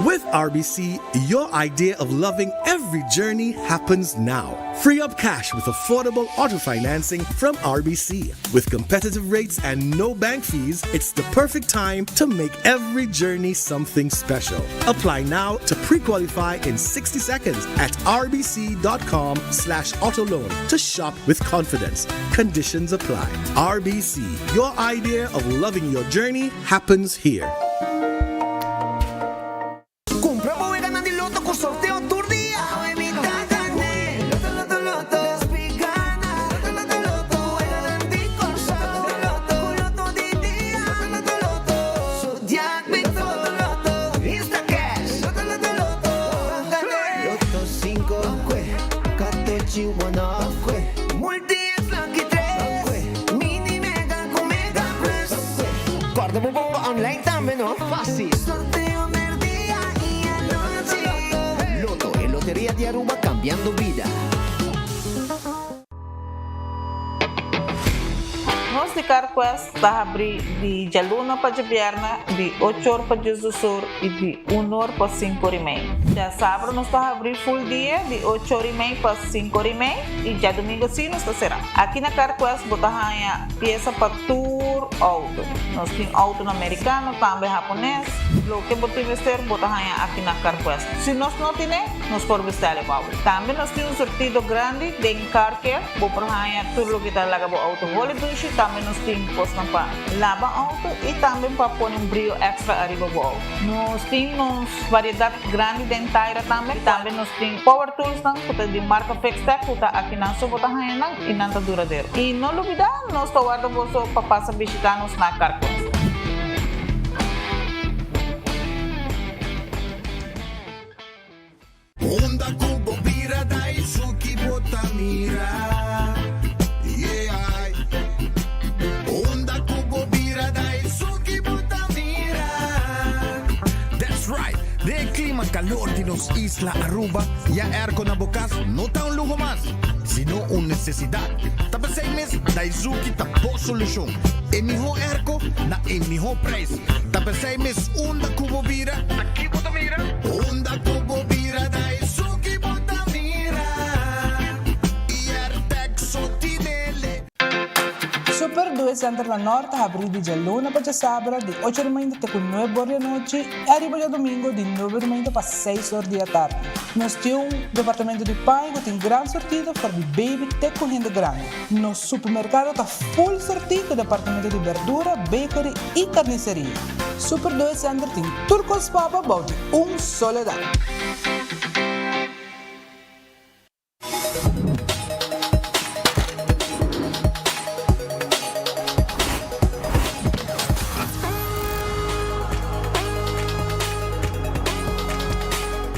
With RBC, your idea of loving every journey happens now. Free up cash with affordable auto financing from RBC. With competitive rates and no bank fees, it's the perfect time to make every journey something special. Apply now to pre-qualify in 60 seconds at rbc.com slash autoloan to shop with confidence. Conditions apply. RBC, your idea of loving your journey happens here. Kumpra bo weganan di loto ku sorteo tur dia! Awe mi ta gané! Loto loto loto Despi gana! Loto loto loto Weganan di Kòrsou! Loto loto Ku loto di dia! Loto loto loto Zodiac Big Four! Loto loto Instacash! Loto loto loto Bo gané! Loto sinku Katochi one off Multi X Lucky tres Mini Mega ku Mega Plus! Kòrda bo bomba online tambe no! Fácil! Sorteo merdia y anochi. Lotto, e loteria di Aruba cambiando bida. Nos di CarQuest ta habri di djaluna pa djabièrnè di ocho or pa diesdos or i di un or pa sinku or i mei. Djasabra nos ta habri full dia di ocho or i mei pa sinku or i mei i djadumingo si nos ta será. Aki na CarQuest bo ta haña piesa pa tur outo. Nos tin outonan merikano, tambe hapones. Loke bo tin mester, bo ta haña aki na CarQuest. Si nos no tine, nos por bestèl e bou. Tambe nos tin un surtido grandi den Car Care. Bo por haña tur loke ta laga bo outo holi dushi. Tambe nos tin kosnan pa laba outo i tambe pa pone un brio èkstra ariba bo outo. Nos tin nos variedat grandi den taira tambe. Tambe nos tin power toolsnan ku ta di marka Fixtech ku ta akinan so bo ta haña nan i nan ta duradero. I no lubidá, nos ta warda boso pa pasa bishitá nos na Carquest. Unda ku bo bira Daisuki bo ta mira Yeah Unda ku bo bira Daisuki bo ta mira That's right! Den e klima kalor di nos isla Aruba, ya airco na bo kas no ta un luho mas, sino un nesesidat. Ta p'esei mes Daizuki ta bo solushon, e mihó airco na e mihó preis. Ta p'esei mes unda ku bo bira, ta ki bo ta mira? Unda ku bo bira Daizuki bo ta mira Airtec so tinele. Super Due Center na Nort ta habrí di djaluna pa djasabra di ocho di mainta te ku nuebe or di anochi i ariba djadumingu di nuebe di mainta pa seis or di atardi. Nos tin un departamento di paña ku tin gran sortido for di baby te ku hende grandi. Nos supermerkado ta full sortí ku departamento di berdura, bakery i karniseria. Super Due Center tin tur kos pa bo bou di un solo dak.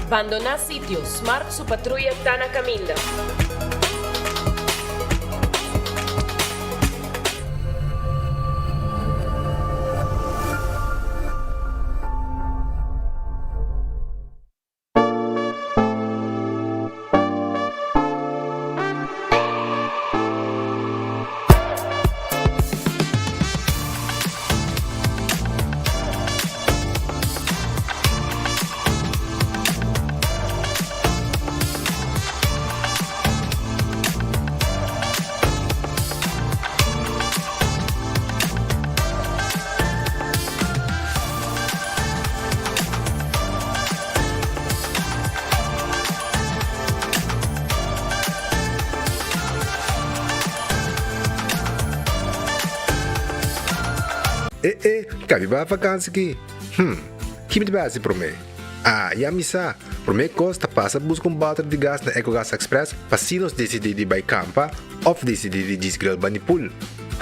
Bandoná sitio, Smart su patruya ta na kaminda. E e, kabi bai vakansi ki? Hm, ki mi ta bai hasi promé? Ah, ya mi sa! Promé kos ta pasa buska un bòter di gas na Ecogas Express pa si nos disidí di bai kampa òf disidí di djis grill bani pool.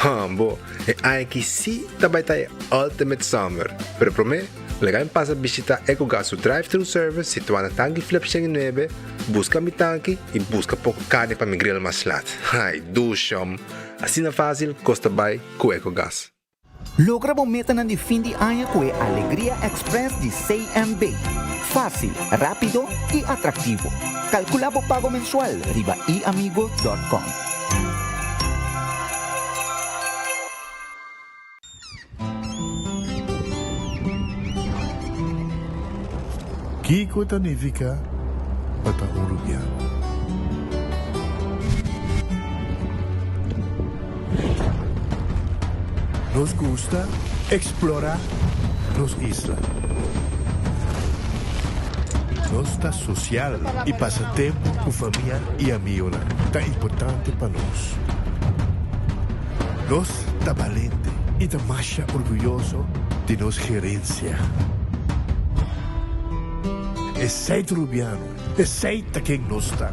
Hambo, e aña aki sí ta bai ta e ultimate summer! Pero promé, Laga mi pasa bishita Ecogas su drive-thru service situá na Tanki Flip 109, buska mi tanki i buska poko karni pa mi grill mas lat. Ai, dushom! Asina fásil kos ta bai ku Ecogas. Logra bo metanan di fin di aña ku e Alegria Express di CMB. Fásil, rápido i atraktivo. Kalkulá bo pago mensual riba iamigo dòt kòm. Kiko ta nifiká pa ta un rubiano? Nos gusta eksplorá nos isla. Nos ta sosial i pasa tempu ku famia i amigonan ta importante pa nos. Nos ta balente i ta masha orguyoso di nos gerensia. Esei ta Rubiano, esei ta ken nos ta.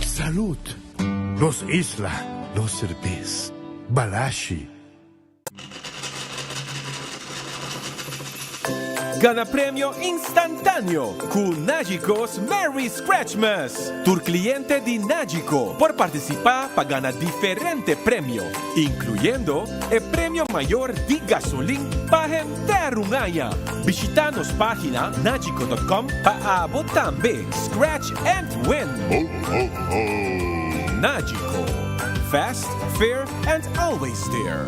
Salud! Nos isla, nos serbes. Balashi. Gana premio instantáneo ku Nagico's Merry Scratchmas! Tur kliente di Nagico por partisipá pa gana diferente premio, inkluyendo e premio mayor di gasolin pa henter un aña. Bishitá nos página nagico dot com pa abo tambe scratch and win! Nagico, fast, fair and always there.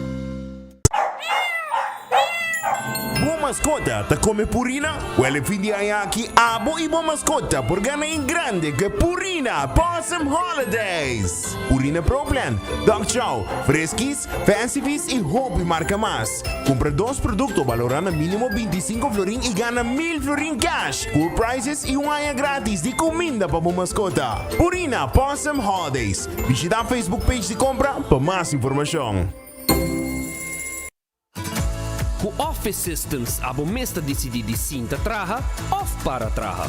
Bo maskota ta kome Purina? Wèl e fin di aña aki abo i bo maskota por gana en grande ku e Purina Pawsome Holidays! Purina Pro Plan, Dog Chow, Friskies, Fancy Feast i hopi marka mas. Kumpra dos produkto balorá na mínimo 25 florin i gana 1000 florin cash, cool prizes i un aña gratis di kuminda pa bo maskota. Purina Pawsome Holidays. Bishitá Facebook page di kompra pa mas informashon. Ku Office Systems abo mes ta disidí di sinta traha òf para traha.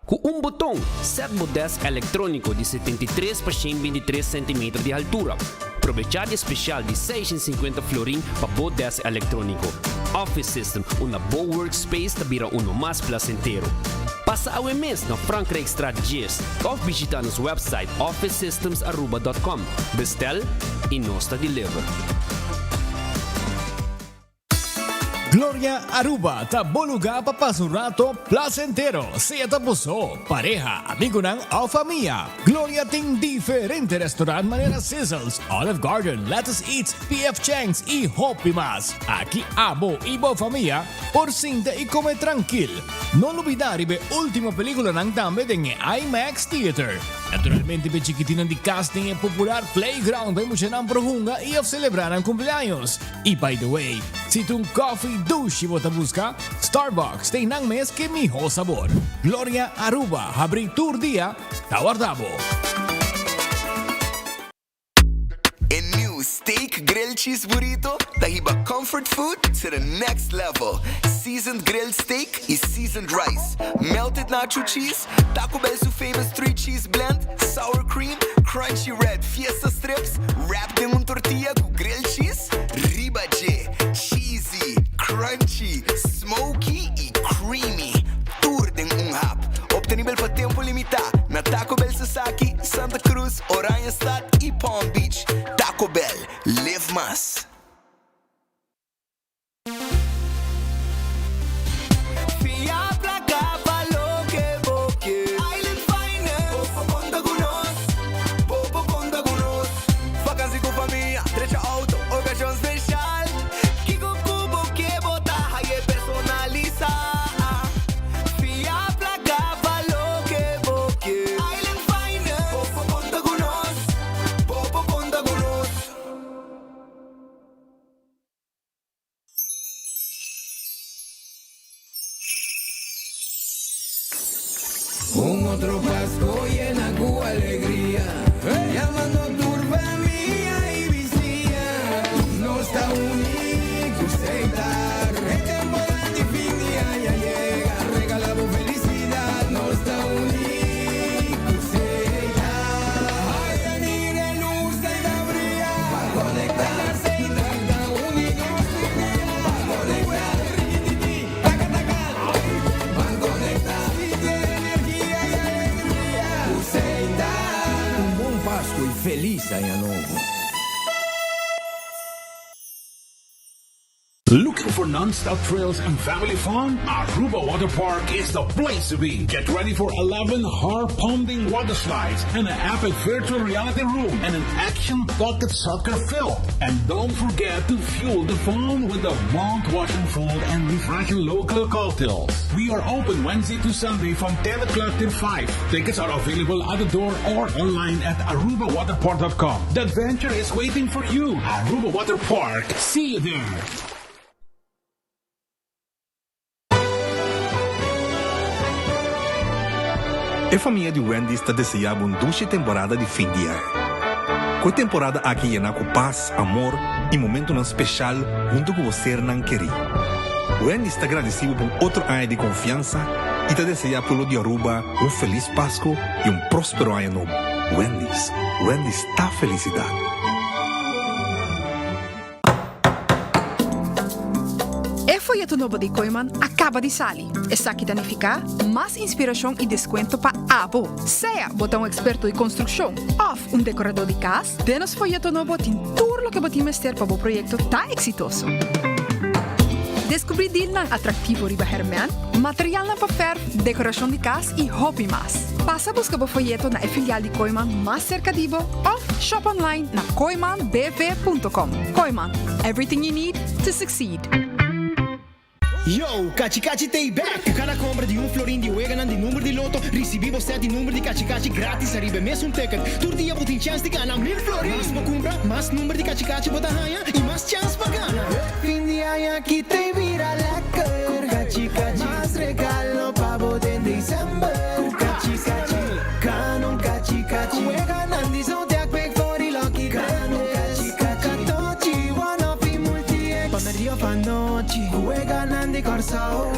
Ku un boton, sèt bo dèsk elektróniko di 73 pa 123 sèntimeter di haltura. Probechá di e spesial di 650 florin pa bo dèsk elektróniko. Office System, unda bo workspace ta bira uno mas plasentero. Pasa awe mes na Frankrijkstraat 10 òf bishitá nos wèpsait officesystemsaruba.com. Bestel y nos ta deliver. Gloria Aruba ta bo lugar pa pasa un rato placentero, sea ta bo so, pareha, amigonan of famia. Gloria tin diferente restaurant manera Sizzles, Olive Garden, Lettuce Eats, PF Chang's y hopi mas. Aki abo y bo famia por sinta y come trankil. No lubida riba e ultimo peliculanan tambe den e IMAX Theater. Naturalmente p'e chikitinnan di kas tin e popular playground pa e muchanan por hunga i òf selebrá nan kumpleaños. I by the way, si ta un kòfi dushi bo ta buska, Starbucks tin nan mes k'e mihó sabor. Gloria Aruba habrí tur dia ta warda bo. E new Steak Grilled Cheese Burrito ta hiba comfort food to the next level. Seasoned grilled steak y seasoned rice, melted nacho cheese, Taco Bell su famous three cheese blend, sour cream, crunchy red fiesta strips wrapped den un tortilla cu grilled cheese riba dje. Cheesy, crunchy, smoky y creamy. Tur den un hap. Obtenibel pa tempo limita na Taco Bell Sasaki, Santa Cruz, Oranjestad y Palm Beach. Taco Bell, live mas. Fia placa pa loke bo ke. Island Finance. Bo por conta cu nos. Bo por conta cu nos. Vakantie cu famia, drecha auto, ocasion special. Kico cu bo ke bo ta haye personalisa. Fia placa pa loke bo ke. Island Finance. Bo por conta cu nos. Bo por conta cu nos. Un otro Pasco yena cu alegria, Yamando tur famia y bisiña. Nos ta uni cu Setar. E temporada di fin di aña yega, regala bo felicidad. Nos ta uni cu Setar. Ay, mira e luz ei ta bria. Ban conecta, Setar ta uni nos tur dia. Ban conecta, rikitiki, taka taka. Ban conecta, sinti e energia y alegria cu Setar. Un bon Pasco y feliz aña nobo. Looking for non-stop thrills and family fun? Aruba Water Park is the place to be. Get ready for 11 heart-pounding water slides and an epic virtual reality room and an action pocket soccer field. And don't forget to fuel the fun with the mouth-watering food and refreshing local cocktails. We are open Wednesday to Sunday from 10 o'clock till 5. Tickets are available at the door or online at arubawaterpark.com. The adventure is waiting for you. Aruba Water Park. See you there. E famia di Wendy's ta deseá bo un dushi temporada di fin di aña. Ku e temporada aki yená ku pas, amor i momentunan speshal huntu ku bo sernan kerí. Wendy's ta gradisí bo pa un otro aña di konfiansa i ta deseá pueblo di Aruba un felis Pasku i un próspero aña nobo. Wendy's, Wendy's ta felisidat. E foyeto nobo di Kooiman a kaba di sali. Esaki ta nifiká mas inspirashon i deskuento pa abo. Sea bo ta un eksperto di konstrukshon òf un dekoradó di kas, den nos foyeto nobo tin tur loke bo tin mester pa bo proyekto ta eksitoso. Deskubrí dilnan atraktivo riba hèrmènt, materialnan pa fèrf, dekorashon di kas i hopi mas. Pasa buska bo foyeto na e filial di Kooiman mas serka di bo òf shop online na kooimanbv.com. Kooiman, everything you need to succeed. Yo, Cachi Cachi t'ey back! Ku kada kompra di un florin di weganan di number di loto, risibí bo set di number di Cachi Cachi gratis ariba e mesun ticket. Tur dia bo tin chèns di gana 1000 florin! Mas bo kumpra, mas number di Cachi Cachi bo ta haña i mas chèns pa gana! Fin di aña aki t'ey bira lekker! Ku Cachi Cachi, mas regalo pa bo den december! Ku Cachi Cachi, gana un Cachi Cachi! Ku weganan di Zodiac Big Four i Lucky Tres! Ku Catochi, One Off i Multi-X! Pa merdia of anochi, ku weganan di Kòrsou,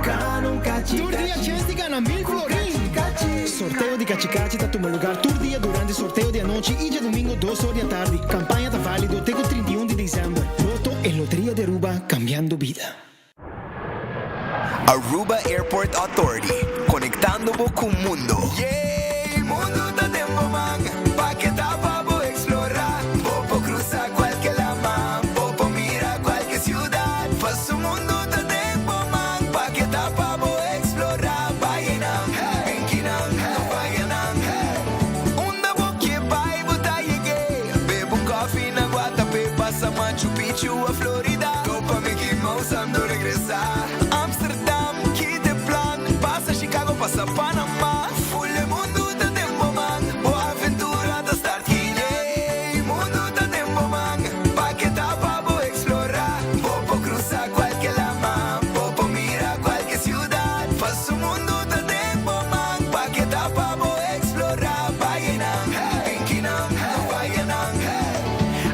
gana un Cachi Tur dia Cachi! chèns di gana 1000 Ku florin! Cachi Cachi! Sorteo di Cachi Cachi ta tuma lugar tur dia durante sorteo di anochi i djadumingo dos or di atardi. Campaña ta válido te cu 31 di december. Lotto e Loteria di Aruba, cambiando bida. Aruba Airport Authority, conectando bo cu mundo. Yey! Mundo ta den bo man, pa ke ta pa bo explora. Bo por cruza cualke lama, bo por mira cualke ciudad. Paso mundo ta den bo man, pa ke ta pa bo explora. Bayenan, binkinan, bayanan. Unda bo ke bai bo ta yeg'é. Bebe un koffie na Guatapé, pasa Machu Picchu of Florida. Topa Mickey Mouse ando regresa. Amsterdam, ki t'e plan? Pasa Chicago, pasa Panama. Full e mundu ta den bo man, bo aventura ta start kinan. Mundu ta den bo man, pa ke ta pa bo explora. Bo por cruza cualke lama, bo por mira cualke ciudad. Paso mundu ta den bo man, pa ke ta pa bo explora. Bayenan, binkinan, bayanan.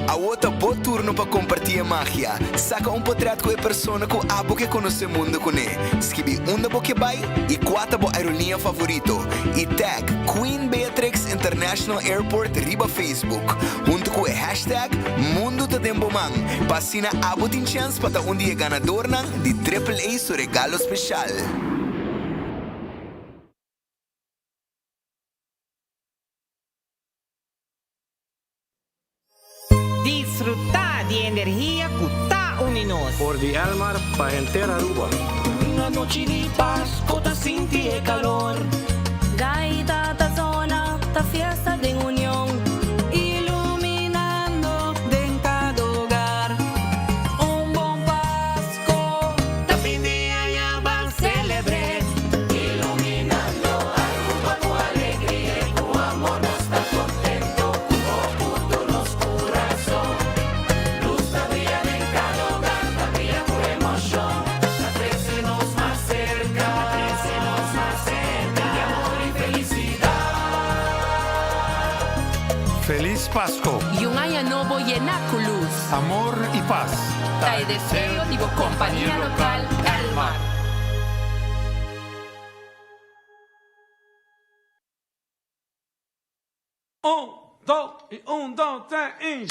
Awo ta bo turno pa comparti e magia. Saca un potret cu e persona cu abo ke conoce mundo cune. Skibi unda bo ke bai y cua ta bo aerolinea favorito y tag Queen Beatrix International Airport riba Facebook hunto cu e hashtag Mundo ta den bo man pa asina abo tin chens pa ta un di e ganadornan di Triple A su regalo special. Disfrutá di e energia ku ta uni nos. For di Elmar pa henter Aruba. Un anochi di Pasco ta sinti e calor. Gaita ta zona, ta fiesta den union. Iluminando den cada hogar. Un bon Pasco ta fin di aña ban celebre. Iluminando Aruba cu alegria y cu amor nos ta contento cu bo nos curason. Luz ta briya den cada hogar, ta briya cu emocion. Ta trece nos mas cerca, ta trece nos mas cerca di amor y felicidad. Feliz Pasco. Y un aña nobo yena cu luz. Amor y paz. Ta e deseo di bo compania local Elmar. Un, dos y un, dos, tres y.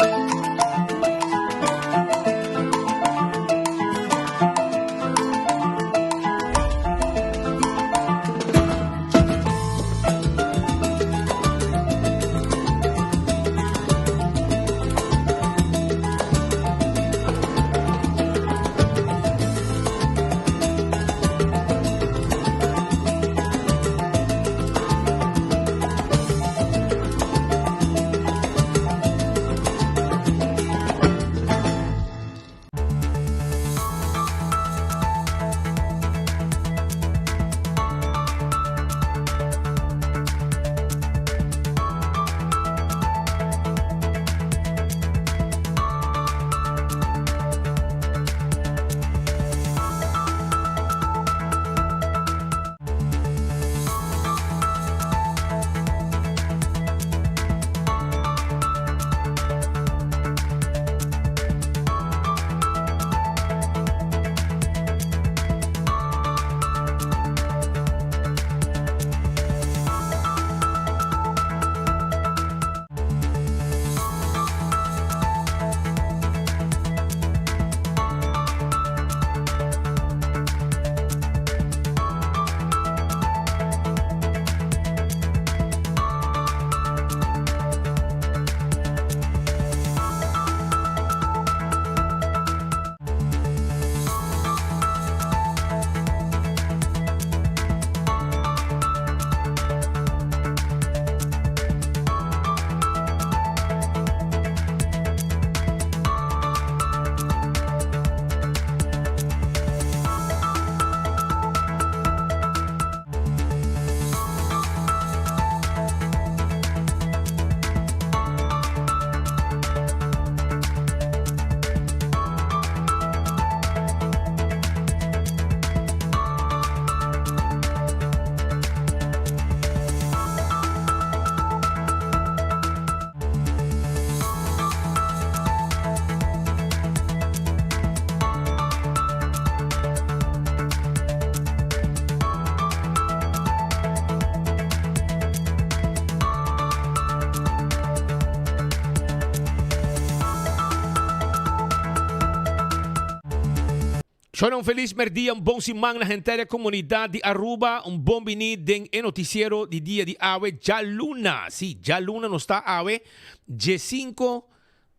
Shona un felis merdia, un bon siman na henter e comunidad di Aruba. Un bon bini den e noticiero di dia di awe djaluna. Si, djaluna nos ta awe, diesinco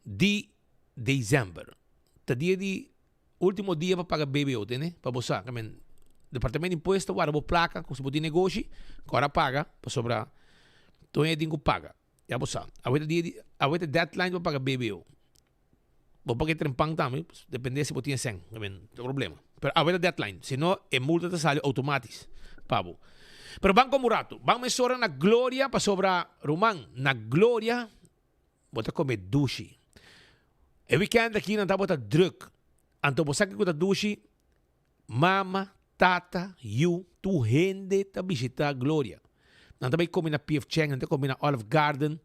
di december. Ta dia di ultimo dia pa paga BBO, tende? Pa bo sa, men Departamento di Impuesto warda bo placa cu si bo tin negoshi, cu ora paga, pasobra tur hende tin cu paga. Ya bo sa, awe ta dia di, awe ta deadline pa paga BBO. Bo paga e trempan tambe, depende si bo tin e sèn, I mean, no problema. Pero awe ta deadline, si no e multa ta sali automatis pa bo. Pero ban como un rato, ban mesora na Gloria pasobra, ruman, na Gloria bo ta come dushi. E weekend aki nan tabata druk, anto bo sa kiko ta dushi? Mama, tata, yu, tur hende ta bishita Gloria. Nan ta bai come na PF Chang, nan ta come na Olive Garden.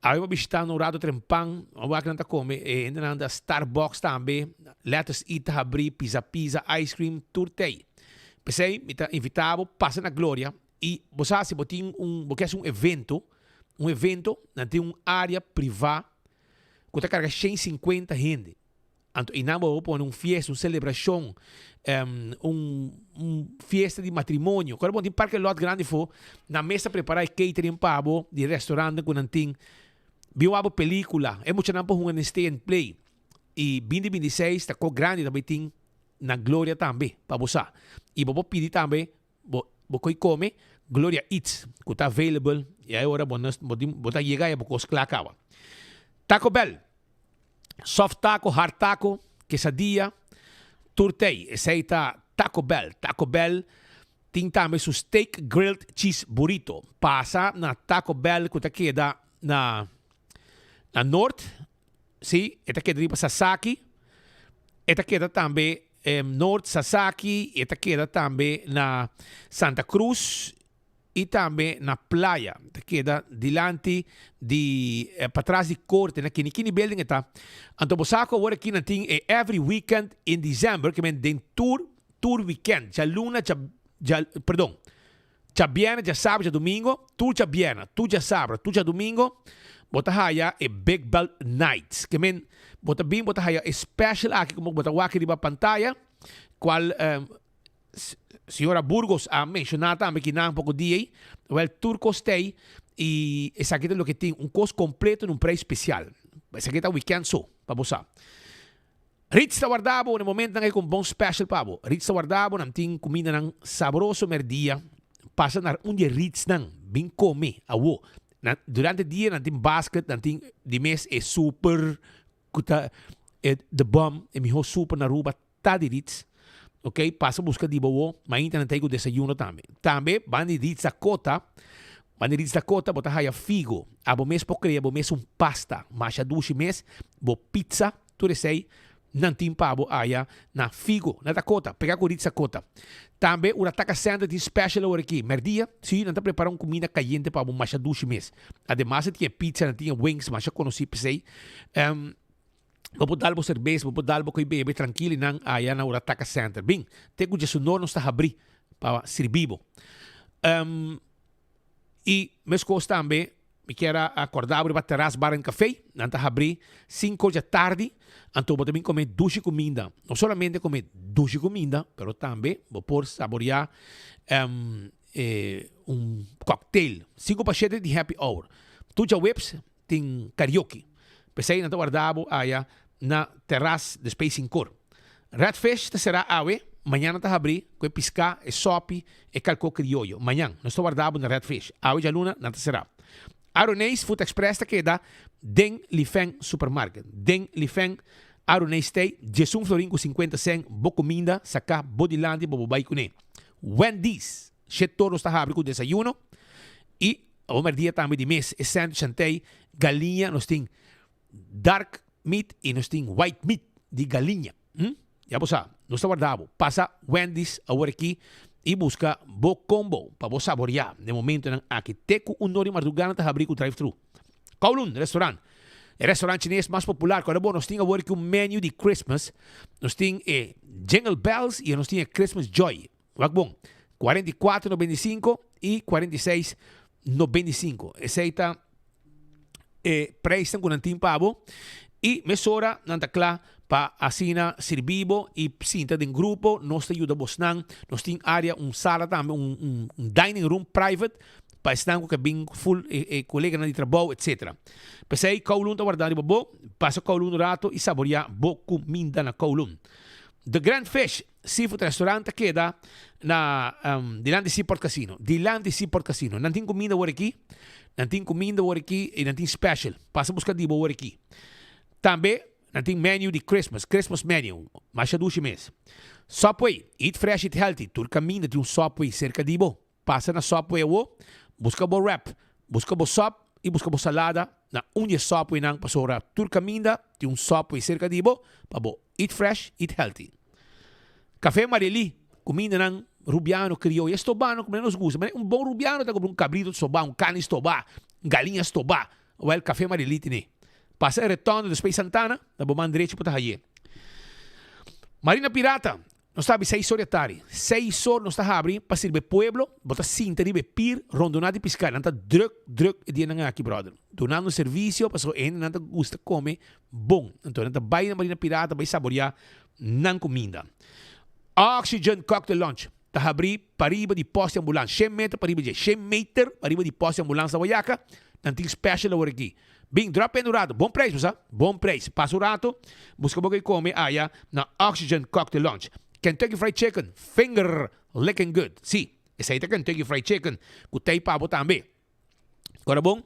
Awe bo bishita nan un rato trempan, a wak nan ta come, e hendenan ta Starbucks tambe, Let Us Eat ta habri, Pizza Pizza, ice cream, tur t'ei. P'esei mi ta invita bo pasa na Gloria y bo sa si bo tin un, bo ke haci un evento, un evento, nan tin un area priva cu ta carga 150 hende. Anto einan bo por pone un fiesta, un celebracion, un un fiesta di matrimonio. Ora bo tin parke lot grandi afo, nan mes ta prepara e catering pa bo di e restaurantnan cu nan tin. Bin wak bo pelicula, e muchanan por hunga den stay and play. Y binti binti seis ta co grandi ta bay tin na Gloria tambe, pa bo sa. Y bo por pidi tambe bo bo coi come Gloria Eats cu ta available y ay ora bo bo tin bo ta yega y bo cos cla caba. Taco Bell. Soft taco, hard taco, quesadilla, tur t'ey. Esey ta Taco Bell. Taco Bell tin tambe su steak grilled cheese burrito. Pasa na Taco Bell cu ta keda na na Noord. Si, e ta keda riba Sasaki. E ta keda tambe Noord, Sasaki. E ta keda tambe na Santa Cruz. y tambe na playa ta keda dilanti di patras di corte na kini kini building e ta anto bo sa cu awor aki nan tin e every weekend in December ke men den tur tur weekend djaluna dja dja perdon djabièrnè djasabra djadumingo tur djabièrnè tur djasabra tur djadumingo bo ta haya e big belt nights ke men bo ta bin bo ta haya e special aki como bo ta wak riba pantaya cual Señora Burgos a menciona tambe ki nan poco dia ei, wel tur cos ta ei y esaki ta loke tin, un cos completo na un prijs special. Esaki ta weekend so, pa bo sa. Ritz ta warda bo na e momentonan ei cu un bon special pa bo. Ritz ta warda bo, nan tin cumindanan sabroso merdia. Pasa na un di e Ritznan, bin come awo. Nan, durante dia nan tin basket, nan tin di mes e super cu ta e the bomb, e miho super na Aruba. Ta di Ritz, ok, pasa buska di bo wo, mainta nan ta ei ku desayuno tambe. Tambe ban di Ritz Dakota, ban di Ritz Dakota bo ta haya figo, abo mes por krea bo mes un pasta masha dushi mes, bo pizza, tur esei nan tin pa bo aya na Figo, na Dakota, pega ku Ritz Dakota. Tambe Urataka Center tin special awor aki, merdia, si, nan ta prepara un kuminda kayente pa bo masha dushi mes. Ademas nan tin e pizza, nan tin e wings masha konosí p'esei. Bo por dal bo serbes, bo por dal bo koe bebe trankil i nan aya na Urataka Center. Bin, te ku djesunor nos ta habrí pa sirbi bo. Um, i meskos tambe, mi kier a kòrda bo riba Terras Bar and Café. Nan ta habrí sinku dja tardi, anto bo ta bin kome dushi kuminda. No solamente kome dushi kuminda, pero tambe bo por saboriá um, e un cocktail. Sinku pa shete di happy hour. Tur djaweps tin karaoke. P'esei nan ta warda bo aya na terras de Space Sincor. Red Fish ta será awe, mañan nan ta habrí ku e piská, e sòpi, e kalkó krioyo. Mañan nos ta warda bo na Red Fish. Awe djaluna nan ta será. Aroneis Food Express ta keda den Lifeng Supermarket. Den Lifeng Aroneis t'ei diesun florin ku sinkuenta sèn bo kuminda saká bo dilanti pa bo bai kuné. Wendy's, Shetor nos ta habri ku desayuno i Awor merdia tambe di mes e sandwich antey galiña nos tin dark meat y nos tin white meat di galiña hm ya bo sa nos ta warda bo pasa Wendy's awor aki y busca bo combo pa bo saborea den momentonan aki te cu un nor di marduga nan ta habri cu drive thru Kowloon restaurant e restaurant chines mas popular cu bo nos tin awor aki un menu di Christmas nos tin e jingle bells y nos tin e Christmas joy. Wak bon, 44 95 y 46 95. Esey ta e prijsnan cu nan tin pa bo. Y mesora nan ta cla pa asina sirbi bo y sinta den grupo. Nos ta yuda bosnan. Nos tin area, un sala tambe, un un dining room private pa esnan cu ke bin full e e coleganan di trabou etc. P'esey Kowloon ta warda riba bo. Pasa Kowloon un rato y saboria bo cuminda na Kowloon. The Grand Fish Seafood Restaurant ta keda na dilanti Seaport Casino. Dilanti Seaport Casino. Nan tin cuminda awor aki. Nan tin cuminda awor aki y nan tin special. Pasa busca di bo awor aki. Tambe nan tin menu di Christmas, Christmas menu. Masha dushi mes. Subway, eat fresh, eat healthy. Tur caminda tin un Subway cerca di bo. Pasa na Subway awo, buska bo wrap, buska bo sub y buska bo salada na un di e Subwaynan pasobra tur caminda tin un Subway cerca di bo pa bo eat fresh, eat healthy. Café Marieli, cumindanan rubiano, crioyo, e stobano como nos gusta. Un bon rubiano ta compra un cabrito stoba, un carni stoba, un galiña stoba. Wel, Café Marieli tene. Pasa e retondo despues Santana, na bo man derecho bo ta haye. Marina Pirata, Nos ta habri seis or di atari. Seis or nos ta habri pa sirbi e pueblo. Bo ta sinta riba e pir rondona di piská. Nan ta druk, druk e dianan aki, brother. Dunando servisio pasobra e hendenan ta gusta kome bon. Anto nan ta bai na Marina Pirata bai saboriá nan kuminda. Oxygen Cocktail Lounge ta habri pariba di pòst di ambulans. Shen meter pariba dje. Shen meter pariba di pòst di ambulans na Wayaca. Nan tin special awor aki. Bin, drop in un rato. Bon prijs, bo sa? Bon prijs. Pasa un rato, busca bo ke come aya na Oxygen Cocktail Lounge. Kentucky Fried Chicken, finger licking good. Si, esei ta Kentucky Fried Chicken cu tei pa bo tambe. Ora bon,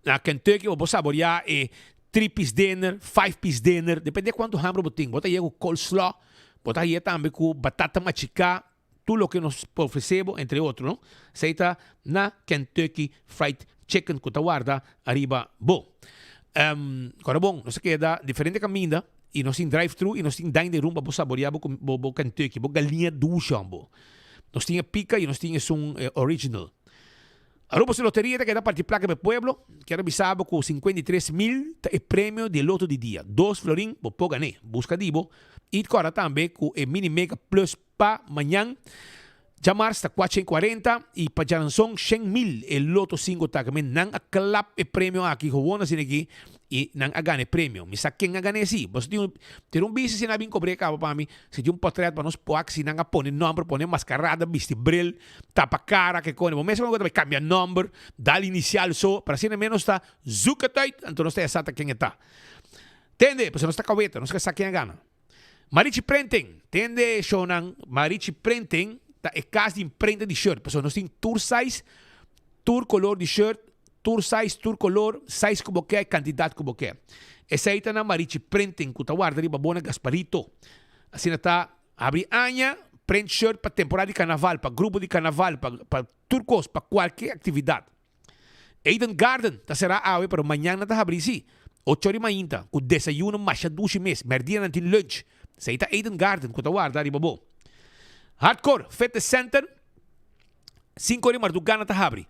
na Kentucky bo por saborea e three piece dinner, five piece dinner, depende cuanto hamber bo tin. Bo ta yega cu coleslaw, bo ta yega tambe cu batata machica, Tur loke nos por ofresé bo, entre otro, no? Esei ta na Kentucky Fried Chicken ku ta warda ariba bo. Kòrda bon, nos ta keda diferente kaminda i nos tin drive-thru i nos tin dining room pa bo saboreá bo bo Kentucky, bo galiña dushi hon bo. Nos tin e pika i nos tin esun original. Aruba su loteria ta keda parti plaka pa e pueblo. Kier a bisa bo ku 53 mil ta e premio di e loto di dia. Dos florin bo por gané. Buska di bo i kòrda tambe ku e Mini Mega Plus Pa mañan, djamars ta kuatshen kuarenta i pa djaranson shen mil e loto sinku ta. Men nan a klap e premio aki gewoon asina aki i nan a gana e premio. Mi sa ken a gana esi. Boso tin un tin un bista si nan a bin kobr'é kaba pa mi. Si tin un potret pa nos poak si nan a pone nòmber, pone maskarada, bisti bril, tapa kara ke kone. Bo mes ku ta bai kambia nòmber, dal inisial so, pero asina mes nos ta zoek het uit, anto nos ta ya sa ta ken e ta. Tende, pasobra nos ta kaweta, nos ka sa ken a gana. Marichi Printing, tende shownan, Marichi Printing ta e kas di imprenta di shirt, pasobra nos tin tur size, tur color di shirt, tur size, tur color, size ku bo ke, kantidat ku bo ke. Esei ta na Marichi Printing ku ta warda riba bo na Gasparito. Asina ta habri aña, print shirt pa temporada di karnaval, pa grupo di karnaval, pa pa tur kos, pa kualke aktividat. Eden Garden ta será awe pero mañan nan ta habrí sí. Ocho di mainta ku desayuno masha dushi mes. Mèrdia nan tin lunch. Esei ta Eden Garden ku ta warda riba bo. Hardcore Fitness Center, Sinku di mardugá nan ta habri.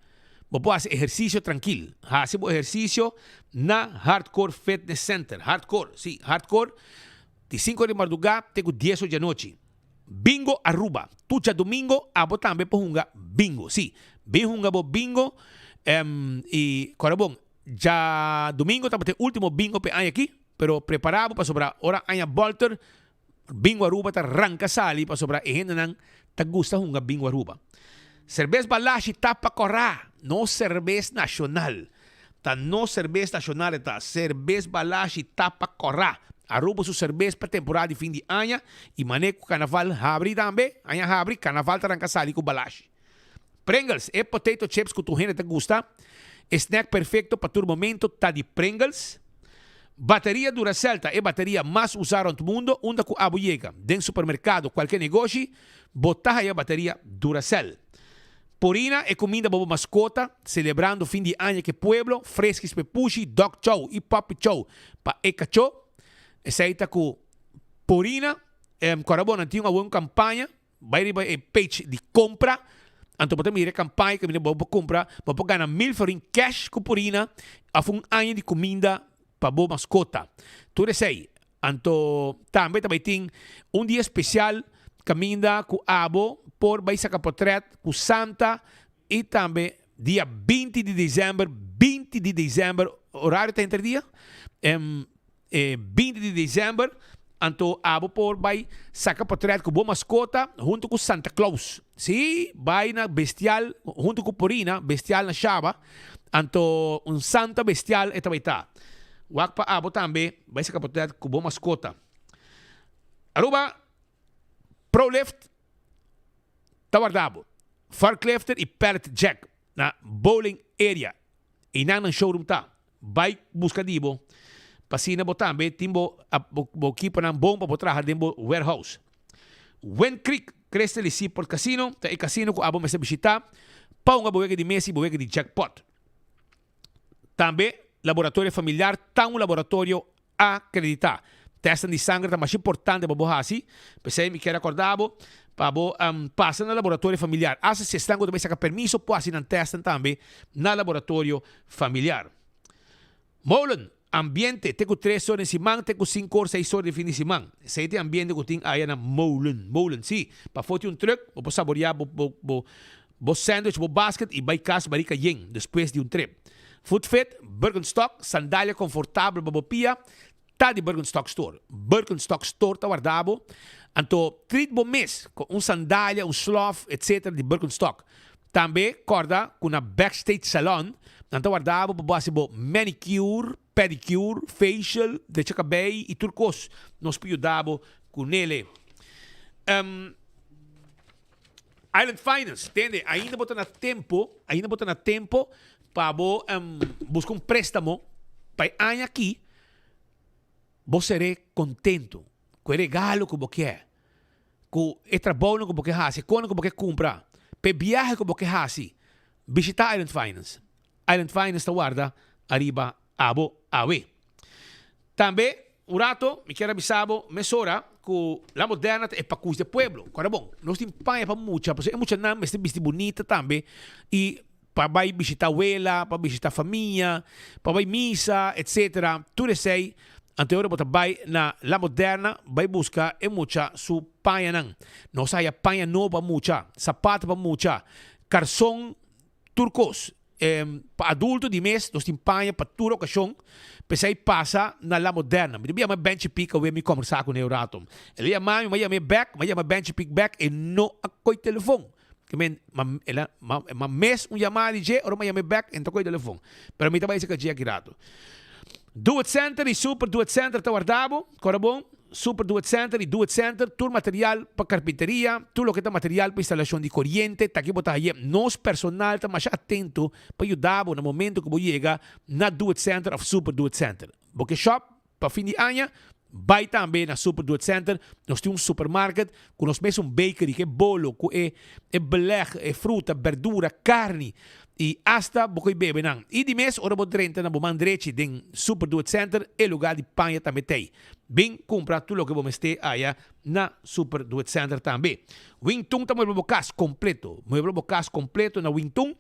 Bo por hasi ehersisio trankil. Hasi bo ehersisio na Hardcore Fitness Center. Hardcore, sí, Hardcore di sinku di mardugá te ku dies or djanochi. Bingo Aruba. Tur djadumingo abo tambe por hunga bingo. Sí, bin hunga bo bingo i kòrda bon, djadumingo tabata e último bingo p'e aña aki, pero prepará bo pasobra ora aña bòlter Bingo Aruba ta ranka sali pasobra e hendenan ta gusta hunga Bingo Aruba. Serbes Balashi ta pa kòrá, nos serbes nashonal. Ta nos serbes nashonal e ta. Serbes Balashi ta pa kòrá. Aruba su serbes pa temporada di fin di aña i manera ku karnaval habri tambe, aña habri, karnaval ta ranka sali ku Balashi. Pringles, e potato chips ku tur hende ta gusta, e snack perfekto pa tur momento ta di Pringles. Bateria Duracell ta e bateria mas usá rònt mundo, unda ku abo yega, den supermerkado, kualke negoshi, bo ta haya bateria Duracell. Purina e kuminda bo bo maskota, selebrando fin di aña ku e pueblo, freskis pa e pushi, dog chow i puppy chow pa e kachó. Esei ta ku Purina. Kòrda bo nan tin un awor un kampaña, bai riba e page di kompra, anto bo ta mira e kampaña kaminda bo por kumpra, bo por gana mil florin cash ku Purina òf un aña di kuminda pa bo maskota. Tur esei. Anto tambe ta bai tin un dia spesial kaminda ku abo por bai saka potrèt ku Santa i tambe dia 20 di desèmber, 20 di desèmber, orario ta henter dia? E 20 di desèmber. Anto abo por bai saca potret cu bo mascota hunto cu Santa Claus. Si, bai na Bestial hunto cu Purina, Bestial na Shaba. Anto un Santa Bestial e ta bai ta. Wak pa abo tambe bai saca potret cu bo mascota. Aruba Prolift ta warda bo. Forklifter y pallet jack na bowling area. Eynan nan showroom ta. Bai buska di bo, pa asina bo tambe tin bo bo ekiponan bon pa bo traha den bo warehouse. Wind Creek Crystal y Seaport Casino ta e casino ku abo mester bishita pa hunga bo wega di mesa y bo wega di jackpot. Tambe Laboratorio Familiar ta un laboratorio akreditá. Tèstnan di sanger ta masha importante pa bo hasi, p'esei mi kier akordá bo pa bo pasa na laboratorio familiar. Asta si esnan ku ta bai saka permiso por hasi nan tèstnan tambe na laboratorio familiar. Molen, ambiente te ku tres or den siman te ku sinku or seis or den fin di siman. Esei ta e ambiente ku tin aya na Molen. Molen, si. Pafó tin un trùk, bo por saboriá bo bo bo bo sandwich, bo basket i bai kas barika yen despues di un trip. Footfit, Birkenstock, sandalia konfortabel pa bo pia, ta di Birkenstock Store. Birkenstock Store ta warda bo, anto treat bo mes ku un sandalia, un slof, etc. Di Birkenstock. Tambe kòrda ku na Backstage Salon nan ta warda bo pa bo hasi bo manicure, pedicure, facial, drecha kabei i tur kos. Nos por yuda bo ku nele. Island Finance, tende, ainda bo ta na tempo, ainda bo ta na tempo pa bo busca un prestamo pa e aña aki bo seré contento cu e regalo cu bo kier, cu e trabounan cu bo ke haci, e conan cu bo ke cumpra, pa e biahe cu bo ke haci. Bishita Island Finance. Island Finance ta warda ariba abo awe. Tambe, un rato, mi kier a bisa bo mesora cu La Moderna ta e pacus di e pueblo. Cora bon, nos tin paña pa mucha, pasobra e muchanan mester bisti bunita tambe y pa bay bishita wela, pa bishita famia, pa bay misa, etcetera. Tur esey, anto e ora bo ta bay na La Moderna bay busca e mucha su pañanan. Nos a haya paña nobo pa mucha, sapato pa mucha, carson, Tur kos. Pa adulto di mes nos tin paña pa tur okashon. P'esei pasa na La Moderna. Mi ta yama Benchi Pik awe mi kombersá kuné un rato. El a yama mi, mi a yam'é bèk, mi a yama Benchi Pik bèk, e no a koi telefon. Ke men, ma el a, ma, ma mes un yamada di dje, ora mi a yam'é bèk, e no ta koi telefon. Pero mi ta bai esei ka dje aki rato. Do It Center i Super Do It Center ta warda bo. Kòrda bon. Super Do It Center y Do It Center, tur material pa carpinteria, tur loke ta material pa instalacion di coriente, ta aki bo ta haye. Nos personal ta masha atento pa yuda bo na momento cu bo yega na Do It Center of Super Do It Center. Bo ke shop pa fin di aña? Bay tambe na Super Do It Center. Nos tin un supermarket cu nos mesun bakery, cu e bolo, cu e e beleg, e fruta, berdura, carni y hasta bo koe bebe nan. Y di mes ora bo drenta na bo man drechi den Super Do It Center, e lugar di paña tambe t'ey. Bin cumpra tur loke bo mester aya na Super Do It Center tambe. Wingtun ta muebla bo cas completo. Muebla bo cas completo na Wingtun.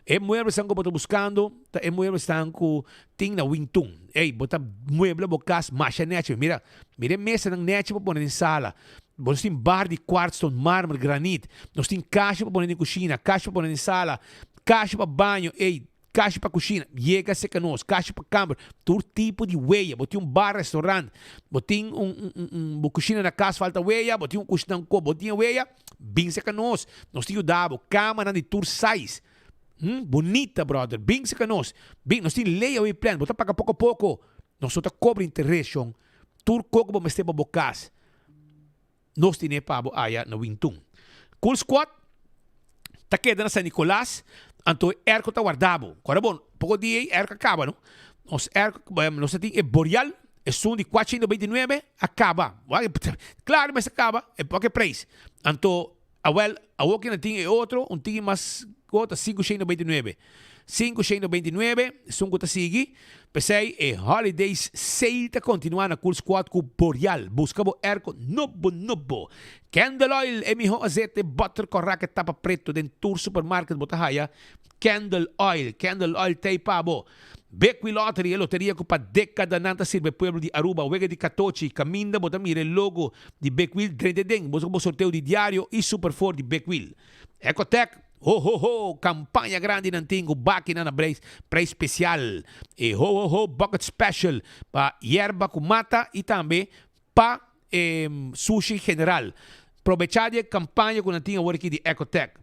E mueblesnan cu bo ta buscando ta e mueblesnan cu tin na Wingtun. Ey, bo ta muebla bo cas masha nechi. Mira, mira e mesanan nechi pa pone den sala. Bo nos tin bar di quartzstone, marmer, granit. Nos tin kasha pa pone den kushina, kasha pa pone den sala, kasha pa baño. Ey, Kashi pa kushina, yega serka nos, kashi pa kamber, tur tipo di weya. Bo tin un bar, restaurant, bo tin un un un bo kushina na kas falta weya, bo tin un kushina un kop, bo tin e weya, bin serka nos. Nos ta yuda bo. Kamanan di tur size. Hm, bunita brother, bin serka nos. Bin, nos tin layaway plan, bo ta paga poko poko. Nos no ta kobra interes, shon. Tur koko bo mester pa bo kas. Nos tine pa bo aya na Wintun. Cool Squad ta keda na San Nicolas, anto e airco ta warda bo. Kora bon, poko dia ei airco a kaba no. Nos airco, nos ta tin e Boreal, esun di 429 a kaba. Klaro mester kaba, e poke prijs. Anto Awel, awor ki nan tin e otro, un tiki mas ku ta 599. 599, esun ku ta sigui. P'esei e Holidays Sale ta kontinuá na Cool Squad ku Boreal. Buska bo airco nobo nobo. Candle Oil, e mihó azete, butter kòrá ku e tapa pretu den tur supermarket bo ta haya Candle Oil. Candle Oil t'ei pa bo. Bequi Lottery, e loteria ku pa dékadanan ta sirbi e pueblo di Aruba. Wega di katochi, kaminda bo ta mira e logo di Big Wheel drenta den bo bo sorteo di diario y Super Four di Big Wheel. Ecotec, ho ho ho, campaña grandi nan tin cu bakinan na prijs prijs special. E ho ho ho bucket special pa yerba cu mata y tambe pa. e sushi general. Probechá di e kampaña ku nan tin awor aki di Ecotec.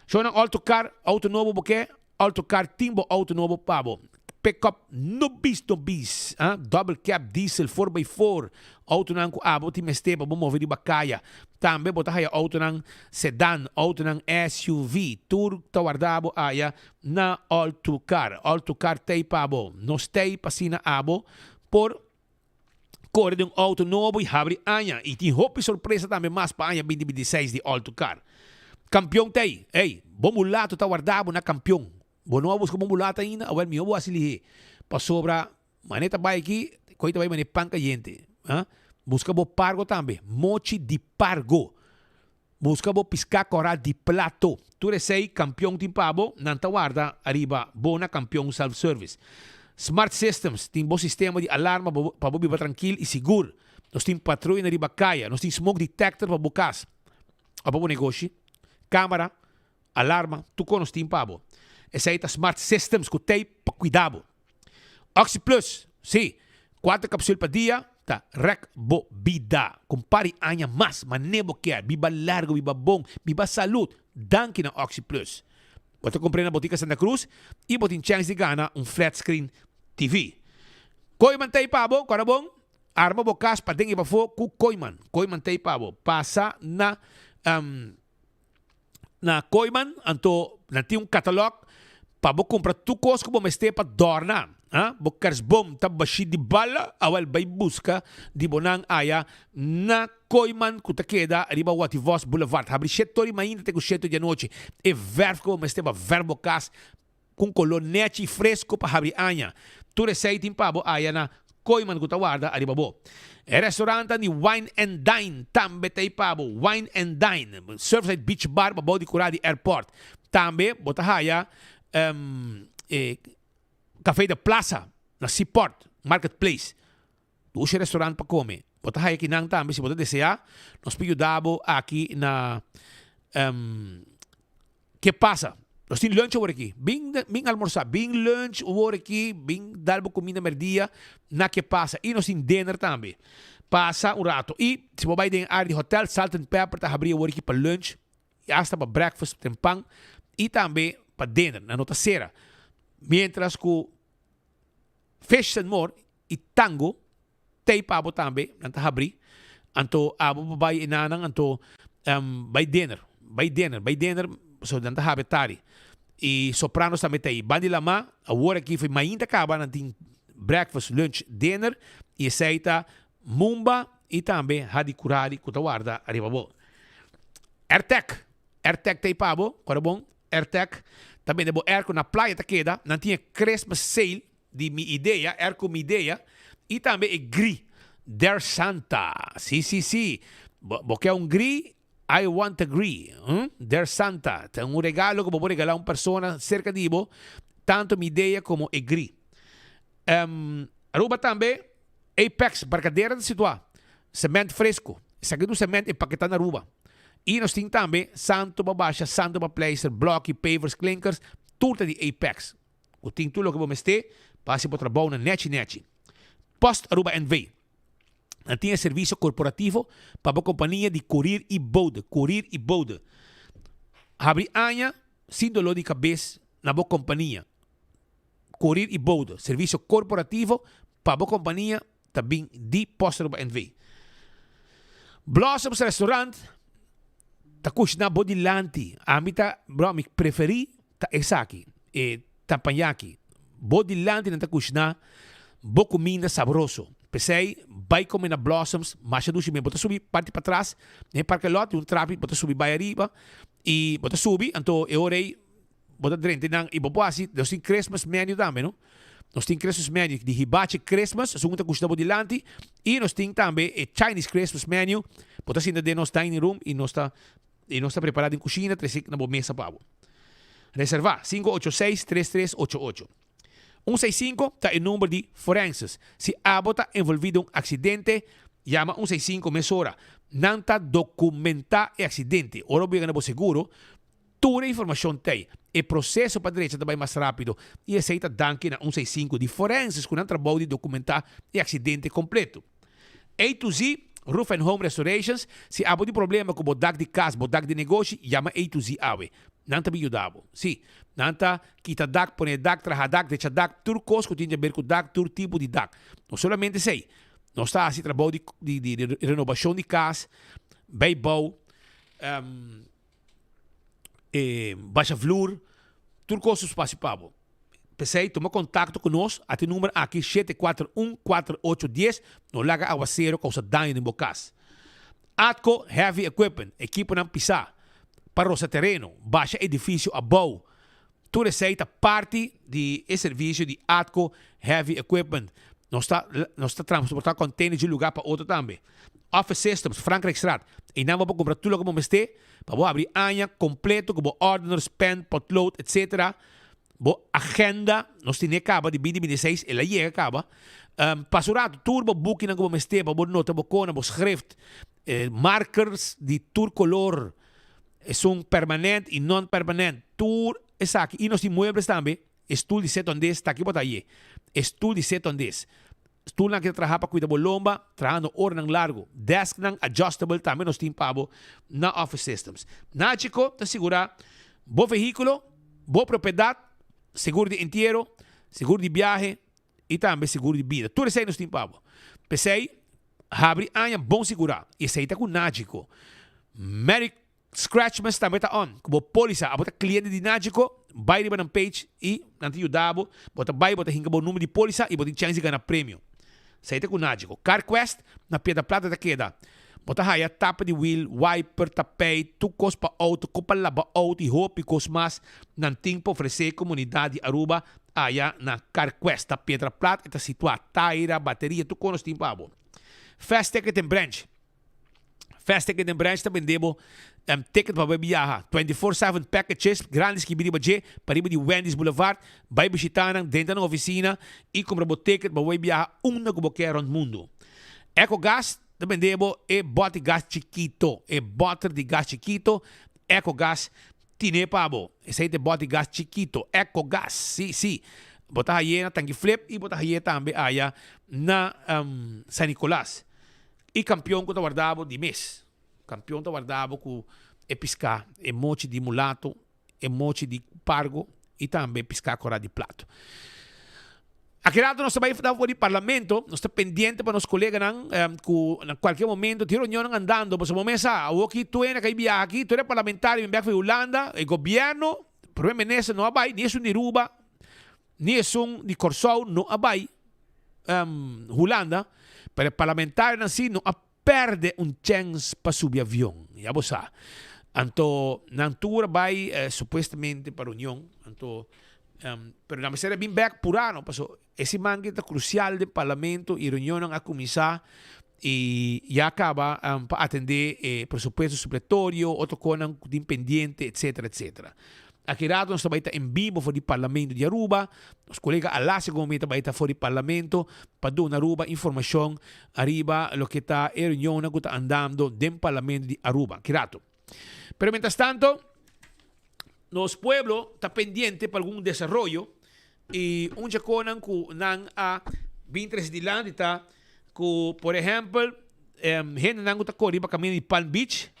Shownan Alto Car, auto nobo bo ke? Alto Car tin bo auto nobo pa bo. Pickup nobis nobis, ah, double cab, diesel, four by four, autonan ku abo tin mester pa bo move riba kaya. Tambe bo ta haya autonan sedan, autonan SUV, tur ta warda bo aya na Alto Car. Alto Car t'ei pa bo. Nos t'ei pa asina abo por kore den un auto nobo y habri aña. Y tin hopi sorpresa tambe mas pa aña 2026 di Alto Car. Campeon t'ei. Ey, bo mulato ta warda bo na campeon. Bo no a busca bo mulato ainda? Awel miho bo haci lihe. Pasobra mane ta bay aki, koe ta bay mane pan cayente. Ha? Busca bo pargo tambe. Mochi di pargo. Busca bo pisca cora di plato. Tur esey Campeon tin pa bo, nan ta warda ariba bo na Campeon Self Service. Smart Systems tin bo sistema di alarma pa bo biba trankil y sigur. Nos tin patruya na riba caya, nos tin smoke detector pa bo cas o pa bo negoshi, camera, alarma, tur cos nos tin pa bo. Esey ta Smart Systems cu tey pa cuida bo. Oxi Plus, sí, kuater kapsul pa dia ta rèk bo bida. Ku un par di aña mas, manera bo kier. Biba largu, biba bon, biba salud. Danki na Oxi Plus. Bo ta kumpr'é na Botica Santa Cruz i bo tin chèns di gana un flat screen TV. Kooiman ta ei pa bo, kòrda bon, arma bo kas paden i pafó ku Kooiman. Kooiman ta ei pa bo. Pasa na na Kooiman, anto nan tin un katalòg pa bo kumpra tur kos ku bo mester pa dòrna. Ha? Bo kersboom ta bashí di bala, awèl bai buska di bo nan aya na Kooiman ku ta keda riba Watty Vos Boulevard. Habri shete ora di mainta te ku shete di anochi. E vèrf ku bo mester pa vèrf bo kas Ku un koló nechi i fresko pa habri aña. Tur esei tin pa bo aya na Kooiman ku ta warda ariba bo. E restaurantan di Wine and Dine tambe ta ei pa bo. Wine and Dine, Surfside Beach Bar pabou di kura di airport. Tambe bo ta haya e Café de Plaza na Seaport Market Place. Dushi restaurant pa kome. Bo ta haya kinan tambe si bo ta desea. Nos por yuda bo aki na Ke pasa? Nos tin lunch awor aki. Bin bin almorsa. Bin lunch awor aki. Bin dal bo kuminda merdia na Ke pasa. I nos tin dinner tambe. Pasa un rato. I si bo bai den área di hotel, Salt and Pepper ta habri awor aki pa lunch i asta pa breakfast tempan i tambe pa dinner. Nan no ta sera. Mientras ku Fish and More i Tango Tei pa bo tambe, nan ta habrí. Anto abo por bai enanan, anto bai dinner, bai dinner, bai dinner, pasobra nan ta habri tardi. I Sopranos tambe ta ei. Ban di lamá, awor aki for mainta kaba nan tin breakfast, lunch, dinner, i esei ta Mumba i tambe Hadi Kuradi ku ta warda ariba bo. Airtec, Airtec ta ei pa bo, kòrda bon, Airtec ta bende bo airco na playa ta keda, nan tin e Christmas sale di Mi Idea, Airco Mi Idea, i tambe e gri, Der Santa. Si, si, si. Bo, bo ke un gri? I want a gri. Hm? Der Santa. Ta un regalo ku bo por regalá un persona serka di bo, tanto Mi Idea komo e gri. Um, Aruba tambe, Apex, Barcadera ta situá. Cement fresco. Esaki ta un cement empaketá na Aruba. I nos tin tambe santo pa basha, santo pa pleister, blòki, pavers, klinkers, tur ta di Apex. Bo tin tur loke bo mester pa hasi bo trabounan nechi nechi. Post Aruba NV. Nan tin e servisio korporativo pa bo kompania di korir i bode, korir i bode. Habri aña sin doló di kabes na bo kompania. Korir i bode, servisio korporativo pa bo kompania ta bin di Post Aruba NV. Blossoms Restaurant ta kushiná bo dilanti. Ami ta, bro, mi preferí ta esaki, e tampanyaki. Bo dilanti nan ta kushiná bo kuminda sabroso. P'esei, bai kome na Blossoms, masha dushi mes. Bo ta subi parti patras den e parke lot, tin un trapi, bo ta subi bai ariba i bo ta subi, anto e ora ei Bo ta drenta nan y bo por haci, nos tin Christmas menu tambe no, nos tin Christmas menu di hibachi Christmas, esun cu ta gusta bo dilanti, y nos tin tambe e Chinese Christmas menu, bo ta sinta den nos dining room y nos ta y nos ta prepara den cushina trece na bo mesa pa bo. Reserva, 586 3388. 165 ta e number di forenses. Si abo ta envolvi den un accidente, yama 165 mesora. Nan ta documenta e accidente. Ora bo yega na bo seguro, Tur e informashon t'ei. E proseso pa drecha ta bai mas rápido i esei ta danki na un seisinku di forenses ku nan trabou di dokumentá e aksidente kompleto. A to Z. Roof and Home Restorations, si abo tin problema ku bo dak di kas, bo dak di negoshi, yama A to Z awe. Nan ta bin yuda bo. Sí, nan ta kita dak, pone dak, traha dak, drecha dak, tur kos ku tin di aber ku dak, tur tipo di dak. No solamente esei, nos ta hasi trabou di di di renobashon di kas, bijbouw, e basha vloer, tur kos nos por hasi pa bo. P'esei tuma kontakto ku nos, ati number aki 741 4810, no laga awasero kousa daño den bo kas. Atco Heavy Equipment, ekiponan pisá pa rosa tereno, basha edifisio abou. Tur esei ta parti di e servisio di Atco Heavy Equipment. Nos ta nos ta transportá container di un lugá pa otro tambe. Office Systems, Frankrijkstraat. Einan bo por kumpra tur loke bo mester pa bo habri aña kompleto ku bo ordeners, pen, potlood, etc. Bo agenda, nos tene kaba di binti binti seis, el a yega kaba. Pasa un rato, tur bo bukinan ku bo mester pa bo nota bo kona, bo schrift, markers di tur kolor, esun permanent i non permanent, tur esaki. I nos tin muebles tambe, e stul di setondes ta aki bo ta haye, e stul di setondes. Stulnan ki ta traha pa kuida bo lomba, trahando oranan largu. Desknan adjustable tambe nos tin pa bo na Office Systems. Nachico ta sigura bo vehículo, bo propiedad, seguro di entiero, seguro di biahe y tambe seguro di bida. Tur esey nos tin pa bo. P'esey, habri aña bon sigura y esey ta cu Nachico. Merry Scratchmas tambe ta on. Ku bo polisa, abo ta kliente di Nagico, bai riba nan page i nan ta yuda bo. Bo ta bai, bo ta hinka bo number di polisa i bo tin chèns di gana premio. Esei ta ku Nagico. CarQuest na Piedra Plata ta keda. Bo ta haya tapa di wiel, wiper, tapijt, tur kos pa outo, kon pa laba outo i hopi kos mas nan tin pa ofresé komunidat di Aruba aya na CarQuest. Na Piedra Plat e ta situá. Taira, bateria, tur kos nos tin pa bo. Fast Ticket en Branch. Fast Ticket en Branch ta bende bo ticket pa bai biaha. 24/7 packages grandi skibi riba dje pa riba di Wendy's Boulevard. Bai bishita nan, drenta nan oficina y cumpra bo ticket pa bai biaha unda cu bo kier rond mundo. Ecogas ta bende bo e bote gas chikito, e boter di gas chikito. Ecogas tine pa bo. Esey ta e bote gas chikito. Ecogas, si, si. Bo ta haye na Tanki Flip y bo ta haye tambe aya na San Nicolas. I kampion ku ta warda bo di mes. Kampion ta warda bo ku e piská, e mochi di mulato, e mochi di pargo i tambe e piská korá di plato. Aki rato nos ta bai for di parlamento, nos ta pendiente pa nos koleganan ku na kualke momento tin reunionnan andando, pasobra bo mes sa awoki tur hende a kai biaha aki, tur e parlamentario bin bek for di Hulanda, e gobièrnu, prome minister no a bai, ni esun di Aruba, Ni esun di Kòrsou no a bai Hulanda, pero e parlamentarionan si no a pèrdè un chèns pa subi avion, ya bo sa. Anto nan tur a bai supuestamente pa reunion, anto pero nan mester a bin bèk purá no, paso e siman aki ta krusial den parlamento i reunionnan a kuminsá i ya kaba pa atendé e presupuesto supletorio, otro konan ku tin pendiente, etcetera, etcetera. Aki rato nos ta bai ta en bibo for di Parlamento di Aruba. Nos kolega Alacia Gomez ta bai ta for di Parlamento pa duna Aruba informashon ariba loke ta e reunionnan ku ta andando den Parlamento di Aruba. Aki rato. Pero mientras tanto, nos pueblo ta pendiente pa algun desaroyo y un dje konan ku nan a bin trese dilanti ta ku, por ehèmpel, hendenan ku ta kore riba kaminda di Palm Beach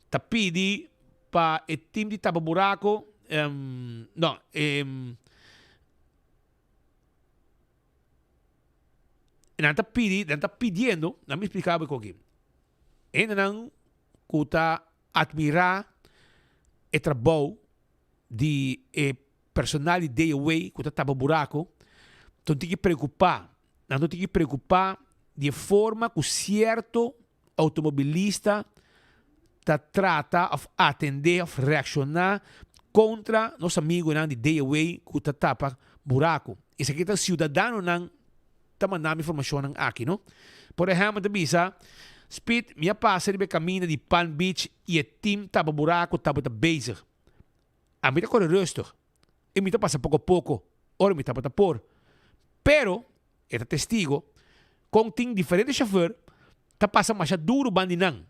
ta pidi pa e team di tapa buraco, no, nan ta pidi, nan ta pidiendo, nan mi explica bo aki, hendenan cu ta admira e trabou di e personal di DOW cu ta tapa buraco, ta tin ki preocupa, nan ta tin ki preocupa di e forma cu cierto automobilista ta trata of atende of reacciona contra nos amigonan di DOW cu ta tapa buraco. Esaki ta ciudadanonan ta manda mi informacionnan aki, no? Por ehempel ta bisa, Speed, mi a pasa riba e caminda di Palm Beach y e team tapa buraco tabata bezig. Ami ta core rustig y mi ta pasa poco poco ora mi tabata por. Pero E ta testigo kon tin diferente chauffeur ta pasa masha duru ban di nan.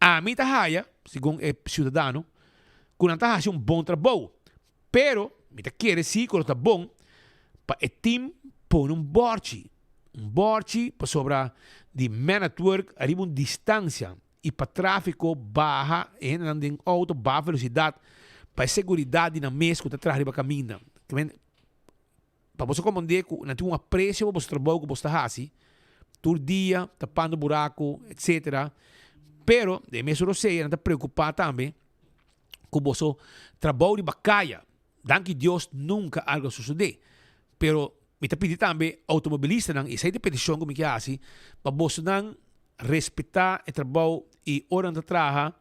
Ami ta haya, segun e ciudadano, ku nan ta hasi un bon trabou, pero mi ta kere si ku lo ta bon pa e team pone un borchi, un borchi pasobra. di Man at Work ariba un distancia y pa trafico baha e hendenan den auto baha velocidad pa e seguridad di nan mes cu ta traha riba caminda. Pa boso comprende cu nan tin un aprecio pa boso trabou cu boso ta haci tur dia tapando buraco etc. Pero den mes rosea nan ta preocupa tambe cu boso trabou riba caya. Danki Dios nunca algo a sucede. Pero mi ta pidi tambe automobilistanan, y esey ta e peticion cu mi ke haci, pa bosonan respeta e trabou y ora nan ta traha,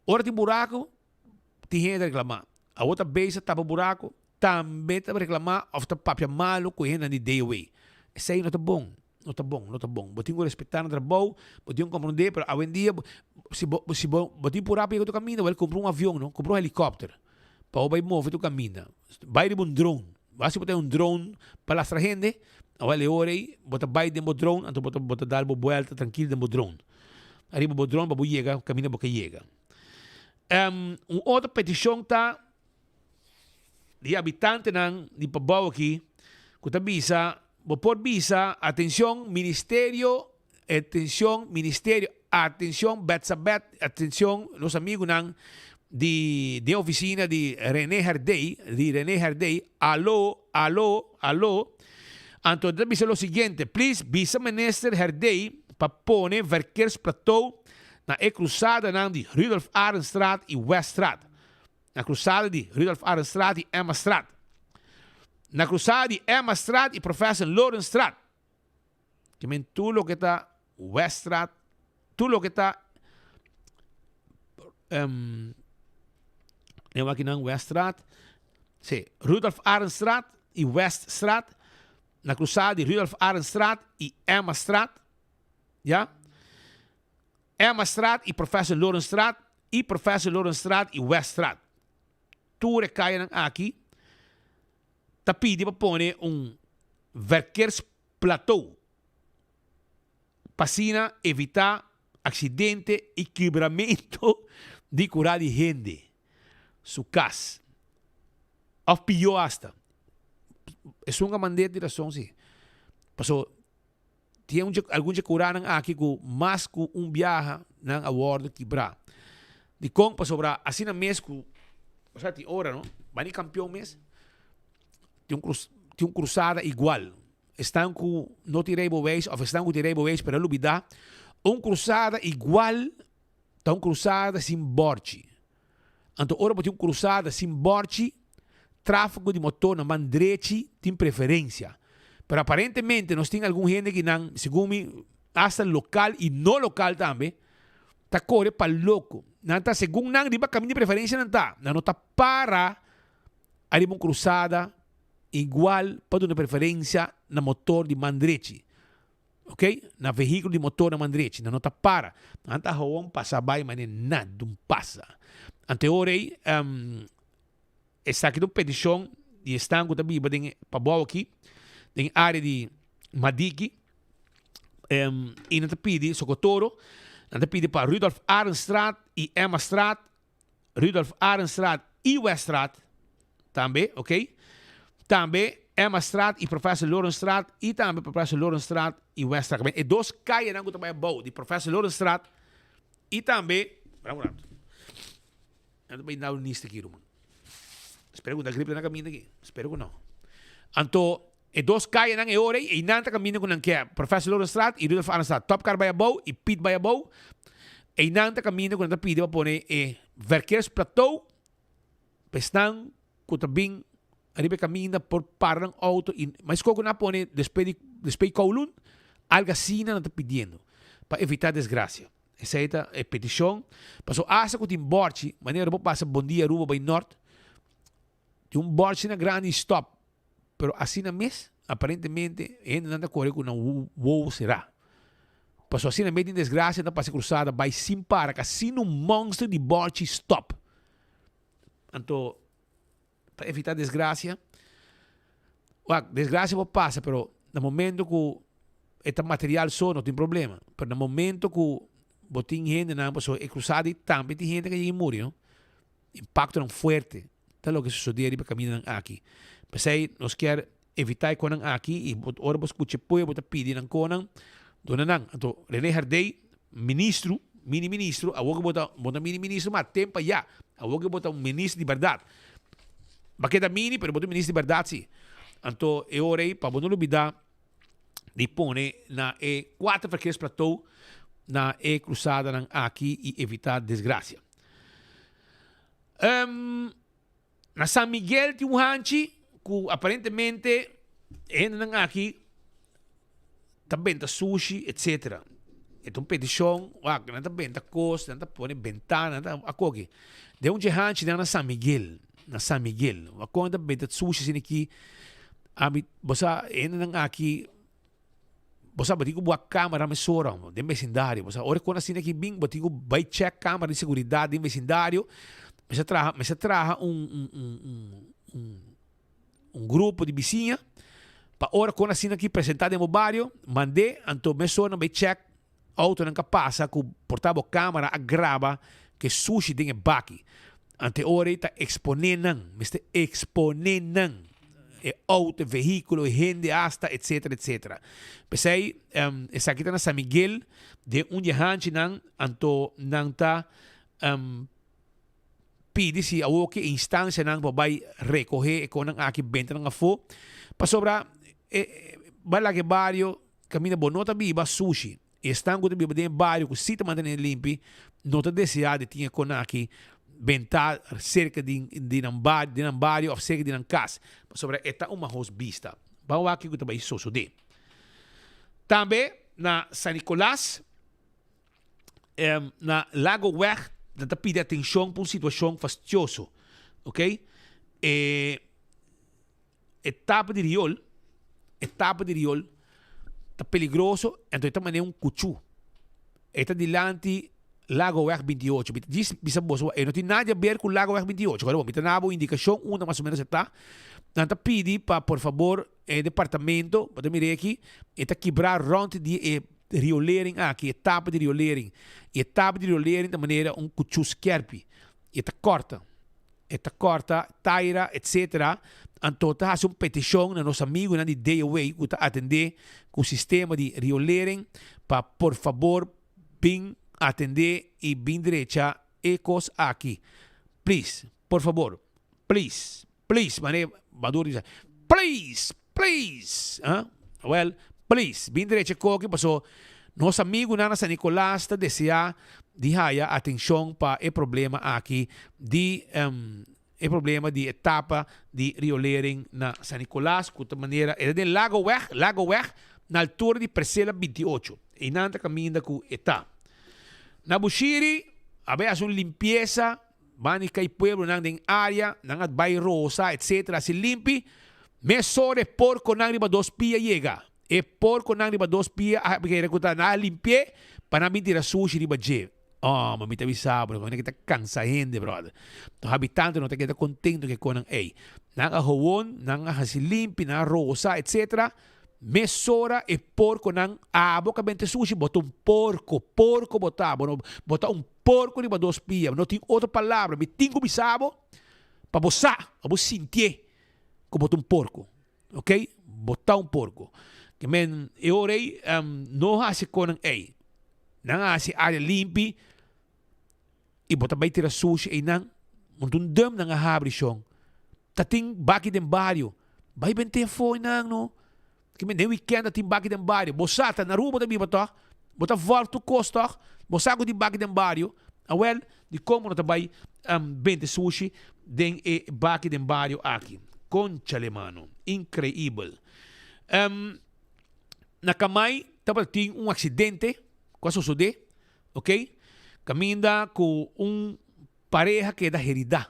ora tin buraco, tin hende ta reclama. Awor ta bezig tapa buraco, tambe ta reclama of ta papia malo cu e hendenan di DOW. Esey no ta bon, no ta bon, no ta bon. Bo tin cu respeta nan trabou, bo tin cu comprende, pero awendia si bo si bo bo tin pura pa yega tu caminda, bo cumpra un avion no, cumpra un helicopter pa bo bay move tu caminda. Bay riba un drone, bo si bo tin un drone pa lastra hende, awel e ora ey bo ta bay den bo drone, anto bo ta bo ta dal bo buelta trankil den bo drone. Ariba bo drone pa bo yega caminda bo ke yega. Un otro peticion ta di habitantenan di Pabao aki cu ta bisa, bo por bisa, atencion ministerio, atencion ministerio, atencion Betsabeth, atencion nos amigunan di den oficina di Rene Herdey, di Rene Herdey, alo, alo, alo. Anto ta bisa lo siguiente, please bisa minister Herdey pa pone verkeersplateau na e cruzadanan di Rudolf Arendstraat y Weststraat. Na cruzada di Rudolf Arendstraat y Emmastraat. Na cruzada di Emmastraat y Professor Lorenstraat. Ke men tur loke ta Weststraat, tur loke ta um, akinan Weststraat, sí, Rudolf Arendstraat y Weststraat, na cruzada di Rudolf Arendstraat y Emmastraat, ya. Emmastraat y Professor Lorenstraat y Professor Lorenstraat y Weststraat. Tur e cayanan aki ta pidi pa pone un verkeersplateau pa asina evita accidente y kibramento di cura di hende su cas of pio hasta. Esun a mand'e di razon si. Paso Tin un algun dje kuranan aki ku mas ku un biaha nan a wòrdu kibrá. Dikon? Pasobra asina mes ku, osea tin ora no, bani kampion mes, tin un krus tin un krusada igual. Esnan ku no tin reibeweis òf esnan ku tin reibeweis pero a lubidá, un krusada igual ta un krusada sin bòrchi. Anto ora bo tin un cruzada sin borchi, trafico di motor na man drechi tin preferencia. Pero aparentemente nos tin algun hende ki nan, segun mi, hasta local y no local tambe, ta core pa loco. Nan ta, segun nan, riba caminda di preferencia nan ta. Nan no ta para ariba un cruzada igual pa duna preferencia na motor di man drechi. Ok, na vehículo di motor na man drechi, nan no ta para. Nan ta gewoon pasa bai mane nada un pasa. Anto e ora ei, um, esaki ta un peticion di esnan cu ta biba den pabou aki, den area di Madiki, um, y nan ta pidi Socotoro, nan ta pidi pa Rudolf Arendstraat y Emmastraat Rudolf Arendstraat y Weststraat tambe, ok. Tambe Emmastraat y Professor Lorenstraat y tambe Professor Lorenstraat y Weststraat. E dos cayenan cu ta bay abou di Professor Lorenstraat y tambe, Espera un rato. Nan ta bay dau nista aki, ruman. Espero cu no ta gripe na caminda aki. Espero cu no. Anto, e dos cayenan e ora ey, eynan ta caminda cu nan ke Professor Lorenstraat y Rudolf Arendstraat. Topcar bay abou y Piet bay abou. Eynan ta caminda cu nan ta pidi pa pone e verkeersplateau pa esnan cu ta bin ariba e caminda por para nan auto y mas cu nan a pone despues di despues di Kowloon algo asina nan ta pidiendo pa evita desgracia. Esey ta e peticion pasobra hasta cu tin borchi manera bo pasa Bondia Aruba bay Nort tin un borchi na grandi stop Pero asina mes, aparentemente, e hendenan ta kore ku nan wowo será. Pasobra asina mes tin desgrasia ta pasa e krusada bai sin para, kasino un monster di bòrchi stòp. Anto, pa evitá desgrasia, wak, desgrasia por pasa, pero na momento ku e ta material so no tin problema. Pero na momento ku bo tin hendenan, pasobra e krusada ei tambe tin hende ku a yega i muri, no. Impactonan fuerte ta loke sosodé riba camindanan aki. P'esei nos kier evitá e konan aki i ora bo scucha e pueblo ta pidi nan konan. Duna nan. Anto Rene Herdey, ministro, mini ministro, awor ku bo ta, bo ta mini ministro ma tem pa ya. Awor ku bo ta un ministro di bèrdat. Bo a keda mini, pero bo ta un ministro di bèrdat si. Anto e ora ei pa bo no lubidá di pone na e kuater verkeersplateau na e krusadanan aki i evitá desgrasia. Na San Miguel tin un hanchi ku aparentemente e hendenan aki ta benta sushi etcetera. E ta un petishon, wak, nan ta benta kos, nan ta pone bentana, nan ta a koki. Den un dje hanchinan na San Miguel, na San Miguel, wak kon nan ta benta sushi asina aki, ami, bo sa e hendenan aki Bo sa bo tin ku wak kamera mesora den besindario. Bo sa ora kon asina ki bin bo tin ku bai check kamera di seguridat den besindario. Mester traha mester traha un un un un un un grupo di bisiña pa ora kon asina ki presenta den bo bario mand'é anto mesora nan bai check autonan ka pasa ku por ta bo kamera a graba ke sushi den e baki. Ante ora ei ta eksponé nan mester eksponé nan. e auto, e vehiculo, e hende hasta, etcetera, etcetera. P'esei, esaki ta na San Miguel, den un di e hanchinan, anto nan ta pidi si awor ki e instancianan por bai recoge e conan aki benta nan afo, pasobra e bai laga e bario caminda bo no ta biba sushi. Esnan ku ta biba den e bario ku si ta mantené limpi no ta deseá di tin e konaki bentá serka di di nan bario di nan bario òf serka di nan kas, pasobra e ta un mahos bista. Ban wak kiko ta bai sosodé. Tambe na San Nicolas, na Lagoweg nan ta pidi atenshon pa un situashon fastioso, ok. E E tapa di riol, e tapa di riol ta peligroso, enton e ta manera un kuchu. E ta dilanti Lagoweg 28. Mi ta djis bisa boso, e no tin nada di haber ku Lagoweg 28. Ora bon, mi ta daba un indikashon unda mas o menos e ta. Nan ta pidi pa por fabor e departamento, bo ta mira aki, e ta kibra rònt di e riolering aki, e tapa di riolering. I e tapa di riolering ta manera un kuchu skèrpi. I e ta kòrta. E ta kòrta taira etc. Anto ta hasi un petishon na nos amigunan di DOW ku ta atendé ku sistema di riolering pa por fabor bin atendé i bin drecha e kos aki. Please, por fabor, please, please, manera Maduro di bisa, please, please, ah, well, please, bin drecha e koki paso nos amigunan na San Nicolas ta desea di haya atencion pa e problema aki di e problema di e tapa di riolering na San Nicolas cu ta manera e ta den Lagoweg, Lagoweg, na altura di Presela 28. Einan ta caminda cu e ta. Na Bushiri a bay haci un limpieza. Bani kai pueblonan den area, nan a bai rosa etc. Hasi limpi, mesora e porkonan riba dos pia yega. E porkonan riba dos pia a kere ku ta nan a limpi'é pa nan bin tira sushi riba dje. Oh, ma mi ta bisa bo, nan ta kansa hende, brother. Nos habitantenan no ta keda kontento ku e konan ei. Nan a howon, nan a hasi limpi, nan a rosa etc. Mesora e porkonan abo ka bente sushi, bo ta un porko, porko bo ta, bo no, bo ta un Porco riba dos pia, no tin otro palabra, mi tin cu bisa bo pa bo sa, pa bo sintié cu bo ta un porco, ok, bo ta un porco. Ke men e ora ei no haci conan ei, nan a haci area limpi y bo ta bay tira sushi einan, un ta un dum nan a habri shon, ta tin baki den bario, bay bente afo einan no. Ke men den weekend a tin baki den bario. Bo sa ta na Aruba bo ta biba tòg? Bo ta vòlg tur kos tòg? Bo sa ku tin baki den bario? Awèl, dikon bo no ta bai bende sushi den e baki den bario aki? Konchale mano. Inkreibel. Na Kamay tabata tin un aksidente ku a sosodé, ok, kaminda ku un Pareha keda heridá.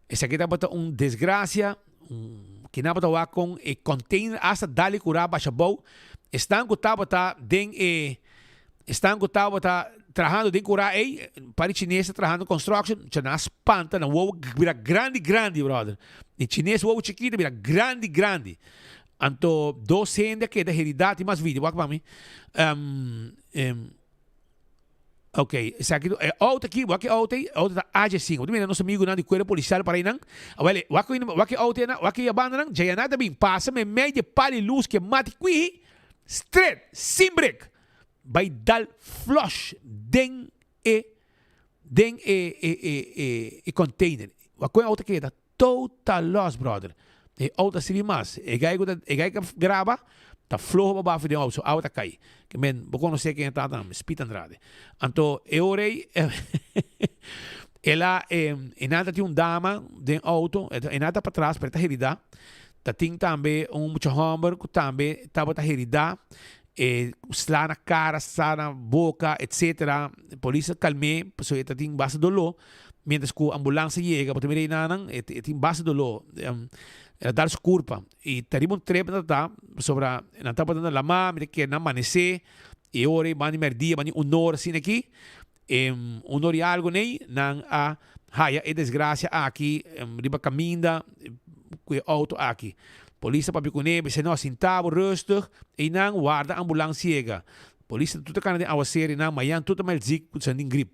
Esaki tabata un desgracia, un kinan tabata wak kon e container hasta dal e kurá basha bou. Esnan ku tabata den e esnan ku tabata trahando den kurá ei, un par di chines ta trahando construction, cha nan a spanta, nan wowo bira grandi grandi brother. E chines wowo chikito bira grandi grandi. Anto dos hende a keda heridá, tin mas video, wak pa mi. Ok, esaki e auto aki, wak e auto ei, auto ta AG5. Bo ta mira nos amigunan di cuerpo policial para einan. Awel, wak wak e auto einan, wak e bandanan, djayanan ta bin pasa memei di e pal di luz ke mati kwihi, straight, sin brek. bai dal flush den e den e e e e e container. Wak kon e auto keda total loss brother. E auto a sirbi mas. E guy ku ta e guy ku graba ta floho pa bafi den auto so awa ta kai. Ke men bo konosé ken e ta tambe, Speed Andrade. Anto e ora ei el a e nan ta tin un dama den auto e nan ta patras pero e ta herida. Ta tin tambe un mucha homber ku tambe tabata herida. E sla na cara, sla na boca, etc. Polis a calm'é pasobra e ta tin basta doló. Mientras cu ambulance a yega, bo ta mira einanan, e e tin basta doló. El a dal su curpa. Y ta riba un trip nan ta ta, pasobra nan tabata na lama, mi ta kere nan manesé. E ora ei banda di merdia, banda di un ora asina aki, un ora y algo nei, nan a haya e desgracia aki riba caminda cu e auto aki. Polis a papia cune, bisa no, sinta bo rustig, einan warda ambulance yega. Polis ta tur ta cana den awacero einan, mayan tur ta mal ziek cu san tin grip.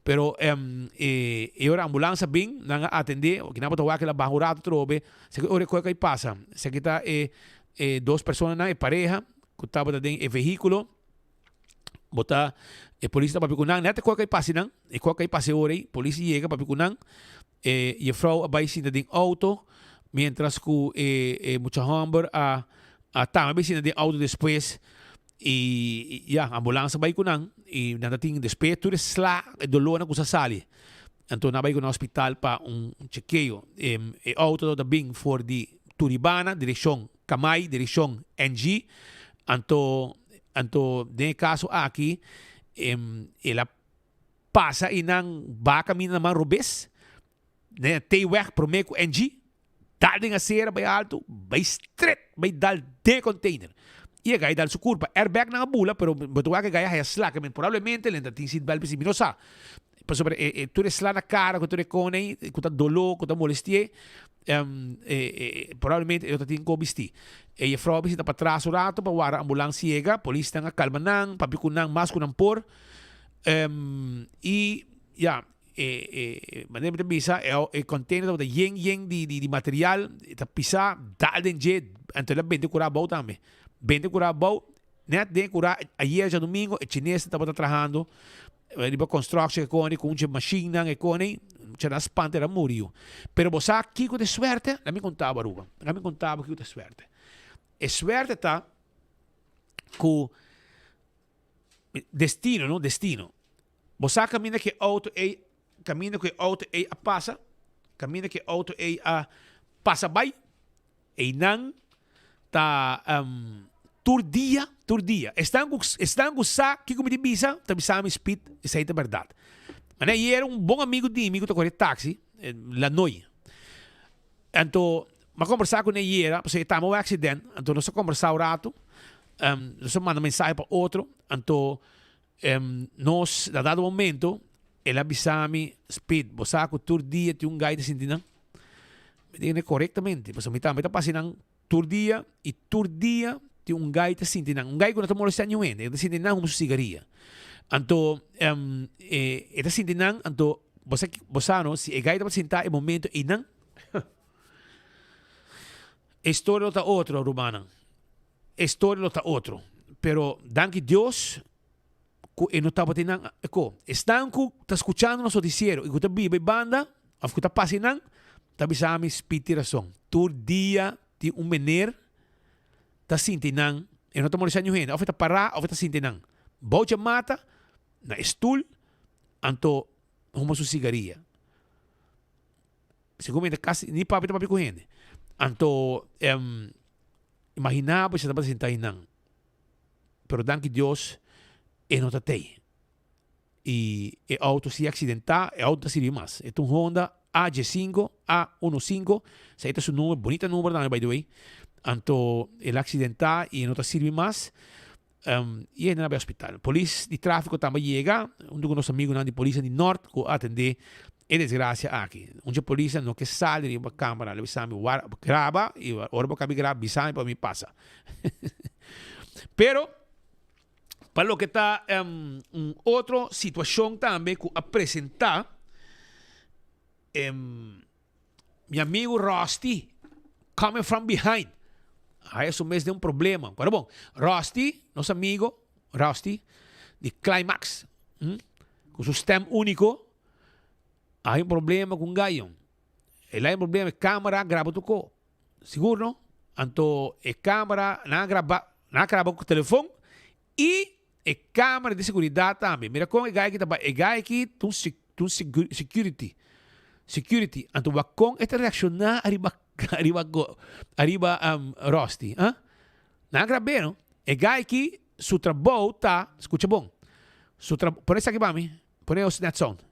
Pero e ora ambulance a bin, nan a atende, kinan bo ta wak el a baha un rato atrobe, esaki ora e coe cu a pasa. Esaki ta e dos personanan, e pareha cu tabata den e vehiculo. Bo ta, e polis ta papia ku nan, nèt e kòke a pasa nan, e kòke a pasa e ora ei, polis yega papia ku nan, e jefrou a bai sinta den outo, mientras ku e e mucha hòmber a a tambe bai sinta den outo despues, i ya, ambulans a bai ku nan, i nan ta tin despues tur e sla, e dolónan ku sa sali, anto nan a bai ku nan hospital pa un chekeo, e outo ta bin for di Turibana direkshon Kamay direkshon NG, anto anto den e kaso aki el a pasa i nan ba kaminda na man robes den e T-weg prome ku NG, dal den asera bai alto bai stret bai dal den e container i e gai dal su kurpa. Airbag nan a bula pero bo ta wak e gai a haya sla ke men probablemente lenta tin seatbelt p'esei mi no sa pasobra e tur e sla na kara ku tur e kone ei ku ta dolo ku ta molesti'é. Probablemente e lo ta tin ko bisti. E jefrouw a bisita patras un rato pa wara ambulans yega. Polisnan a kalma nan, papia ku nan mas ku nan por. I ya, e manera mi ta bisa, e container tabata yen yen di material, e ta pisa, dal den dje, anto el a bende kura abou tambe. Bende kura abou, net den e kura ayer djadumingo e chinesnan tabata trahando. Riba construction e koni ku un dje mashinnan e koni, mucha nan spanta era muri yu. Pero bo sa kiko ta e suerte? Laat mi konta bo Aruba, laat mi konta bo kiko ta e suerte. E suerte ta ku destino no, destino. Bo sa kaminda ku e auto ei, kaminda ku e auto ei a pasa, kaminda ku e auto ei a pasa bai, Einan ta tur dia, tur dia. Esnan ku, esnan ku sa kiko mi tin bisa, ta bisa mi Speed, esei ta bèrdat. Manera ayer un bon amigu di mi ku ta kore taxi, Lanoy. Anto, mi a kombersá kuné ayera, pasobra e tamba un aksident, anto nos a kombersá un ratu, nos a manda mensahe pa otro, anto nos, na dado momento, el a bisa mi, Speed, bo sa ku tur dia tin un gai ta sinti nan? Mi ta kende korektamente, pasobra mi tambe ta pasa nan tur dia i tur dia tin un gai ta sinti nan. Un gai ku no ta molestiá niun hende, e ta sinti nan huma su sigaria. Anto e ta sinti nan, anto bo sa bo sa no, si e gai tabata sintá e momento einan, e storia lo ta otro rumannan, e storia lo ta otro. Pero danki Dios ku e no tabatin nan eko. Esnan ku ta skuchando nos notisiero i ku ta biba e banda òf ku ta pasa einan ta bisa mi Speed tin rason. Tur dia tin un mener ta sinti nan, e no ta molestia niun hende, òf e ta pará òf e ta sinti nan bou dje mata na e stul anto huma su sigaria. Segun mi ta kasi ni papia ta papia ku hende. Anto imaginá bo si e tabata sinta einan. Pero danki Dios e no ta tei. Y e auto si accidenta, e auto ta sirbi mas. E ta un Honda AG5, A15, esei ta su number, bonita number tambe by the way. Anto el a accidenta y e no ta sirbi mas. Y e hende a bai hospital. Polis di trafico tambe a yega, hunto cu nos amigunan di polisnan di Noord cu a atende e desgracia aki. Un dje polisnan no ke sali riba camera, lo bisa mi wara, graba y ora bo cabi graba bisa mi pa mi pasa. Pero pa loke ta un otro situacion tambe cu a presenta, mi amigo Rusty coming from behind haya su mes den un problema. Pero bon, Rusty, nos amigo Rusty. di Climax, hm, ku su stem úniko, a hay un problema ku un gayo. El hay un problema, e kamera a graba tur ko. Sigur no? Anto e kamera nan a graba, nan a graba ku telefon i e kamera di seguridat tambe. Mira kon e gai aki ta bai. E gai aki ta un ta un security, security. Anto wak kon e ta reakshoná ariba ariba ariba Rusty, ah. Nan a grab'é no. E gai aki su trabou ta, skucha bon, su trabou, pone esaki pa mi, pone e net sound.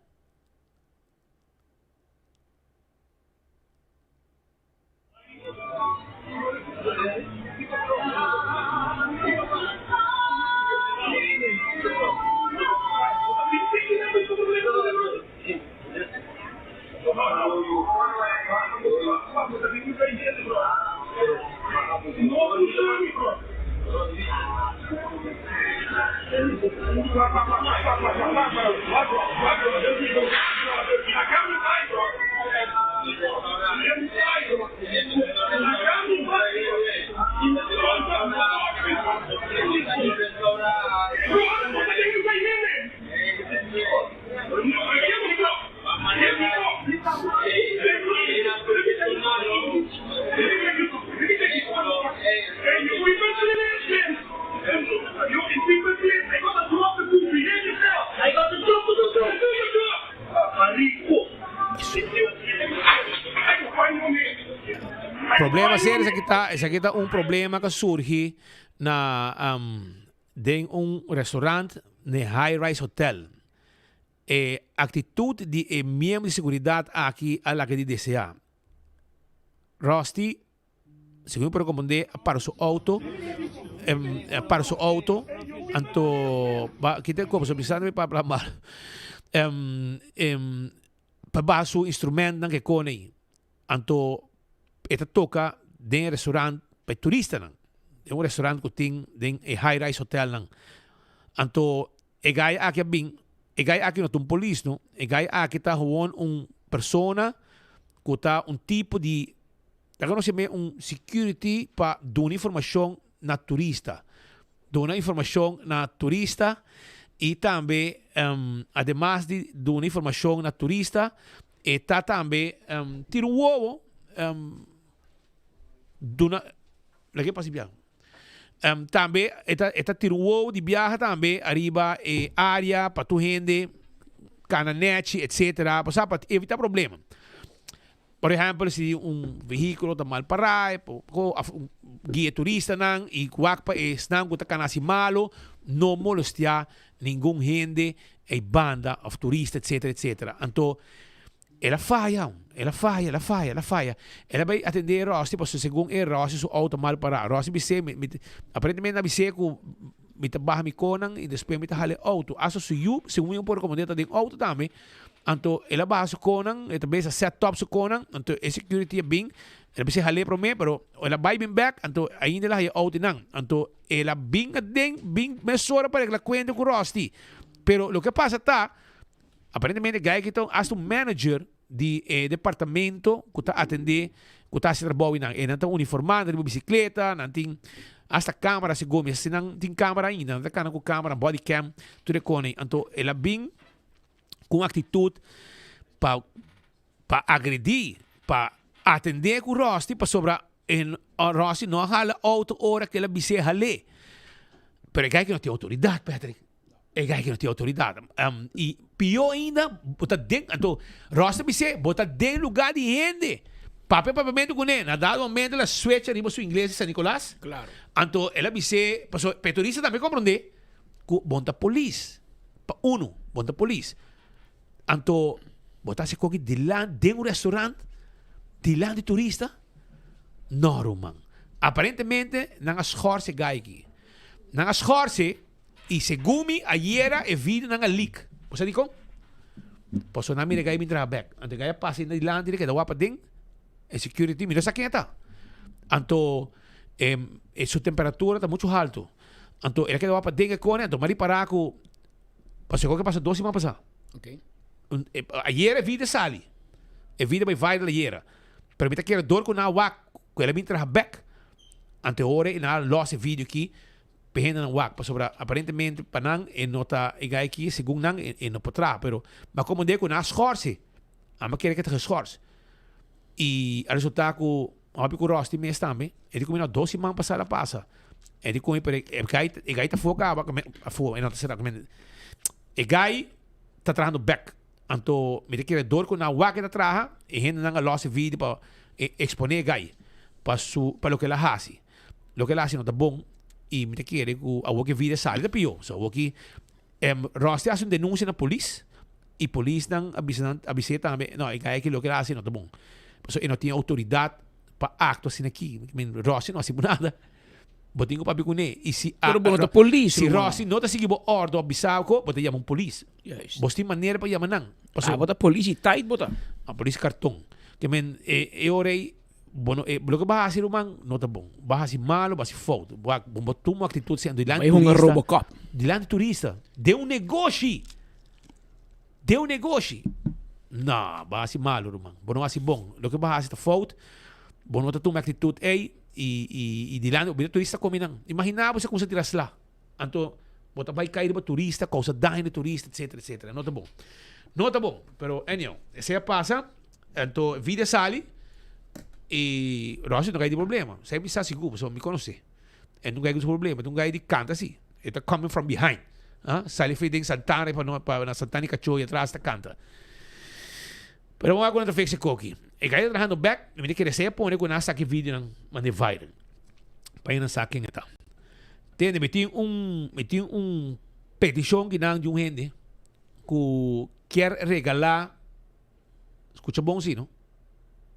Problema serio esaki ta, esaki ta un problema ku a surgi na den un restaurant den High Rise Hotel. E actitud di e miembro di seguridad aki a laga di desea. Rusty, segun mi por comprende, a para su auto, a para su auto, anto, ba, kita como so bisando mi papla mal, pa baha su instrumentnan ke kone ei. Anto e ta toca den e restaurant pa e turistanan, den un restaurant cu tin den e high rise hotelnan. Anto E guy aki a bin, e guy aki no ta un polis no, e guy aki ta gewoon un persona ku ta un tipo di, ta konosi me un security pa duna informashon na turista. Duna informashon na turista i tambe ademas di duna informashon na turista e ta tambe tira un wowo duna, laga e pasa biaha. Tambe e ta e ta tira un wowo di biaha tambe ariba e area pa tur hende kana nechi etcetera bo sa pa evita problema. Por ehempel si un vehiculo ta mal para e por of un guia turistanan y wak pa esnan cu ta kana haci malo no molestia ningun hende ey banda of turista etcetera etcetera. Anto El a faya, el a faya, el a faya, el a faya. El a bai atendé Rossi pasobra segun e Rossi su auto mal pará. Rossi bis'é, mi, mi, aparentemente a bis'é ku mi ta baha mi konan i despues mi ta hala e auto. Asta su yu, segun mi por rekomend'é, ta den auto tambe. Anto el a baha su konan, e ta bes a set top su konan, anto e security a bin, el a bis'é hal'é promé, pero el a bai bin bèk, anto ainda el a haya auto einan. Anto el a bin aden, bin mesora pa regla kuenta ku Rossi. Pero loke a pasa ta, Aparentemente guy aki ta hasta un manager di e departamento cu ta atende, cu ta haci trabou y nan. E nan ta uniforma, nan ta riba bicicleta, nan tin hasta camera segun mi. Si nan tin camera ainda, nan ta cana cu camera, body cam, tur e cone. Anto el a bin cu un actitud pa pa agredi, pa atende cu Rusty pasobra e Rusty no a hala auto ora cu el a bis'é hal'é. Pero e guy aki no tin autoridad, Patrick. E guy aki no tin autoridad. Y pió ainda, bo ta den, anto Rusty a bis'é, bo ta den lugar di hende. Papia papiamento kuné. Na dado momento el a switch ariba su ingles di San Nicolas. Claro. Anto el a bis'é, pasobra pe turista tambe comprende cu bo no ta polis. Pa uno, bo no ta polis. Anto bo ta hasi koki dilanti den un restaurant dilanti turista? No ruman. Aparentemente nan a schorse guy aki. Nan a schorse y segun mi ayera e video nan a leak. Bo sa dikon? Pasobra nan mira e guy bin traha bek. Anto e guy a pasa ayina dilanti di keda wak paden e security mi no sa ken e ta. Anto e su temperatura ta mucho halto. Anto el a keda wak paden e kone anto mi a ripara ku Pasobra kiko ke pasa dos siman pasá. Ok. Ayer e video sali. E video bai viral ayera. Pero mi ta kere dor ku nan a wak ku el a bin traha bek. Ante ora e nan a los e video aki. P'e hendenan wak pasobra aparentemente pa nan e no ta e guy aki segun nan e no por traha pero m'a komprende ku nan a schorse a m'a kere ke ta geschors i a resulta ku hopi ku Rusty mes tambe e di ku mi no dos siman pasa a pasa e di ku mi pero e guy e guy ta afo kaba afo e no ta sera e guy ta trahando bek anto mi ta kere dor ku nan wak e ta traha e hendenan a los e video pa expone e guy pa su pa loke el a hasi. Loke el a hasi no ta bon y mi ta kere cu awor ki vida sali ta pio. So awor ki Rusty a hasi un denuncia na polis y polisnan a bisa nan a bis'é tambe no e guy aki loke el a hasi no ta bon. Pasobra e no tin autoridad pa actua asina aki. I mean Rusty no hasi bo nada. Bo tin cu papia cune y si Pero bo no ta polis, si ruman. Rusty no ta sigui bo ordo a bisa bo bo ta yama un polis. Juist. Bo tin manera pa yama nan. Ah, bo ta polis y tight bo ta. A polis carton. Ke men e ora ey Bo no, e, loke bo a hasi ruman no ta bon. Bo a hasi malo, bo a hasi fout. Bo a, bo tuma un actitud asina dilanti Bai hunga turista. Robocop. Dilanti turista. Den un negoshi. Den un negoshi. No, bo a hasi malo ruman. Bo no hasi bon. Loke bo a hasi ta fout. Bo no ta tuma e actitud ey y, y, y dilanti, bo turista komi nan. Imagina bo si a cuminsa tira sla. Anto bo ta bai kai riba turista, causa daño na turista, etcetera, etcetera. No ta bon. No ta bon. Pero anyhow, esey a pasa. Anto vida sali y Rosy no kai di problema. Esey mi sa sigur, pasobra mi conoce. E no kai ku su problema, e ta un guy di canta si. E ta coming from behind. Ah, sali fe den Santana pa no pa na Santana y Cachoy atras ta canta. Pero bo wak ku nan ta fix e koki. E guy ta trahando bek, mi ta kere esey a pone ku nan a saki videonan manda viral. Pa nan sa ken e ta. Tende, mi tin un mi tin un petishon kinan di un hende ku kier regalá Scucha bon si no.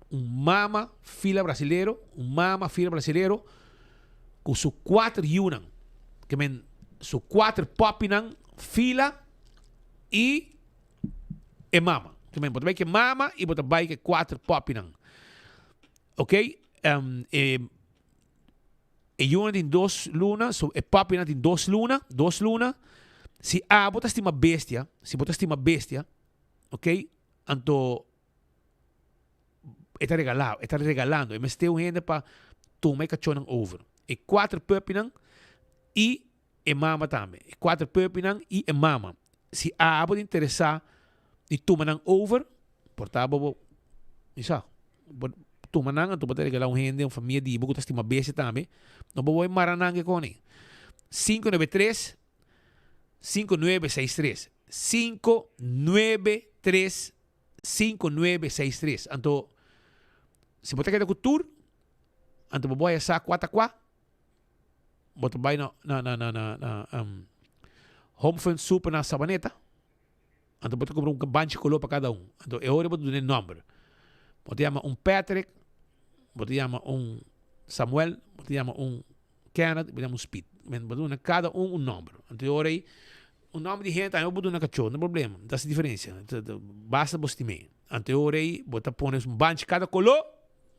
Un mama fila brasilero, un mama fila brasilero cu su cuater yiunan, ke men su cuater puppynan fila y e mama. Ke men bo ta bay ke mama y bo ta bay ke cuater puppynan. Ok, um, e, e yiunan tin dos luna, so e puppynan tin dos luna, dos luna. Si abo ta stima bestia, si bo ta stima bestia, Ok, anto e ta regalá, e ta regalando, e mester un hende pa tuma e kachónan over. E kuater puppynan i e mama tambe. E kuater puppynan i e mama. Si abo ta interesá di tuma nan over, por ta bo bo, mi sa, bo tuma nan anto bo ta regalá un hende, un famia di bo ku ta stima bestia tambe. No bo bo mara nan ke koni. 593 5963. 593 5963. Anto, si bo ta keda ku tur, anto bo boy a sa kua ta kua, bo ta bai na na na na na na um, Home Fun Super na Sabaneta, anto bo ta kumpra un banchi koló pa kada un. Anto e ora bo ta duna e nòmber. Bo ta yama un Patrick, bo ta yama un Samuel, bo ta yama un Kenneth, bo yama un Speed. Men bo duna kada un un nomber. Anto e ora ei, un nomber di hende tambe bo duna kachó, no problema, no ta hasi diferensia. Basta bo stim'é. Anto e ora ei bo ta pone un banchi kada koló,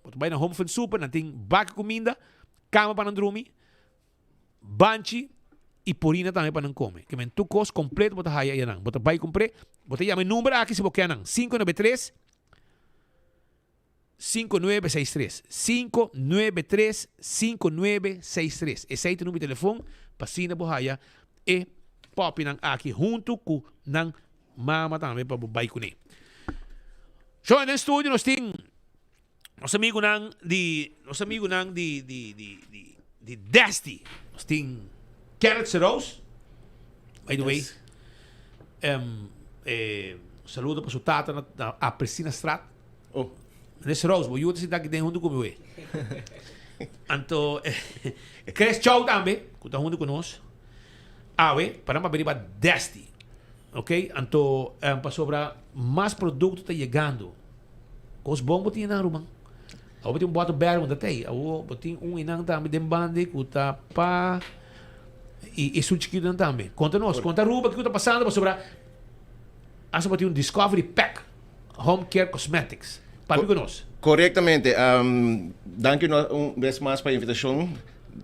bo ta bai na Home Fun Super, nan tin baki kuminda, kama pa nan drumi, banchi i purina tambe pa nan kome. Ke men tur kos kompleto bo ta haya ayanan. Bo ta bai kumpr'é, bo ta yama e number aki si bo ke nan, 593. 5963. 593 5963. Esei ta number di telefon pa asina bo haya e popinan aki huntu ku nan mama tambe pa bo bai kuné. So den studio nos tin nos amigunan di nos amigunan di di di di di Desti. Nos tin Kenneth Serous. By the way, um, eh, saludo pa su tata na, na Apelsina Straat. Oh. Meneer Rose, bo yu ta sinta aki den huntu ku mi we. Anto, Chris Chow tambe, ku ta huntu ku nos. Awe, pa nan papia riba Desti. Ok, anto, um, pasobra mas produkto ta yegando. Kos bon bo tin nan, ruman. Awo bo tin un bòtel bèrdè ku ta tei. Awo bo tin un einan tambe den bandi ku ta pa i esun chikitunan tambe. Konta nos, konta Aruba kiko ta pasando pasobra asa bo tin un Discovery Pack Home Care Cosmetics. Papia ku nos. Korektamente. Danki un bes mas pa e invitashon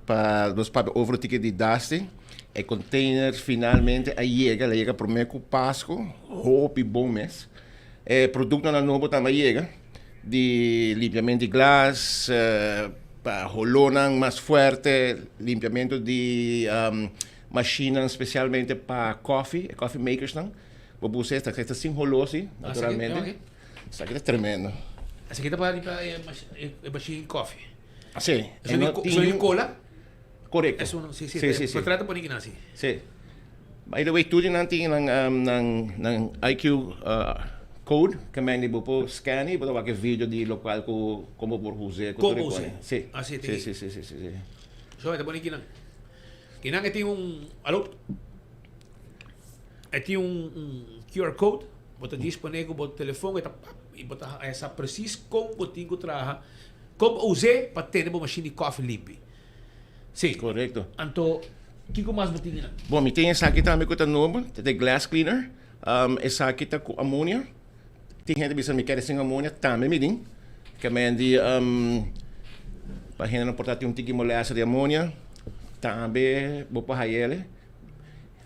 pa nos papia over e ticket di Dusty. E container finalmente a yega, el a yega prome ku Pasku, hopi bon mes. E produktonan nobo tambe a yega, di limpiamento di glas. pa holónan mas fuerte, limpiamentu di mashinnan spesialmente pa kòfi, e coffee makersnan. Bo busa esta, esta sin holó si, naturalmente. Esaki ta tremendo. Esaki ta pa limpia e mashin di kòfi. Si. Esun di kola? Korekto. Si, si, si. Por trata pone kinan si. Si. By the way, tur di nan tin nan nan IQ code ke men di bo por scan i bo ta wak e video di lokual ku kon bo por us'é. Kon bo us'é? Si. Ah, si, si, si, si, si, si. So, e ta pone kinan. Kinan e tin un, alo? E tin un QR code, bo ta djis pone ku bo telefon e ta pap i bo ta haña sa presis kon bo tin ku traha, kon bo us'é pa tene bo mashin di kòfi limpi. Sí. Korekto. Anto, kiko mas bo tin einan? Bon, mi tin esaki tambe ku ta nobo, ta e glass cleaner. Esaki ta ku amonia. Tin hende bisa mi kere sin amonia, tambe mi tin. Ke men di pa hendenan por ta tin un tiki molèster di amonia, tambe bo por hay'el.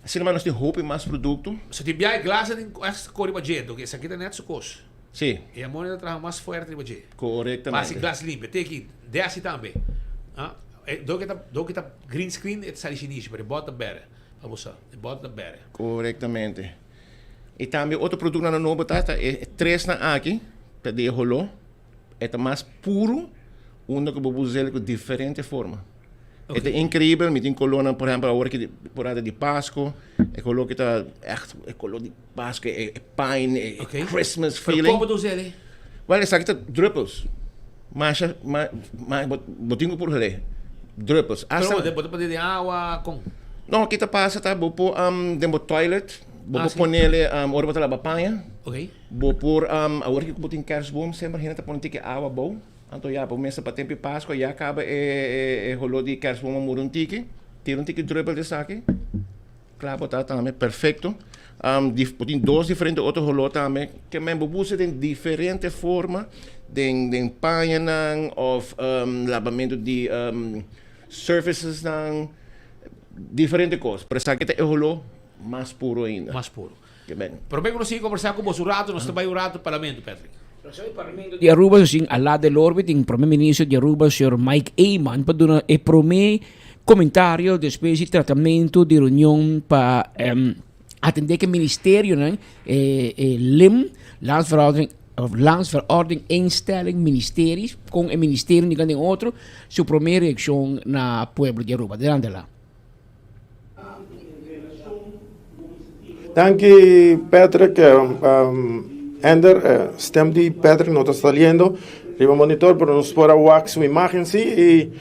Asina mas nos tin hopi mas produkto. So tin biaha e glass tin extra kor riba dje, enton esaki ta net su kos. Sí. E amonia ta traha mas fuerte riba dje. Korektamente. Pa hasi glas limpio. Te aki, desi tambe. Ah, dor ke ta, dor ke ta green screen e ta sali shinishi, pero e bòt ta bèrdè. Pa bo sa, e bòt ta bèrdè. Korektamente. I tambe otro produktonan nobo ta, ta e tresnan aki, ta di e holó. E ta mas puru unda ku bo por us'el ku diferente forma. E ta increibel, mi tin kolónan, por ehempel, awor ki temporada di Pasco, e koló ki ta ègt e koló di Pasco, e pine, e Christmas feeling. Pero kon bo ta us'el ei? Wèl, esaki ta druppels. Masha, ma, ma, bo tin ku por us'el ei. Druppels. Pero bo ta pone den awa, kon? No, ki ta pasa ta bo por den bo toilet, bo por ponele ora bo ta laba paña. Bo por, awor ki ku bo tin kerstboom, semper hende ta pone un tiki awa abou. Anto ya, bo mester pa tempu di Pascua ya kaba e holó di kerstboom a muri un tiki. Tira un tiki druppel di esaki, kla bo ta tambe, perfecto. Bo tin dos diferente otro holó tambe, ke men bo busa den diferente forma, den den pañanan òf labamentu di surfacesnan, diferente kos. Pero esaki ta e holó mas puro ainda. Mas puro. Ke ben. Prome ku nos sigui kombersá ku boso un ratu, nos ta bai un ratu Parlamento, Patrick. Parlamento di Aruba sin Alá del Orbe tin Prome Minister di Aruba señor Mike Eman pa duna e prome komentario despues di tratamento di reunion pa atende ku e ministerionan e lim, Landsverordening of Landsverordening Instelling Ministeries, kon e ministerio di den otro, su prome reakshon na pueblo di Aruba. Adelante Alá. Danki Patrick. Ender, stem di Patrick no ta saliendo riba monitor, pero nos por a wak su imagen si. Y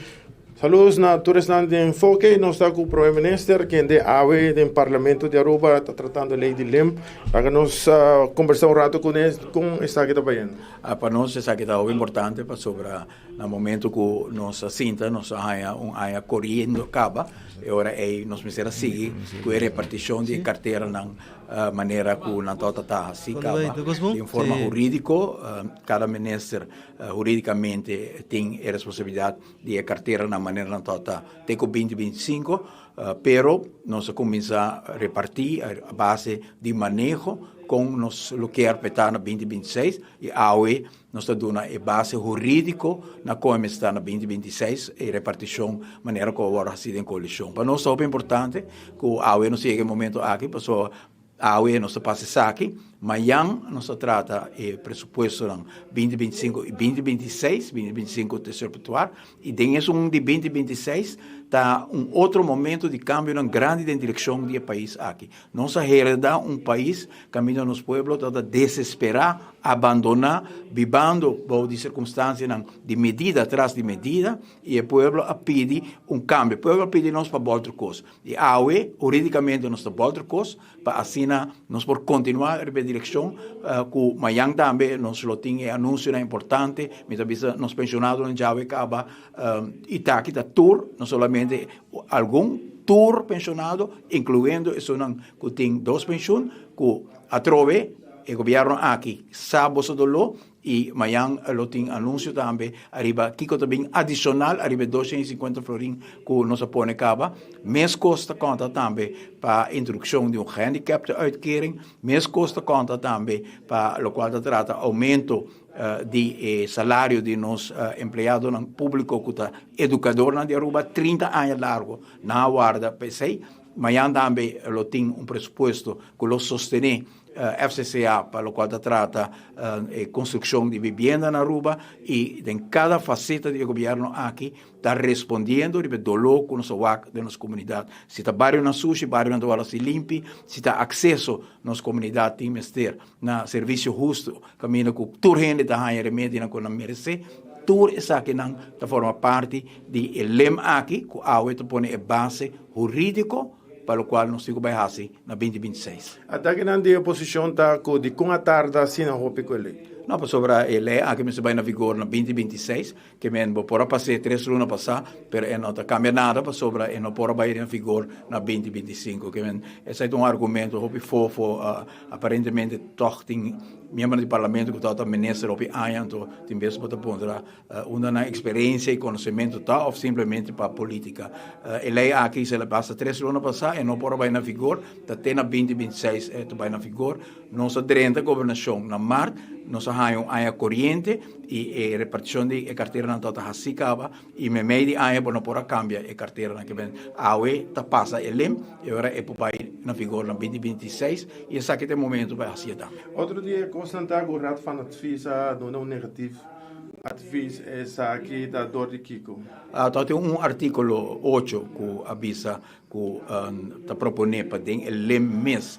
saludos na tur esnan den Enfoke. Nos ta cu Prome Minister, kende awe den Parlamento di Aruba ta tratando ley di limp. Laga nos conversa un rato cune con esaki ta bayendo. Pa nos esaki ta hopi importante pasobra Na momento ku nos a sinta, nos a haña un aña koriendo kaba, e ora ei nos mester a sigui ku e repartishon di e karteranan manera ku nan tabata ta hasi kaba. Di un forma hurídiko, kada minister hurídikamente tin e responsabilidat di e karteranan manera nan tabata te ku binti binti sinku, pero nos a kuminsá repartí a base di maneho kon nos lo kier p'e ta na binti binti seis i awe Nos ta duna e base hurídiko na kon e mester ta na binti binti i seis, e repartishon manera ku a wòrdu hasi den koalishon. Pa nos ta hopi importante ku awe nos yega e momento aki pasobra awe nos ta pasa esaki, mañan nos ta trata e presupuestonan binti binti sinku i binti binti seis, binti binti sinku tercer pertuar, i den esun di binti binti seis ta un otro momento di kambionan grandi den direkshon di e pais aki. Nos a hereda un pais kaminda nos pueblo ta ta desesperá, abandoná, bibando bou di sirkunstansianan di medida tras di medida, i e pueblo a pidi un kambio. E pueblo a pidi nos pa bòlter kos. I awe, hurídikamente nos ta bòlter kos pa asina nos por kontinuá riba e direkshon ku mañan tambe nos lo tin e anunsionan importante. Mi ta bisa nos penshonadonan djawe kaba i taki ta tur, no solamente algun. Tur pensionado, incluyendo esunnan cu tin dos pensioen, cu atrobe e gobierno aki sa boso dolor. I mañan lo tin anunsio tambe ariba kiko ta bin adishonal ariba e 250 florin ku nos a pone kaba. Meskos ta konta tambe pa introdukshon di un gehandicaptenuitkering. Meskos ta konta tambe pa lokual ta trata oumento di e salario di nos empleadonan públiko ku ta edukadornan di Aruba 30 aña largo nan a warda pa esei. Mañan tambe lo tin un presupuesto ku lo sostené FCCA pa lokual ta trata e konstrukshon di bibienda na Aruba i den kada faseta di e gobièrnu aki ta respondiendo riba e doló ku nos a wak den nos komunidat. Si ta barionan sushi, barionan ta wòrdu hasi limpi, si ta akseso nos komunidat tin mester na servisio hustu kaminda ku tur hende ta haña remedinan ku nan meresé, tur esakinan ta forma parti di e lem aki ku awe ta pone e base hurídiko pa lokual nos tin ku bai hasi na 2026. Atakenan di oposishon ta ku dikon a tarda asina hopi ku e lei? No, pasobra e lei aki mester bai na vigor na 2026, ke men bo por a pas'é tres luna pasá, pero e no ta kambia nada pasobra e no por a bai na vigor na 2025. Ke men esei ta un argumento hopi fofo, aparentemente tòg tin miembronan di parlamento ku tabata minister hopi aña, anto tin bes bo ta puntra Unda nan experiencia y conocemento ta of simplemente pa politica. E ley aki se la basta tres luna pasa e no por a bay na vigor, ta te na 2026 e ta bay na vigor. Nos a drenta gobernacion na maart, nos a haya un aña coriente y e reparticion di e carteranan tabata haci caba y memey di aña bo no por a cambia e carteranan ke ben awe ta pasa e lem y ora e por bay na vigor na 2026 y esaki ta e momento pa haci e tambe. Otro dia cosnan ta cu Raad van Advies a duna un negatief Advies esaki ta dor di kiko? Ta tin un artíkulo ocho ku a bisa ku ta proponé pa den e lem mes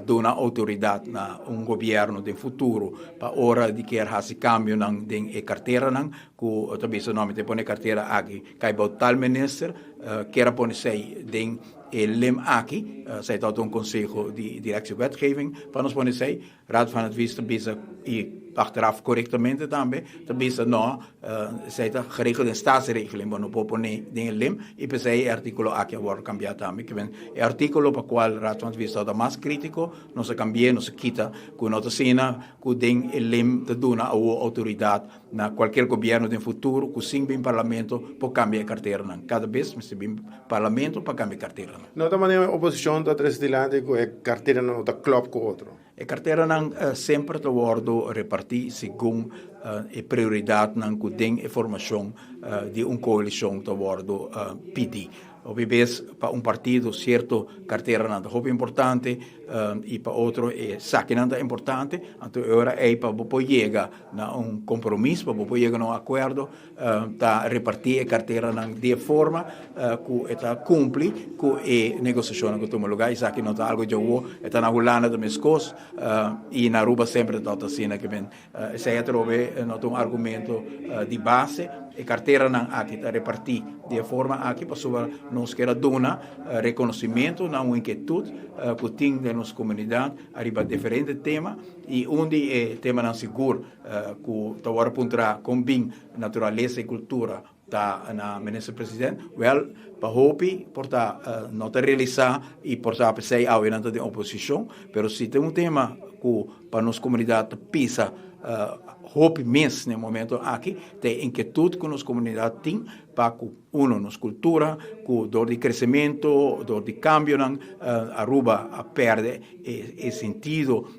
duna outoridat na un gobièrnu den futuro pa ora di kier hasi kambionan den e karteranan ku ta bisa no mi ta pone e kartera aki kai bou tal minister kier a pone esei den e lem aki esei ta un konseho di directie wetgeving pa nos pone esei. Raad van Advies ta bisa, y achteraf correctamente tambe, ta bisa no, esey ta geregeld den staatsregeling, bo no por pone den e lem, y p'esey e articulo aki a wordo cambia tambe. Kiben e articulo pa cual Raad van Advies tabata mas critico, nos a cambi'e, nos a kita, cu no ta asina cu den e lem ta duna awo autoridad na cualkier gobierno den futuro cu sin bin parlamento por cambia e carteranan. Cada bes mester bin parlamento pa cambia e carteranan. No ta manera oposicion ta trece dilanti cu e carteranan no ta klop cu otro. E karteranan semper ta wòrdu repartí segun e prioridatnan ku den e formashon di un koalishon ta wòrdu pidí. Hopi bes pa un partido sierto karteranan ta hopi importante i pa otro esakinan ta importante, anto e ora ei pa bo por yega na un kompromis, pa bo por yega na un akuerdo, Ta repartí e karteranan di e forma ku e ta kumpli ku e negosiashonnan ku tuma lugá. Esaki no ta algu djawo, e ta na Hulanda ta meskos i na Aruba semper ta tabata asina. Ke men esei atrobe no ta un argumento di base. E karteranan aki ta repartí di e forma aki pasobra nos kier a duna rekonosimentu na un inkietut ku tin den nos komunidat ariba diferente tema i un di e temanan sigur Ku ta wòrdu puntrá kon bin naturalesa i kultura ta na Minister President? Wèl, pa hopi por ta no ta realisá i por ta p'esei awe nan ta den oposishon, pero si ta un tema ku pa nos komunidat ta pisa hopi mes na e momento aki, ta e inkietut ku nos komunidat tin pa ku Uno, nos cultura cu door di crecemento, door di cambionan, Aruba a perde e sentido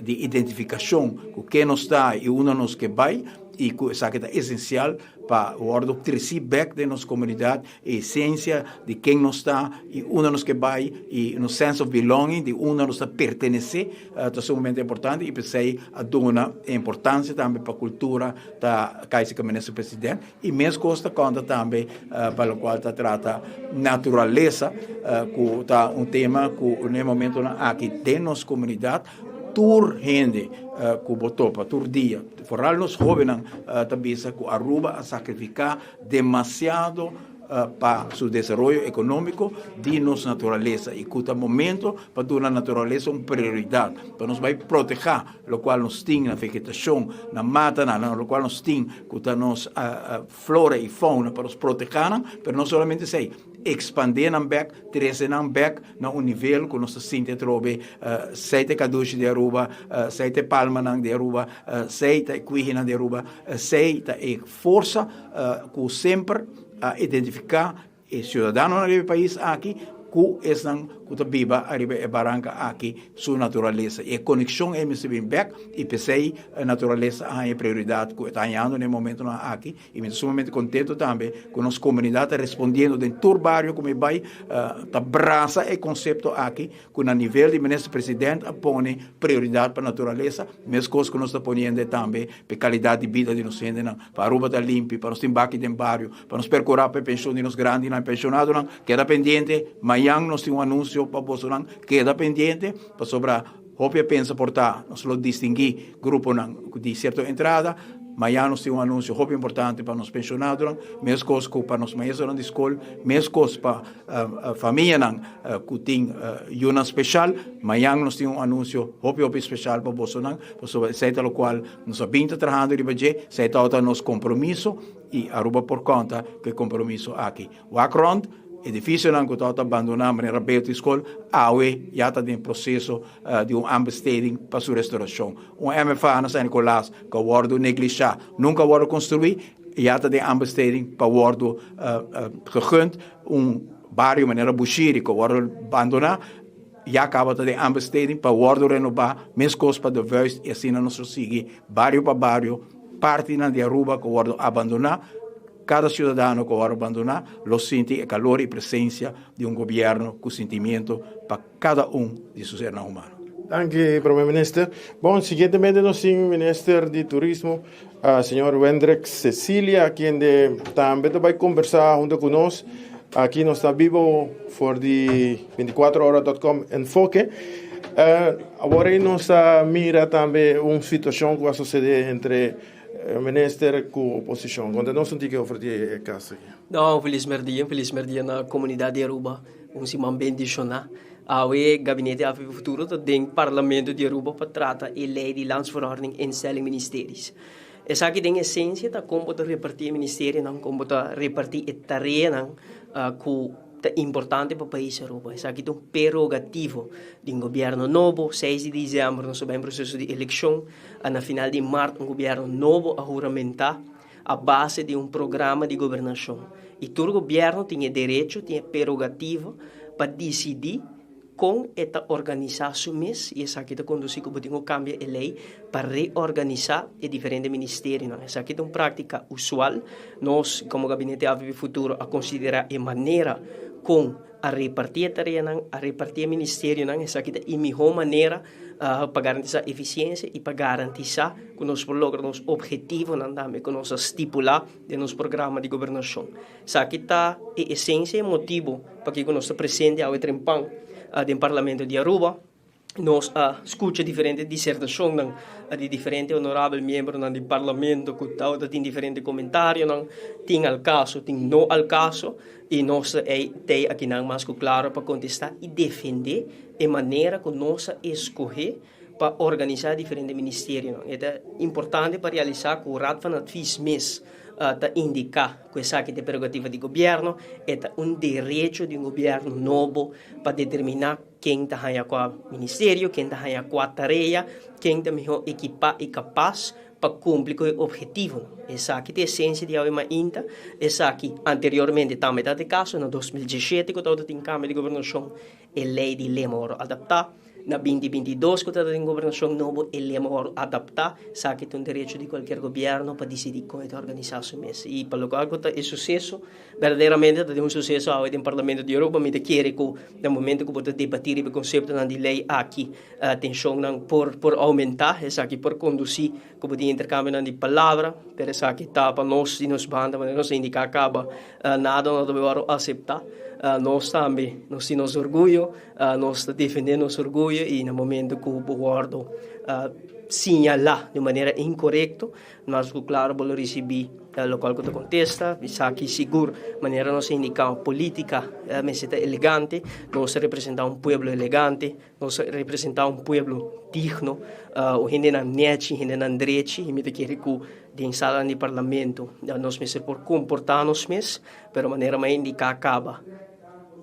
di identificacion cu ken nos ta y unda nos ke bay y cu esaki ta esencial pa wordo treci bek den nos comunidad e esencia di ken nos ta y unda nos ke bay y nos sense of belonging di unda nos ta pertenece ta sumamente importante y p'esey a duna importancia tambe pa cultura ta Kaiser Minister President. I meskos ta konta tambe pa lokual ta trata naturalesa, ku ta un tema ku na e momentonan aki den nos komunidat tur hende ku bo topa tur dia, foral nos hóbennan ta bisa ku Aruba a sakrifiká demasiado pa su desaroyo ekonómiko di nos naturalesa i ku ta momento pa duna naturalesa un prioridat pa nos bai protehá lokual nos tin na vegetashon, na matanan, na lokual nos tin ku ta nos flora i fauna pa nos protehá nan, pero no solamente esei, ekspandé nan bèk, trese nan bèk na un nivel ku nos ta sinti atrobe sei ta e kadushi di Aruba, sei ta e palmanan di Aruba, sei ta e kwihinan di Aruba, sei ta e forsa ku semper a identifiká E siudadanonan riba e pais aki ku esnan ku ta biba ariba e baranka aki su naturalesa. I e konekshon ei mester bin bèk i p'esei naturalesa a haña e prioridat ku e ta hañando na e momentonan aki. I mi ta sumamente kontentu tambe ku nos komunidat ta respondiendo den tur bario ku mi bai ta brasa e konsepto aki ku na nivel di Minister President a pone prioridat pa naturalesa, meskos ku nos ta poniendo e tambe pa e kalidat di bida di nos hendenan, pa Aruba ta limpi, pa nos tin baki den bario, pa nos perkurá pa e penshon di nos grandinan i penshonadonan. Keda pendiente, mañan nos tin un anunsio pa bosonan, keda pendiente, pasobra hopi a pensa por ta nos lo distinguí gruponan di sierto entrada. Mañan nos tin un anunsio hopi importante pa nos penshonadonan, meskos ku pa nos maestronan di skol, meskos pa Famianan ku tin yunan speshal, mañan nos tin un anunsio hopi hopi speshal pa bosonan, pasobra esei ta lokual nos a bin ta trahando riba dje, esei tabata nos kompromiso i Aruba por konta ku e kompromiso aki. Wak rònt, edifisionan ku tabata bandoná manera Beatriz Skol, awe ya ta den proseso di un aanbesteding pa su restaurashon. Un MFA na San Nicolas ku a wòrdu neglishá, nunka a wòrdu konstruí, ya ta den aanbesteding pa wòrdu gegund. Un bario manera Bushiri ku a wòrdu bandoná ya kaba ta den aanbesteding pa wòrdu renobá, meskos pa De Vuist i asina nos lo sigui bario pa bario partinan di Aruba ku a wòrdu abandoná. Kada siudadano ku a wòrdu abandoná lo sinti e kalor i presensia di un gobièrnu ku sintimiento pa kada un di su sernan humano. Danki Prome Minister. Bon, siguientemente nos tin Minister di Turismo, señor Wendrick Cecilia, kende tambe ta bai kombersá hunto ku nos. Aki nos ta bibo for di 24 hora dot com Enfoke. Awor ei nos ta mira tambe un situashon ku a sosede entre Minister ku oposishon. Konta nos un tiki over di e kaso aki. No, un felis merdia, un felis merdia na komunidat di Aruba. Un siman bendishoná. Awe Gabinete AVP Futuro ta den Parlamento di Aruba pa trata e lei di Landsverordening Instelling Ministeries. Esaki den esensia ta kon bo ta repartí e ministerionan, kon bo ta repartí e tareanan ku ta importante pa pais Aruba. Esaki ta un prerogativo di un gobièrnu nobo. Seis di disièmber nos a bai un proseso di elekshon. Na final di mart un gobièrnu nobo a huramentá a base di un programa di gobernashon. I tur gobièrnu tin e derecho, tin e prerogativo pa disidí kon e ta organisá su mes i esaki ta kondusí ku bo tin ku kambia e lei pa reorganisá e diferente ministerionan. Esaki ta un práktika usual. Nos komo Gabinete AVB Futuro a konsiderá e manera kon a repartí e tareanan, a repartí e ministerionan, esaki ta e mihó manera pa garantisá efisiensia i pa garantisá ku nos por logra nos ophetivonan tambe ku nos a stipulá den nos programa di gobernashon. Esaki ta e esensia i e motibu pakiko nos ta presente awe trempan den Parlamento di Aruba. Nos a skucha diferente disertashonnan di diferente honorabel miembronan di Parlamento ku tabata tin diferente komentarionan, tin al kaso, tin no al kaso, i nos ta ei tei akinan mas ku klaro pa kontestá i defendé e manera ku nos a eskohé pa organisá diferente ministerionan. E ta importante pa realisá ku Raad van Advies mes ta indiká ku esaki ta e prerogativa di gobièrnu, e ta un derecho di un gobièrnu nobo pa determiná Ken ta haña kua ministerio, ken ta haña kua tarea, ken ta mihó ekipá i kapas pa kumpli ku e ophetivonan. Esaki ta e esensia di awe mainta. Esaki anteriormente tambe tabata e kaso. Na 2017 ku tabata tin kambio di gobernashon e lei di lema wòrdu adaptá. Na 2022 ku tabata tin gobernashon nobo e lema wòrdu adaptá. Esaki ta un derecho di kualkier gobièrnu pa disidí kon e ta organisá su mes. I pa lokual ku ta e suseso Berdaderamente ta tin un suseso awe den Parlamento di Europa. Mi ta kere ku na momento ku bo ta debatí riba e konseptonan di lei aki, tenshonnan por por oumentá. Esaki por kondusí ku bo tin interkambionan di palabra, pero esaki ta pa nos di nos banda, manera nos a indiká kaba, nada no ta bai wòrdu aseptá. Nos tambe nos tin nos orguyo, nos ta defendé nos orguyo i na momento ku bo wòrdu siñalá di un manera inkorekto, Mas ku klaro bo lo risibí lokual ku ta kontesta. Esaki sigur manera nos a indiká un polítika mester ta elegante. Nos ta representá un pueblo elegante, nos ta representá un pueblo digno, un hendenan nèchi, hendenan drechi i mi ta kere ku den salanan di parlamento nos mester por komportá nos mes, pero manera mi a indiká kaba.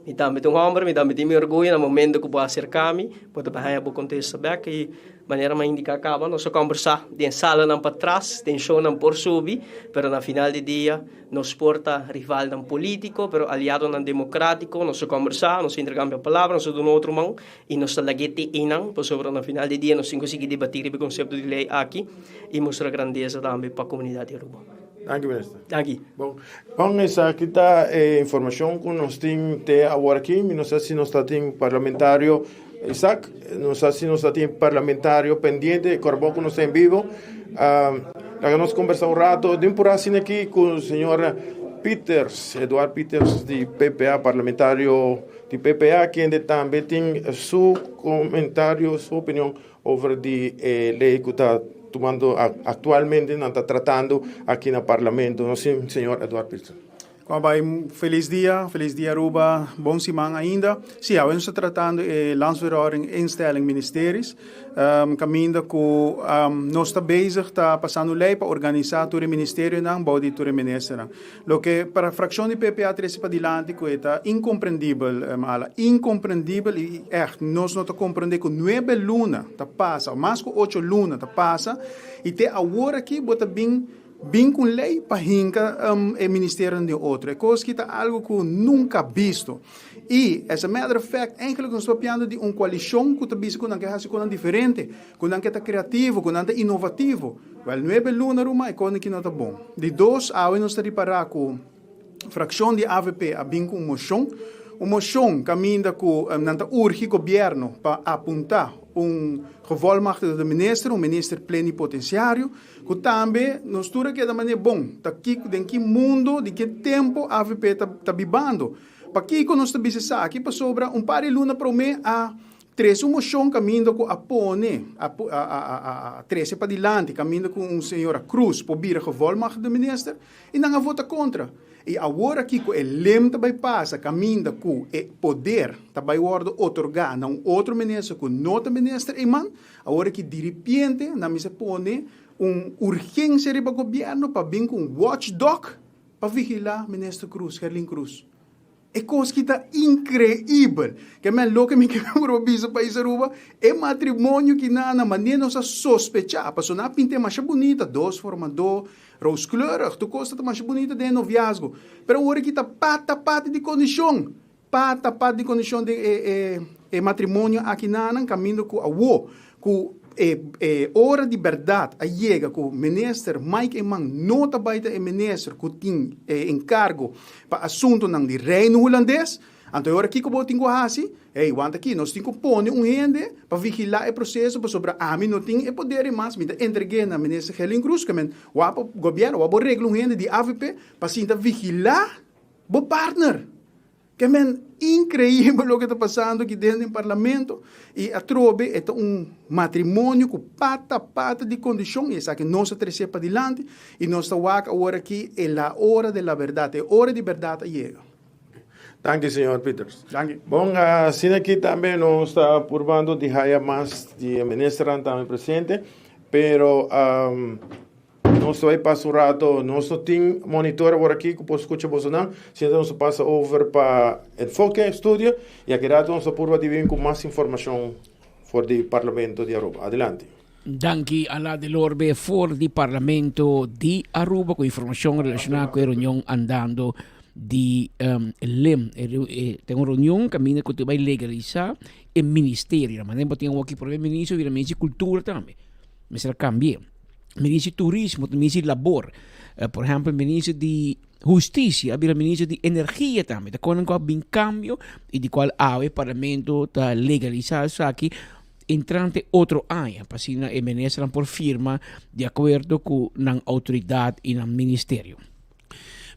Mi tambe ta un hòmber, mi tambe tin mi orguyo, na momento ku bo a aserká mi, bo ta haña bo kontesta bèk i manera mi a indiká kaba, nos a kòmbersá den salanan patras, tenshonnan por subi, pero na final di dia nos por ta rivalnan polítiko, pero aliadonan demokrátiko, nos a kòmbersá, nos a interkambia palabra, nos a duna otro man i nos ta lag'é te einan, pasobra na final di dia nos tin ku sigui debatí riba e konsepto di lei aki i mustra grandesa tambe pa komunidat di Aruba. Danki minister. Danki. Bon, bon esaki ta e informacion cu nos tin te awor aki. Mi no sa si nos ta tin parlamentario Isaac, no sa si nos ta tin parlamentario pendiente, Corbon cu nos ta en vivo. Laga nos conversa un rato den por asina aki cu señor Pieters, Eduard Pieters di PPA, parlamentario di PPA, kende tambe tin su comentario, su opinion Over di e ley cu ta tumando actualmente nan ta tratando aki na Parlamento. No si, señor Eduard Pilsen. Con a bay feliz dia, feliz dia Aruba, bon siman ainda. Si, awe nos ta tratando e Landsverordening Instelling Ministeries, caminda cu nos ta bezig ta pasando ley pa organisa tur e ministerionan bou di tur e ministernan. Loke pa fraccion di PPA trece padilanti cu e ta incomprendibel, Mala, incomprendibel y echt nos no ta comprende cu nuebe luna ta pasa o mas cu ocho luna ta pasa y te awor aki bo ta bin bin cu un ley pa hinca e ministerionan den otro. E cos aki ta algo cu nunca bisto. Y as a matter of fact eigenlijk nos ta papiando di un coalicion cu ta bisa cu nan ke haci cosnan diferente. Ku nan ke ta kreativo, ku nan ta inovativo. Wèl, nuebe luna ruman e kos aki no ta bon. Di dos, awe nos ta ripará ku frakshon di avp a bin ku un moshon. Un moshon kaminda ku nan ta urgi gobièrnu pa apuntá un gevolmachtigde minister, un minister plenipotensiario, ku tambe nos tur a keda manera bon, ta kiko, den ki mundo, di ki tempu avp ta ta bibando. Pakiko nos ta bisa esaki? Pasobra un par di luna promé a Trese un moshon kaminda ku a pone, a a trese padilanti kaminda ku un señora Cruz por bira gevolmachtigde minister i nan a vota kontra. I awor aki ku e lem ta bai pasa kaminda ku e poder ta bai wòrdu otorgá na un otro minister ku no ta minister Eman, awor aki diripiente nan mester pone un urgensia riba gobièrnu pa bin ku un watchdog pa vigilá minister Cruz, Gerlin Cruz. E kos ki ta inkreibel. Ke men loke mi ke purba bisa pais Aruba, e matrimonio ki nan na manera nos a sospechá, pasobra nan a pint'é masha bunita, dos formadó, rooskleurig, tur kos ta masha bunita den e noviazgo. Pero awor aki ta pata pata di kondishon, pata pata di kondishon den e e e matrimonio aki nan kaminda ku awo ku e e ora di bèrdat a yega ku Minister Mike Eman no ta bai ta e minister ku tin e enkargo pa asuntunan di Reino Hulandes, anto e ora kiko bo tin ku hasi? Hey, wanta aki, nos tin ku pone un hende pa vigilá e proseso pasobra ami no tin e poder ei mas, mi ta entreg'é na Minister Gerlin Cruz, ke men wak pa gobièrnu, wak bo regla un hende di avp pa sinta vigilá bo partner. Ke men inkreibel loke ta pasando aki den den parlamento i atrobe e ta un matrimonio ku pata pata di kondishon i esaki nos a trese padilanti i nos ta wak awor aki e la ora de la bèrdat, e ora di bèrdat a yega. Danki señor Pieters. Danki. Bon, asina aki tambe nos ta purbando di haya mas di e ministernan tambe presente, pero Nos ta bai pasa un rato, nos no tin monitor awor aki ku por skucha bosonan, sino nos ta pasa over pa Enfoke Studio i aki rato nos ta purba di bin ku mas informashon for di Parlamento di Aruba. Adelante. Danki Ala Delorbe for di Parlamento di Aruba ku informashon relashoná ku e reunion andando di LEM. Ten un reunion kaminda ku ta bai legalisá e ministerionan. Manera bo tin awor aki Prome Ministro bira Minister di Kultura tambe. Mester a kambia. Minister di Turismo ta Minister di Labor. Por ehempel Minister di Husticia a bira Minister di Energia tambe. Ta konan ku a bin kambio i di kual awe Parlamento ta legalisa esaki entrante otro aña pa asina e ministernan por firma di akuerdo ku nan outoridat i nan ministerio.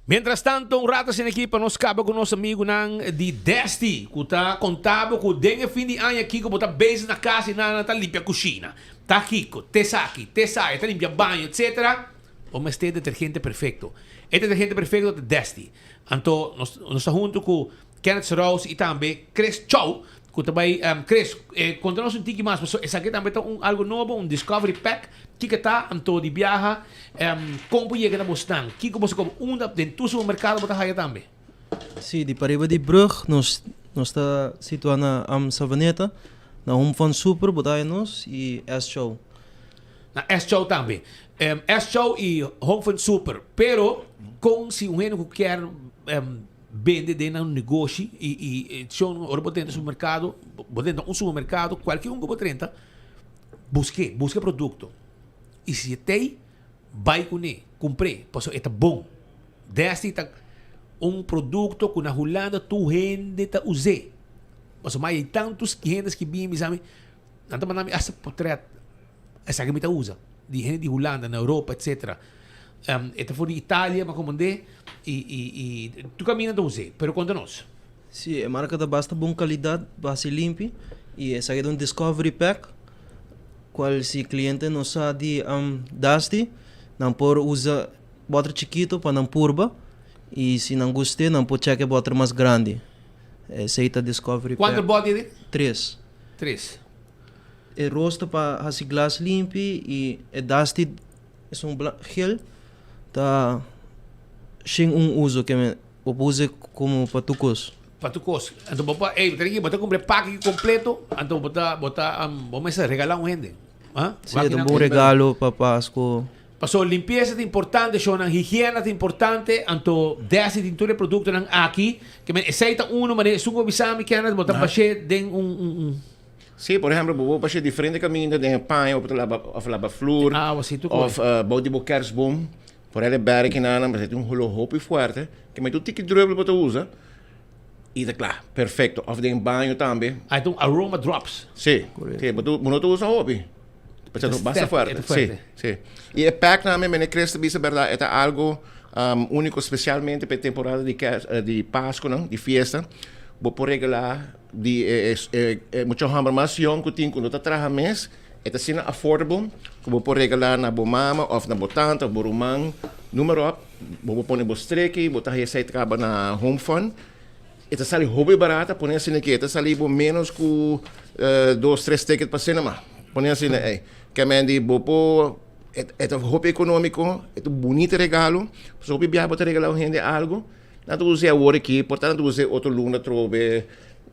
Mientras tanto, un rato asina aki pa nos kaba ku nos amigunan di Desti, ku ta konta bo ku den e fin di aña kiko bo ta bezig na kas i nan ta limpia kushina, ta kiko, te esaki, te esaya, ta limpia baño, etcetera. Bo mester detergente perfecto. E detergente perfecto ta Desti. Anto nos nos ta hunto ku Kenneth Rouse i tambe Chris Chow ku ta bai Chris, konta nos un tiki mas pasobra esaki tambe ta un algo nobo, un discovery pack. Kiko ta anto di biaha? Kon por yega na bosnan? Kiko boso koba? Unda den tur supermerkado bo ta haya tambe? Sí, di pariba di brug nos. Nos ta situa na am Savaneta, na Home Fun Super bo ta haya nos y S Chow. Na S Chow tambe. S Chow y Home Fun Super. Pero con si un hende cu kier bende den nan negoshi y y shon ora bo drenta supermercado, bo drenta un supermercado, cualkier un cu bo drenta, busque, busca e producto. Y si e t'ey, bai cune, cumpr'e, pasobra e ta bon. Desti ta un producto cu na Hulanda tur hende ta us'e. Pasobra mai tanto hende skibi mi bisa mi, nan ta manda mi hasta potret, esaki mi ta usa, di hende di Hulanda, na Europa, etcetera. E ta for di Italia, mi a komand'é, y y y tur caminda ta us'e. Pero conta nos. Si, e marca ta basta bon calidad, basi limpi, y esaki ta un discovery pack, cual si cliente no sa di Dusty, nan por usa Bòter chikito pa nan purba y si nan gust'é nan por chèk e bòter mas grandi. Esei ta Discovery Pack. Kuantu bòter tin? Tres. Tres. E ros ta pa hasi glas limpi y e dusty esun gel ta shin un uso ke men bo por us'é komo pa tur kos. Pa tur kos. Anto bo por, ey, bo ta bo ta kumpra e paki kompleto, anto bo ta bo ta bo mester regalá un hende. Si, e ta un bon regalo pa Pasco. Paso limpiesa ta importante shownan, higiena ta importante, anto Desi tin tur e productonan aki, ke men esey ta uno manera esun ku bo bisa mi Kenneth bo ta bashe den un un un. Si, por ehempel bo por bashe diferente kaminda den e paña bo por ta laba of laba flur Awa si tur of bou di bo kerstboom por el e bèri kinanan pasobra tin un holo hopi fuerte ke men tur tiki druppel bo ta usa i ta kla perfecto of den baño tambe. Ah e ta un aroma drops. Si, si bo no ta usa hopi. Pasobra basta fuerte. Si, si. Y e pack nan mene Chris ta bisa berdad e ta algo um, unico specialmente pa e temporada di kerst, eh, di Pasco nan, di fiesta. Bo por regala di e, e, e, e mucho homber mas jong cu tin cu no ta traha mes, e ta asina affordable cu bo por regala na bo mama of na bo tanta of bo ruman, noem maar op. Bo por pone bo streki, bo ta haya esey traba na Home Fun. E ta sali hopi barata, pone asina ke e ta sali bo menos ku dos tres ticket pa cinema, pone asina ei. Ke men di bo por, e ta hopi economico, e ta un bunita regalo, pasobra hopi biaha bo ta regala un hende algo, nan ta us'e awor aki, por ta nan ta us'e otro luna atrobe,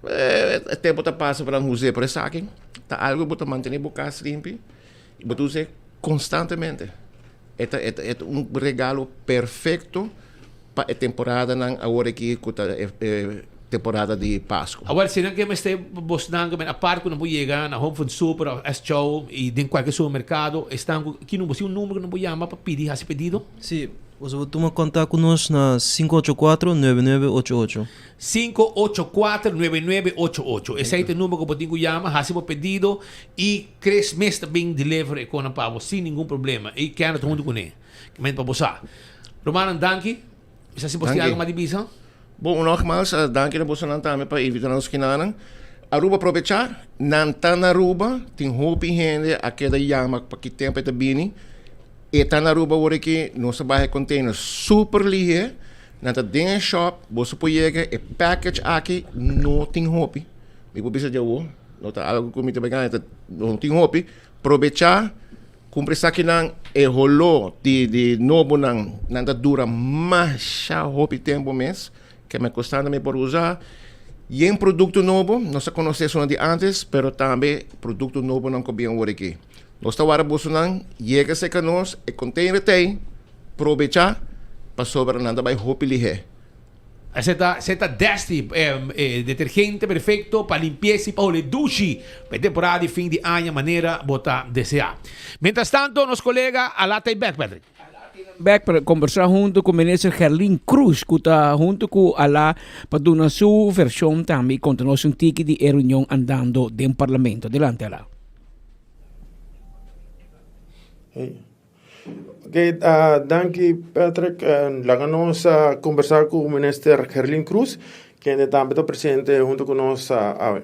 e tempo ta pasa pa nan us'e, pero esaki ta algo ku bo ta mantene bo kas limpi i bo ta us'e constantemente. E ta e ta un regalo perfecto. Pa e temporadanan awor aki ku ta e temporada di Pasku. Awor si nan ke mester bosnan ku men apart ku nan por yega na Home Fun Super of S Chow i den kualke supermerkado esnan ku ki number si un number ku nan por yama pa pidi hasi pedido? Si, boso por tuma kontak ku nos na 584 9988. 584 9988 Esei ta e number ku bo tin ku yama hasi bo pedido i Chris mes ta bin deliver e konan pa bo sin ningun problema i Kenneth huntu kuné. Men pa bo sa. Rumannan danki. Mi sa si bos tin algo mas di bisa. Bon, nogmaals, danki na bosonan tambe pa invita nos kinanan. Aruba probecha, nan ta na Aruba, tin hopi hende a keda yama pa ki tempo e ta bini. E ta na Aruba awor aki, nos a baha e container super lihe, nan ta den e shop, boso por yega, e package aki no tin hopi. Mi por bisa djawo, no ta algo ku mi ta bai gana, no tin hopi. Probecha. Kumpra esakinan e holó di di nobonan nan ta dura masha hopi tempu mes ke men konstantemente por usa. Yen produkto nobo, nos a konosé esunnan di antes, pero tambe produkto nobonan ku bien awor aki. Nos ta wara bosonan yega serka nos, e container ta ei, probechá pasobra nan ta bai hopi lihé. Esei ta esei ta Desti, e detergente perfecto pa limpiesa y pa hole dushi pa e temporada di fin di aña manera bo ta desea. Mientras tanto nos colega a lata e bek, Patrick. Bek pa combersa hunto cu Minister Gerlin Croes cu ta hunto cu Ala pa duna su version tambe y conta nos un tiki di e reunion andando den Parlamento. Adelante Ala. Ok, danki Patrick. Laga nos conversa cu Minister Gerlin Croes, kende tambe ta presente hunto cu nos awe.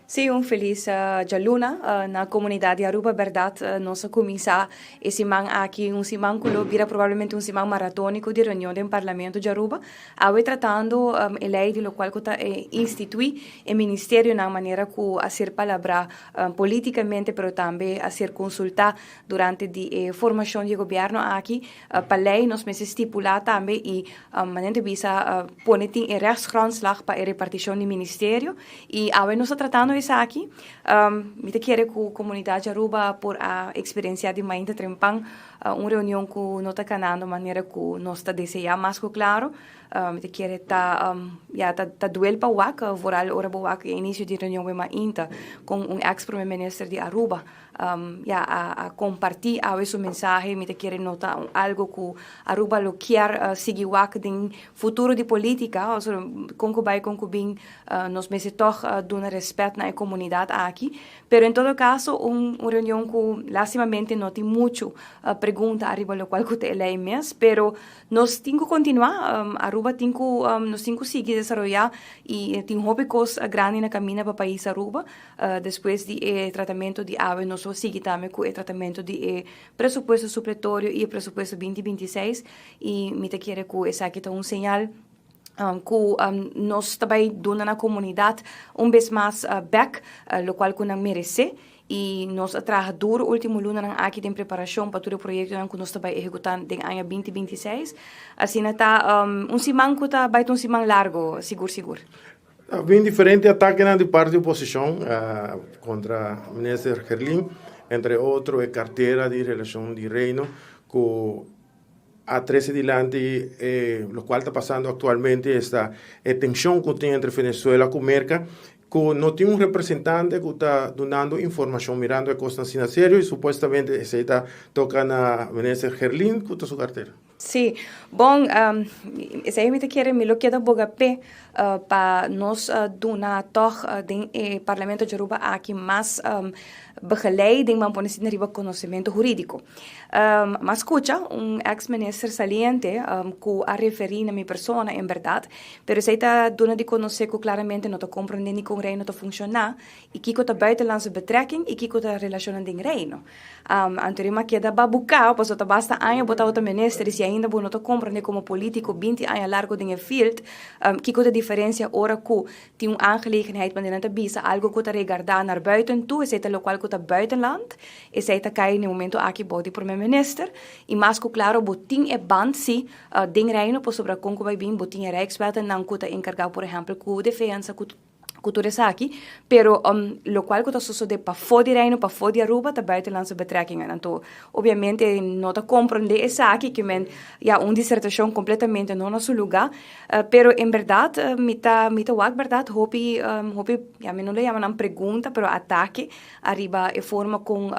Sí, un felis djaluna na comunidad di Aruba. Berdad nos a cuminsa e siman aki, un siman cu lo bira probablemente un siman maratonico di reunion den Parlamento di Aruba. Awe tratando e ley di locual cu ta institui e ministerionan manera cu a ser palabra politicamente pero tambe a ser consulta durante di e formacion di e gobierno aki. Pa ley nos mester stipula tambe y manera ta bisa pone tin e rechtsgrondslag pa e reparticion di ministerio. Y awe nos ta tratando esaki. Mi ta kere cu comunidad di Aruba por a experiencia di mainta trempan un reunion cu no ta canando manera cu nos ta desea mas cu claro. Mi ta kere ta, ya, ta ta duel pa wak, vooral ora bo wak e inicio di reunion we mainta con un ex prome minister di Aruba. Ya a a comparti awe su mensahe. Mi ta kere no ta algo cu Aruba lo kier sigui wak den futuro di politica. Con cu bay con cu bin nos mester tog duna respet na e comunidad aki. Pero en todo caso un un reunion cu lastimamente no tin mucho pregunta ariba locual cu ta e ley mes. Pero nos tin cu continua, Aruba tin cu nos tin cu sigui desaroya y tin hopi cos grandi na caminda pa pais Aruba. Despues di e tratamento di awe nos lo sigui tambe cu e tratamento di e presupuesto supletorio y e presupuesto binti binti seis y mi ta kere cu esaki ta un señal cu nos ta bay duna na comunidad un bes mas bek locual cu nan merece y nos a traha duro ultimo lunanan aki den preparacion pa tur e proyectonan cu nos ta bay ehecuta den aña binti binti seis. Asina ta un siman cu ta bay ta un siman largo sigur sigur. A bin diferente atakenan di parti oposishon kontra minister Gerlin, entre otro e kartera di relashon di Reino ku a trese dilanti e lokual ta pasando aktualmente esta e tenshon ku tin entre Venezuela ku Merka ku no tin un representante ku ta dunando informashon mirando e kosnan asina serio y supuestamente esei ta toka na minister Gerlin ku ta su kartera. Sí, bon, esei mi ta kere, mi lo keda boga p'e pa nos duna tòg den e Parlamento di Aruba aki mas begeleiding, ban pone asina, riba konosementu hurídiko. M'a skucha un eks minister saliente ku a referí na mi persona, en bèrdat, pero esei ta duna di konosé ku klaramente no ta komprondé ni kon Reino ta funshoná i kiko ta buitenlandse betrekking i kiko ta relashonnan den Reino. Anto ri m'a keda babuká, pasobra ta basta aña bo tabata minister i si ainda bo no ta komprondé komo polítiko binti aña largu den e field, kiko ta diferensia ora ku tin un aangelegenheid manera nan ta bisa algo ku ta regardá naar buiten toe, esei ta lokual ku ta buitenland, esei ta kai na e momento aki bou di prome minister i mas ku klaro bo tin e band si den Reino pasobra kon ku bai bin bo tin e rijkswettennan ku ta enkargá por ehèmpel ku defensa ku ku tur esaki, pero lokual ku ta sosodé pafó di Reino, pafó di Aruba ta buitenlandse betrekkingen. Anto obviamente no ta komprondé esaki ke men ya un disertashon kompletamente no na su lugá, pero en bèrdat mi ta mi ta wak bèrdat hopi hopi ya mi no lo yama nan pregunta pero atake ariba e forma kon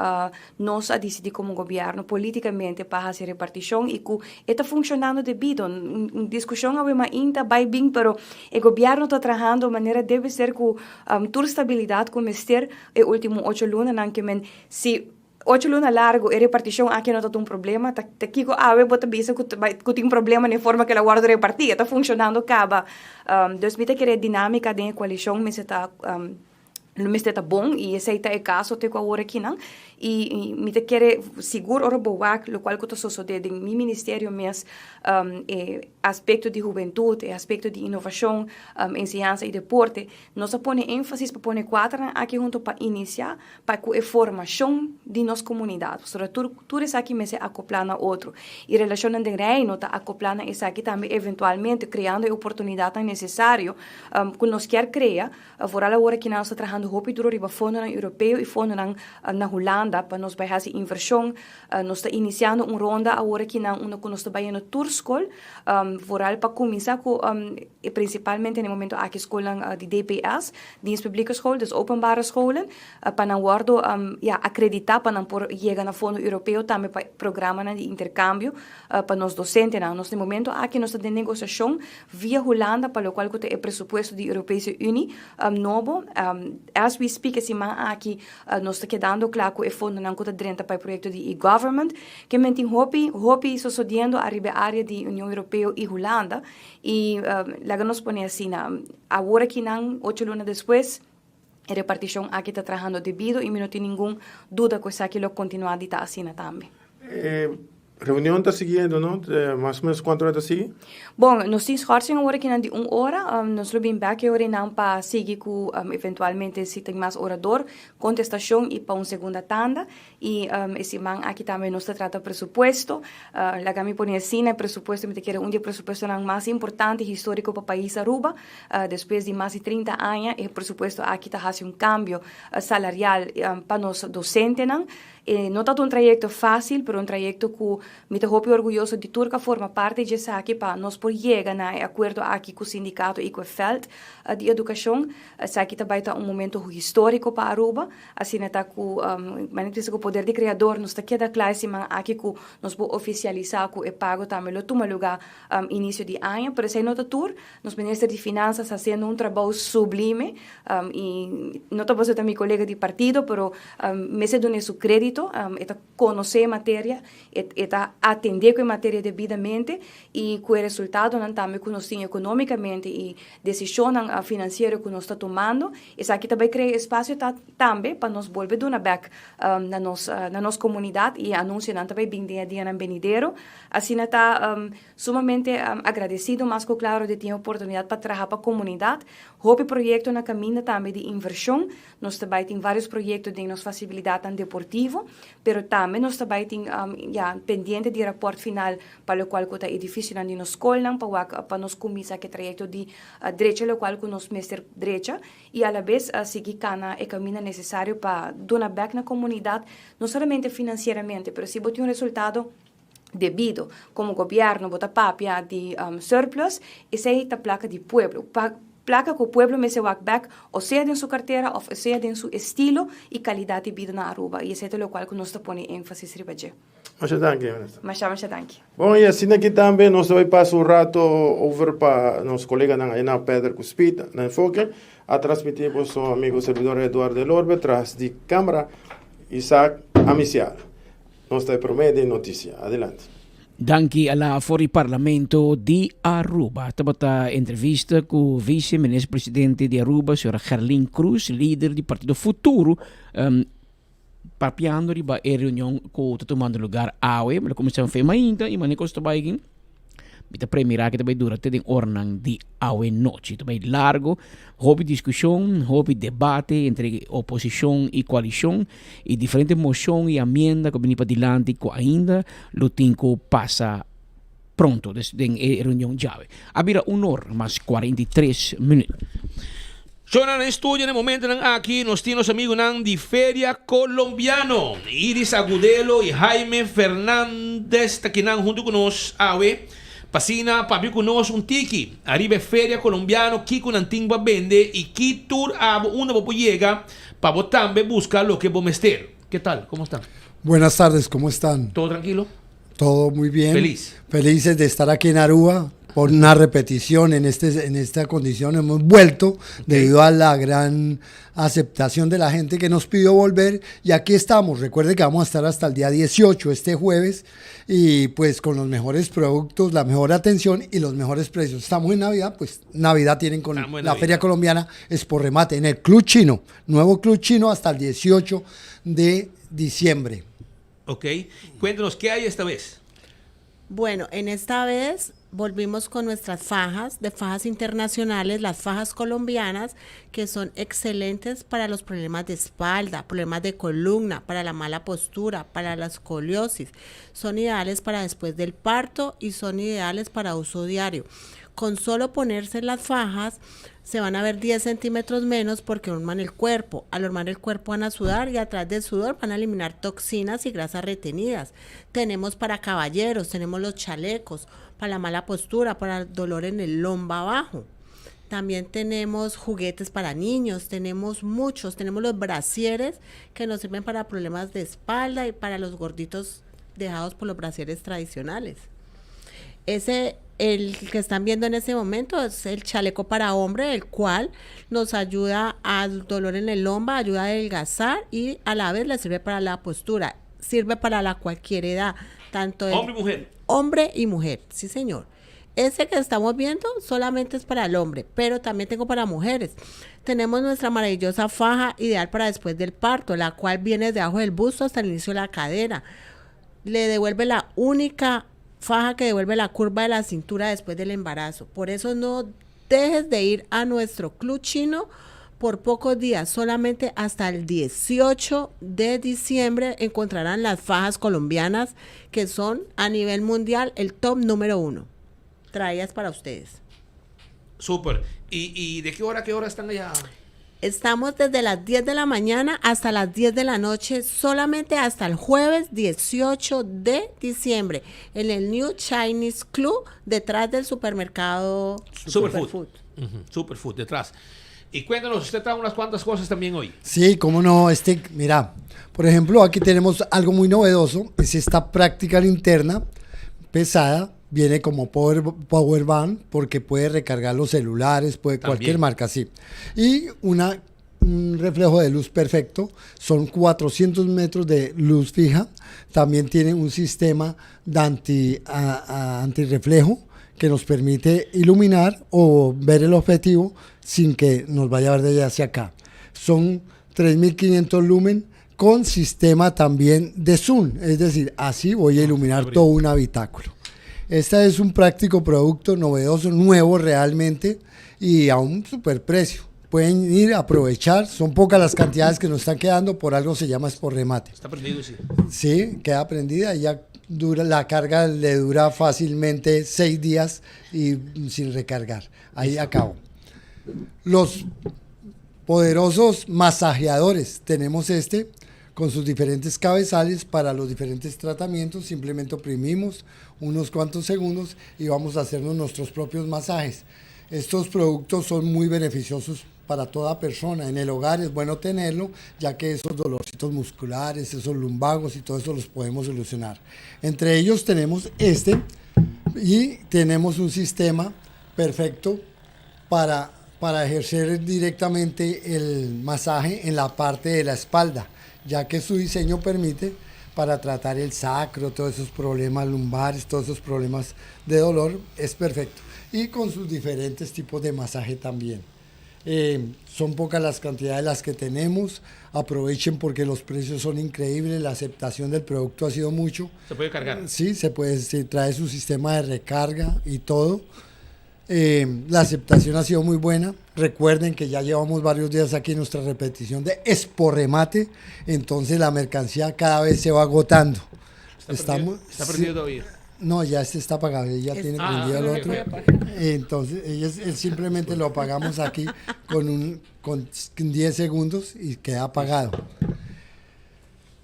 Nos a disidí komo gobièrnu polítikamente pa hasi repartishon i ku e ta funshonando debido. Un diskushon awe mainta bai bin pero e gobièrnu ta trahando manera debe ser ku tur stabilidat ku mester e último ocho lunanan ke men si ocho luna largu e repartishon aki no ta un problema ta kiko awe bo ta bisa ku ku tin problema na e forma ku el a wòrdu repartí e ta funshonando kaba. Dus mi ta kere dinámika den e koalishon mester ta. Lo mester ta bon y esey ta e caso te cu awor akinan y mi ta kere sigur ora bo wak locual cu ta sosode den mi ministerio mes e aspecto di hubentud, e aspecto di innovacion, enseñansa y deporte, nos a pone enfasis pa pone cuaternan aki hunto pa inicia pa cu e formacion di nos comunidad pasobra tur tur esaki mester acopla na otro y relacionnan den Reino ta acopla na esaki tambe eventualmente creando e oportunidadnan necesario cu nos kier crea. Vooral awor aki nos ta trahando hopi duro riba fondonan europeo y fondonan na Hulanda pa nos bay haci inversion. Nos ta iniciando un ronda awor aki nan unda cu nos ta bayendo tur scol, vooral pa cuminsa cu principalmente na e momento aki scolnan di DPS, Dienst Publieke School, dus openbare scholen, pa nan wordo ya acredita pa nan por yega na fondo europeo tambe pa programanan di intercambio pa nos docentenan. Nos na e momento aki nos ta den negociacion via Hulanda pa locual cu ta e presupuesto di Europese Unie nobo. As we speak e siman aki nos ta kedando cla cu e fondonan cu ta drenta pa e proyecto di e-government. Ke men tin hopi, hopi sosodiendo ariba e area di Union Europeo y Hulanda y laga nos pone asina, awor aki nan ocho luna despues. E reparticion aki ta trahando debido y mi no tin ningun duda cu esaki lo continua di ta asina tambe. E reunion ta siguiendo, no? Mas o menos cuanto ora ta sigui? Bon, nos tin schorsing awor akinan di un ora. Nos lo bin bek e ora einan pa sigui cu eventualmente si tin mas orador, contestacion y pa un segunda tanda. Y e siman aki tambe nos ta trata presupuesto. Laga mi pone asina, e presupuesto mi ta kere un di e presupuestonan mas importante y historico pa pais Aruba. Despues di mas di 30 aña e presupuesto aki ta haci un cambio salarial pa nos docentenan. E no tabata un trayecto facil, pero un trayecto cu mi ta hopi orguyoso di tur cu a forma parti dje esaki pa nos por yega na e acuerdo aki cu sindicato y cu e veld di educacion. Esaki ta bay ta un momento historico pa Aruba. Asina ta ku, manera ta bisa ku poder di Kreador nos ta keda kla e siman aki ku nos por ofisialisá ku e pago tambe lo tuma lugá inisio di aña. Pero esei no ta tur. Nos minister di Finansas ta hasiendo un trabou sublime i no ta pasobra ta mi kolega di partido pero mester dun'é su krédito. E ta konosé e materia, e ta atendé ku e materia debidamente i ku e resultadonan tambe ku nos tin ekonómikamente i Desishonnan finansiero ku nos ta tumando, esaki ta bai krea espasio ta tambe pa nos bolbe duna bèk na nos na nos komunidat i e anunsionan ta bai bin den e dianan benidero. Asina ta sumamente agradesido mas ku klaro di tin e oportunidat pa traha pa komunidat. Hopi proyekto na kaminda tambe di invershon. Nos ta bai tin varios proyekto den nos fasibilidatnan deportivo, pero tambe nos ta bai tin ya pendiente di rapòrt final pa lokual ku ta edifisionan di nos skolnan pa wak pa nos kuminsá ku e trayekto di drecha lokual ku nos mester drecha i alabes sigui kana e kaminda nesesario pa duna bèk na komunidat no solamente finansieramente pero si bo tin un resultado debido komo gobièrnu bo ta papia di surplus esei ta plaka di pueblo pa plaka ku pueblo mester wak bèk o sea den su kartera òf sea den su estilo i kalidat di bida na Aruba i esei ta lokual ku nos ta pone énfasis riba dje. Masha danki, minister. Masha, masha danki. Bon, y asina aki tambe nos ta bay pasa un rato over pa nos coleganan ayna Pedro cu Speed na Enfoke. A transmiti boso amigo servidor Eduardo Elorbe tras di camera Isaac Amicial. Nos ta e prome den noticia. Adelante. Danki a la for di Parlamento di Aruba. Tabata entrevista cu Vice Minister Presidente di Aruba, señora Gerlin Croes, lider di Partido Futuro. Um, Papiando riba e reunion ku ta tumando lugar awe, mi lo kuminsá un fe mainta i mane kos ta bai aki. Mi ta premirá ku ta bai dura te den oranan di awe nochi. Ta bai largo, hopi diskushon, hopi debate entre oposishon i koalishon i diferente moshon i amienda ku a bini padilanti ku ainda lo tin ku pasa pronto, des den e reunion djawe. A bira un or mas 43 minuut. Shownan na estudio na e momentonan aki nos tin nos amigunan di Feria Colombiano, Iris Agudelo y Jaime Fernandez ta kinan hunto cu nos awe pa asina papia cu nos un tiki ariba e Feria Colombiano, kico nan tin pa bende y ki tur abo unda bo por yega pa bo tambe busca loke bo mester. Ke tal? Como stan? Buenas tardes, ¿cómo están? Todo tranquilo? Todo muy bien. Feliz. Felices de estar aquí en Aruba por una repetición en, este, en esta condición. Hemos vuelto debido a la gran aceptación de la gente que nos pidió volver y aquí estamos. Recuerde que vamos a estar hasta el día 18, este jueves, y pues con los mejores productos, la mejor atención y los mejores precios. Estamos en Navidad, pues Navidad tienen con la Feria Colombiana es por remate en el Club Chino, nuevo Club Chino hasta el 18 de diciembre. Ok, cuéntanos, ¿qué hay esta vez? Bueno, en esta vez volvimos con nuestras fajas, de fajas internacionales, las fajas colombianas, que son excelentes para los problemas de espalda, problemas de columna, para la mala postura, para la escoliosis. Son ideales para después del parto y son ideales para uso diario. Con solo ponerse las fajas, se van a ver 10 centímetros menos porque horman el cuerpo. Al hormar el cuerpo van a sudar y atrás del sudor van a eliminar toxinas y grasas retenidas. Tenemos para caballeros, tenemos los chalecos, para la mala postura, para el dolor en el lombo abajo. También tenemos juguetes para niños, tenemos muchos, tenemos los brasieres que nos sirven para problemas de espalda y para los gorditos dejados por los brasieres tradicionales. Ese, el que están viendo en ese momento es el chaleco para hombre, el cual nos ayuda al dolor en el lomba, ayuda a adelgazar y a la vez le sirve para la postura. Sirve para la cualquier edad, tanto hombre y mujer. Hombre y mujer, sí señor. Ese que estamos viendo solamente es para el hombre, pero también tengo para mujeres. Tenemos nuestra maravillosa faja ideal para después del parto, la cual viene debajo del busto hasta el inicio de la cadera. Le devuelve la única faja que devuelve la curva de la cintura después del embarazo. Por eso no dejes de ir a nuestro club chino por pocos días, solamente hasta el 18 de diciembre encontrarán las fajas colombianas que son a nivel mundial el top número uno. Traídas para ustedes. Super. ¿Y, y de qué hora a qué hora están allá? Estamos desde las 10 de la mañana hasta las 10 de la noche, solamente hasta el jueves 18 de diciembre, en el New Chinese Club, detrás del supermercado Superfood. Ujú, Superfood, detrás. Y cuéntanos, usted trae unas cuantas cosas también hoy. Sí, cómo no, este, mira, por ejemplo, aquí tenemos algo muy novedoso, es esta práctica linterna pesada, viene como power, power bank porque puede recargar los celulares, puede cualquier También. marca, sí. Y una, un reflejo de luz perfecto, son 400 metros de luz fija, también tiene un sistema de anti, a- a- antirreflejo que nos permite iluminar o ver el objetivo sin que nos vaya a ver de allá hacia acá. Son 3500 lumen con sistema también de zoom, es decir, así voy a iluminar todo un habitáculo. Este es un práctico producto novedoso, nuevo realmente y a un superprecio. Pueden ir a aprovechar, son pocas las cantidades que nos están quedando, por algo se llama por remate. Está prendido, sí. Sí, queda prendida y ya dura, la carga le dura fácilmente seis días y sin recargar. Ahí acabo. Los poderosos masajeadores. Tenemos este con sus diferentes cabezales para los diferentes tratamientos. Simplemente oprimimos unos cuantos segundos y vamos a hacernos nuestros propios masajes. Estos productos son muy beneficiosos para toda persona. En el hogar es bueno tenerlo, ya que esos dolorcitos musculares, esos lumbagos y todo eso los podemos solucionar. Entre ellos tenemos este y tenemos un sistema perfecto para, para ejercer directamente el masaje en la parte de la espalda, ya que su diseño permite para tratar el sacro, todos esos problemas lumbares, todos esos problemas de dolor, es perfecto. Y con sus diferentes tipos de masaje también. Eh, son pocas las cantidades las que tenemos. Aprovechen porque los precios son increíbles, la aceptación del producto ha sido mucho. Se puede cargar. Sí, se puede, se trae su sistema de recarga y todo. Eh, la aceptación ha sido muy buena. Recuerden que ya llevamos varios días aquí en nuestra repetición de Exporremate, entonces la mercancía cada vez se va agotando. Está prendido, está prendido todavía. No, ya este está apagado, ella Es- tiene Ah, prendido el ok, otro. ok. Entonces, ella, es- él simplemente lo apagamos aquí con, un, con 10 segundos y queda apagado.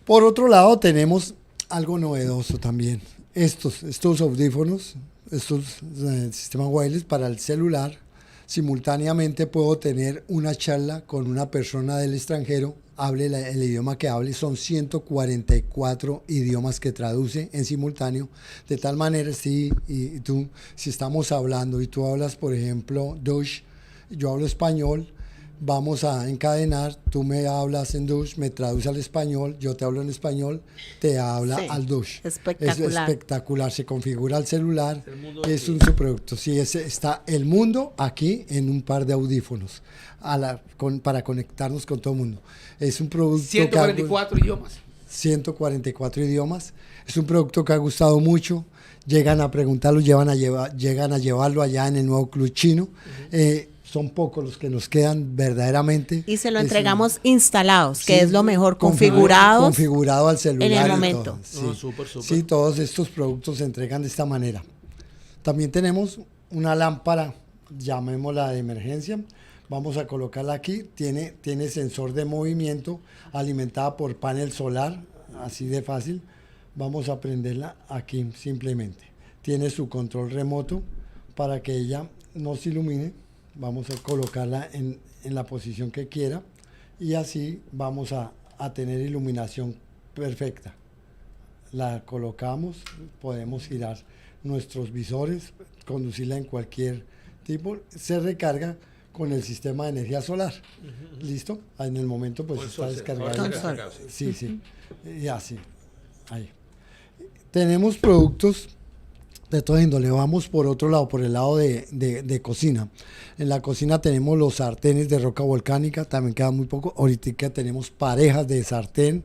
Por otro lado, tenemos algo novedoso también. Estos, estos audífonos, estos eh, sistemas wireless para el celular, simultáneamente puedo tener una charla con una persona del extranjero, hable la- el idioma que hable, son 144 idiomas que traduce en simultáneo, de tal manera si y, y tú, si estamos hablando y tú hablas, por ejemplo, Dutch, yo hablo español, vamos a encadenar, tú me hablas en Dutch, me traduces al español, yo te hablo en español, te habla Sí, al Dutch. espectacular. Es espectacular, se configura al celular, El mundo es aquí. un subproducto. Sí, ese está el mundo aquí en un par de audífonos a la- con- para conectarnos con todo el mundo. Es un producto que ha- 144 idiomas. 144 idiomas. Es un producto que ha gustado mucho. Llegan a preguntarlo, llevan a lleva- llegan a llevarlo allá en el nuevo club chino. Eh, son pocos los que nos quedan verdaderamente. Y se lo Es un- entregamos instalados, que Sí, es lo mejor, configura- configurados. Configurado al celular. En el y momento. todo. Sí. No, súper, súper. Sí, todos estos productos se entregan de esta manera. También tenemos una lámpara, llamémosla de emergencia. Vamos a colocarla aquí. Tiene, tiene sensor de movimiento alimentada por panel solar, así de fácil. Vamos a prenderla aquí simplemente. Tiene su control remoto para que ella nos ilumine. Vamos a colocarla en, en la posición que quiera y así vamos a, a tener iluminación perfecta la colocamos, podemos girar nuestros visores, conducirla en cualquier tipo, se recarga con el sistema de energía solar. ¿Listo? En el momento pues Con el está sol, sí. descargado. Ahora está descargado, sí. Sí, sí. Y así. Ahí. Tenemos productos De toda índole. Vamos por otro lado, por el lado de, de, cocina. En la cocina tenemos los sartenes de roca volcánica, también queda muy poco. Ahorita tenemos parejas de sartén.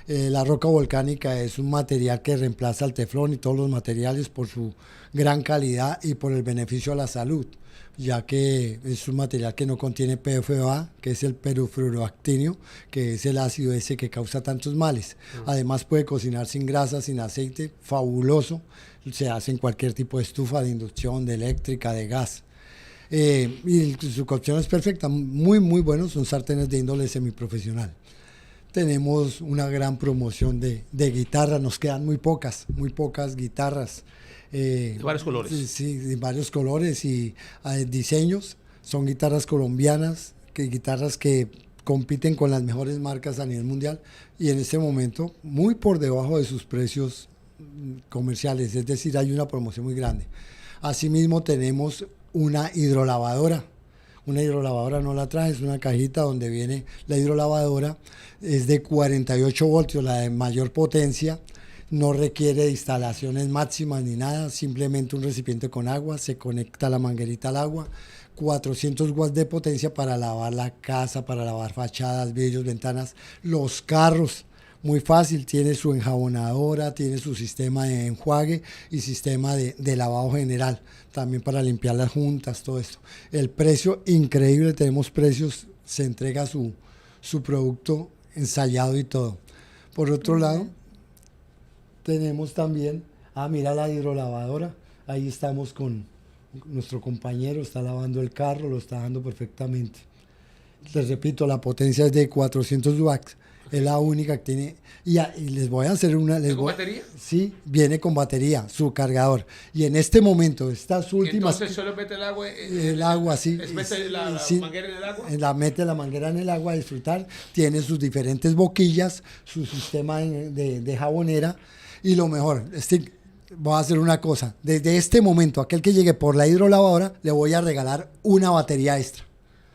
Eh, la roca volcánica es un material que reemplaza al teflón y todos los materiales por su gran calidad y por el beneficio a la salud, ya que es un material que no contiene PFOA, que es el perfluoroactinio, que es el ácido ese que causa tantos males. Además puede cocinar sin grasa, sin aceite, fabuloso. Se hace en cualquier tipo de estufa, de inducción, de eléctrica, de gas. Eh, y su cocción es perfecta, muy, muy bueno, son sartenes de índole semiprofesional. Tenemos una gran promoción de, de guitarra, nos quedan muy pocas, muy pocas guitarras. Eh, de varios colores. Sí, de varios colores y eh, diseños. Son guitarras colombianas, que, guitarras que compiten con las mejores marcas a nivel mundial y en este momento muy por debajo de sus precios mm, comerciales, es decir, hay una promoción muy grande. Asimismo tenemos una hidrolavadora. Una hidrolavadora no la traje, es una cajita donde viene la hidrolavadora, es de 48 voltios, la de mayor potencia, no requiere instalaciones máximas ni nada, simplemente un recipiente con agua, se conecta la manguerita al agua, 400 watts de potencia para lavar la casa, para lavar fachadas, vidrios, ventanas, los carros. Muy fácil, tiene su enjabonadora, tiene su sistema de enjuague y sistema de, de lavado general, también para limpiar las juntas, todo esto. El precio increíble, tenemos precios, se entrega su, su producto ensayado y todo. Por otro lado, tenemos también, ah, mira la hidrolavadora, ahí estamos con nuestro compañero, está lavando el carro, lo está dando perfectamente. Les repito, la potencia es de 400 watts, es la única que tiene. Y, y les voy a hacer una. Les ¿Con voy, batería? Sí, viene con batería, su cargador. Y en este momento, estas últimas. Entonces solo mete el agua. eh, El agua, sí. Es mete la, la Sí. manguera en el agua. La mete la manguera en el agua a disfrutar. Tiene sus diferentes boquillas, su sistema de, de- de jabonera. Y lo mejor, este, voy a hacer una cosa. Desde este momento, aquel que llegue por la hidrolavadora, le voy a regalar una batería extra.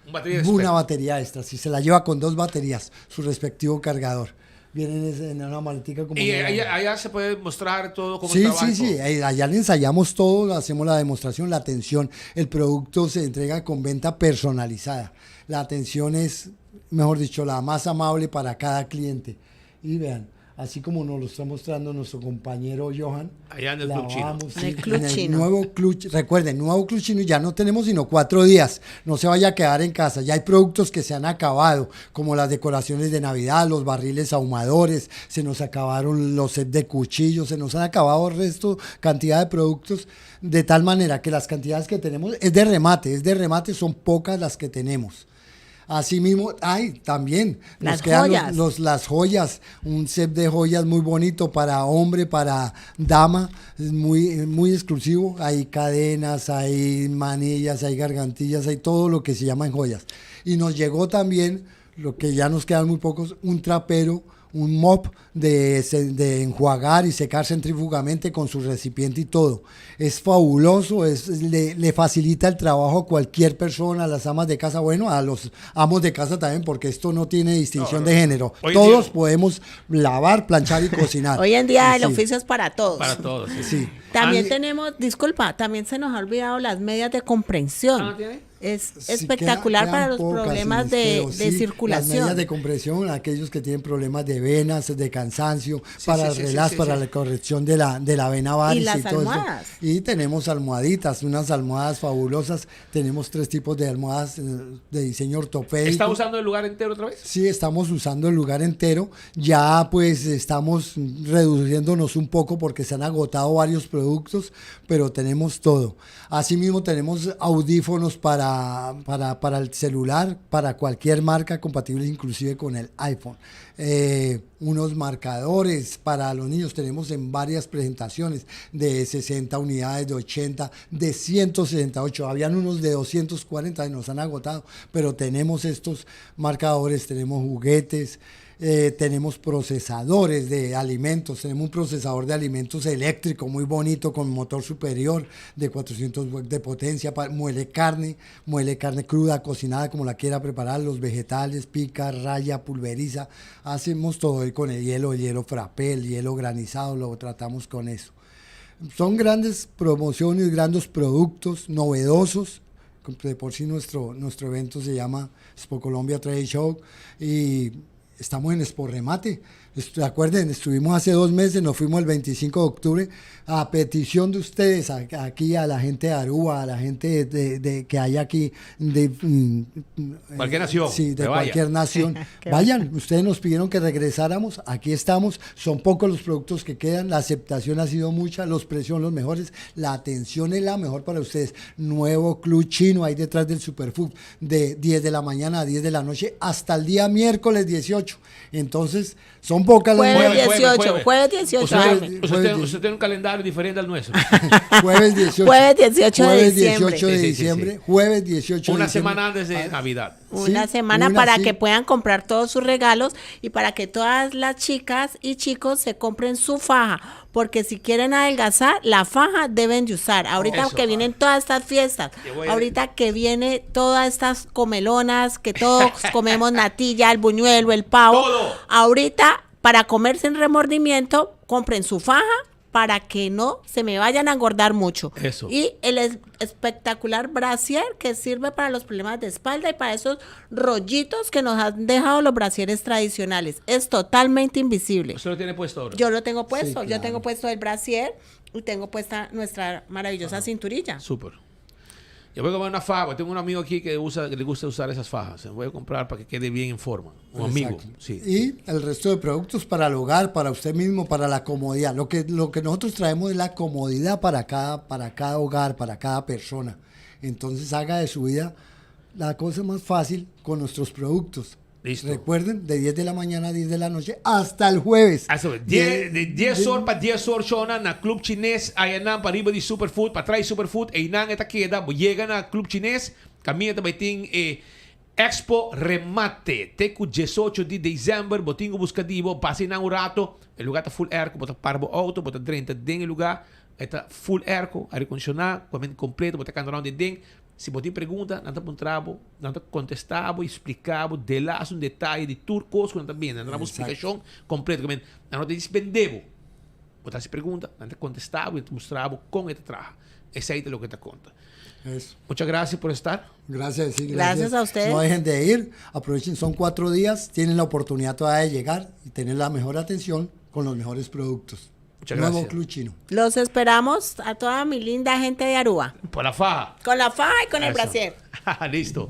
Un batería Una extra. batería extra. Si se la lleva con dos baterías, su respectivo cargador. Vienen es- en una maletica como. Y una- allá, allá se puede mostrar todo cómo Sí, trabaja y sí, sí. todo. eh, Allá le ensayamos todo, hacemos la demostración, la atención. El producto se entrega con venta personalizada. La atención es, mejor dicho, la más amable para cada cliente. Y vean, así como nos lo está mostrando nuestro compañero Johan. Allá en el la Club Chino. vamos, En sí, el Club en el Chino. nuevo Club, recuerden, nuevo Club Chino ya no tenemos sino cuatro días. No se vaya a quedar en casa. Ya hay productos que se han acabado, como las decoraciones de Navidad, los barriles ahumadores, se nos acabaron los sets de cuchillos, se nos han acabado el resto, cantidad de productos, de tal manera que las cantidades que tenemos es de remate, es de remate, son pocas las que tenemos. Asimismo, hay también nos Las quedan los- joyas. los- las joyas, un set de joyas muy bonito para hombre, para dama, es muy, muy exclusivo. Hay cadenas, hay manillas, hay gargantillas, hay todo lo que se llaman joyas. Y nos llegó también, lo que ya nos quedan muy pocos, un trapero, un mop de, se- de enjuagar y secar centrífugamente con su recipiente y todo. Es fabuloso, es, es- le, le facilita el trabajo a cualquier persona, a las amas de casa, bueno, a los amos de casa también, porque esto no tiene distinción de género. Hoy en Todos día- podemos lavar, planchar y cocinar. Hoy en día el Sí. oficio es para todos. Para todos. Sí. Sí. También Andy- tenemos, disculpa, también se nos ha olvidado las medias de comprensión. Ah, ¿tiene? Es Sí, espectacular queda- para quedan los pocas, problemas de, Silvesteo, de sí. Las circulación. medidas de compresión, aquellos que tienen problemas de venas, de cansancio, Sí, para sí, el sí, relax, sí, sí, para sí. la corrección de la, de la vena varice las y todo eso. almohadas. Y tenemos almohaditas, unas almohadas fabulosas. Tenemos tres tipos de almohadas eh, de diseño ortopédico. ¿Está usando el lugar entero otra vez? Sí, estamos usando el lugar entero. Ya pues estamos reduciéndonos un poco porque se han agotado varios productos, pero tenemos todo. Asimismo tenemos audífonos para, para, para el celular, para cualquier marca, compatible inclusive con el iPhone. Eh, unos marcadores para los niños tenemos en varias presentaciones de 60 unidades, de 80, de 168. Habían unos de 240 y nos han agotado, pero tenemos estos marcadores, tenemos juguetes. eh, tenemos procesadores de alimentos, tenemos un procesador de alimentos eléctrico muy bonito con motor superior de 400 watts de potencia, pa- muele carne, muele carne cruda, cocinada como la quiera preparar, los vegetales, pica, raya, pulveriza, hacemos todo y con el hielo, el hielo frappé, el hielo granizado, lo tratamos con eso. Son grandes promociones, grandes productos novedosos. De por sí nuestro, nuestro evento se llama Expo Colombia Trade Show y estamos en Expo Remate. Acuerden, estuvimos hace dos meses, nos fuimos el 25 de octubre a petición de ustedes, aquí a la gente de Aruba, a la gente de, que hay aquí de cualquier nación. Sí, de cualquier nación. Vayan, ustedes nos pidieron que regresáramos, aquí estamos, son pocos los productos que quedan, la aceptación ha sido mucha, los precios son los mejores, la atención es la mejor para ustedes. Nuevo club chino ahí detrás del Superfood, de 10 de la mañana a 10 de la noche hasta el día miércoles 18. Entonces, son pocas las Jueves 18, jueves 18. Usted, tiene un calendario diferente al nuestro. jueves 18. Jueves 18 de jueves 18 de diciembre. Jueves 18 Una semana antes de Navidad. Una semana para que puedan comprar todos sus regalos y para que todas las chicas y chicos se compren su faja. Porque si quieren adelgazar, la faja deben de usar. Ahorita que vienen todas estas fiestas, ahorita que viene todas estas comelonas, que todos comemos natilla, el buñuelo, el pavo. Ahorita, para comer sin remordimiento, compren su faja para que no se me vayan a engordar mucho. Eso. Y el espectacular brasier que sirve para los problemas de espalda y para esos rollitos que nos han dejado los brasieres tradicionales. Es totalmente invisible. ¿Usted lo tiene puesto ahora? Yo lo tengo puesto. Yo tengo puesto el brasier y tengo puesta nuestra maravillosa cinturilla. Súper. Yo voy a comprar una faja. Tengo un amigo aquí que usa, que le gusta usar esas fajas. Se voy a comprar para que quede bien en forma. Un amigo. Sí. Y el resto de productos para el hogar, para usted mismo, para la comodidad. Lo que, lo que nosotros traemos es la comodidad para cada, para cada hogar, para cada persona. Entonces haga de su vida la cosa más fácil con nuestros productos. Listo. Recuerden, de 10 de la mañana a 10 de la noche hasta el jueves. 10, de 10 or pa 10 or shona na Club Chines, ayanan pariba di Superfood, patras Superfood, einan e ta keda, bo yega na Club Chines, caminda ta bay tin e Expo Remate, te cu 18 di december, bo tin cu busca di bo, pasa einan un rato, e lugar ta full airco, bo ta para bo auto, bo ta drenta den e lugar, e ta full airco, aire condiciona, completo, bo ta cana rond den. Si bo tin pregunta, nan ta puntra bo, nan ta contesta bo y splica bo delas un detaye di tur cos cu nan ta bende. Nan ta duna bo splicacion completo. Nan no ta dispende bo. Bo ta haci pregunta, nan ta contesta bo y nan ta mustra bo con e ta traha. Esey ta loke ta conta. Muchas gracias por estar. Gracias, sí, gracias. Gracias a ustedes. No dejen de ir, aprovechen, son cuatro días, tienen la oportunidad todavía de llegar y tener la mejor atención con los mejores productos. Muchas Nuevo gracias. Club Chino. Los esperamos a toda mi linda gente de Aruba. Por la faja. Con la faja y con el Eso. brasier. Listo.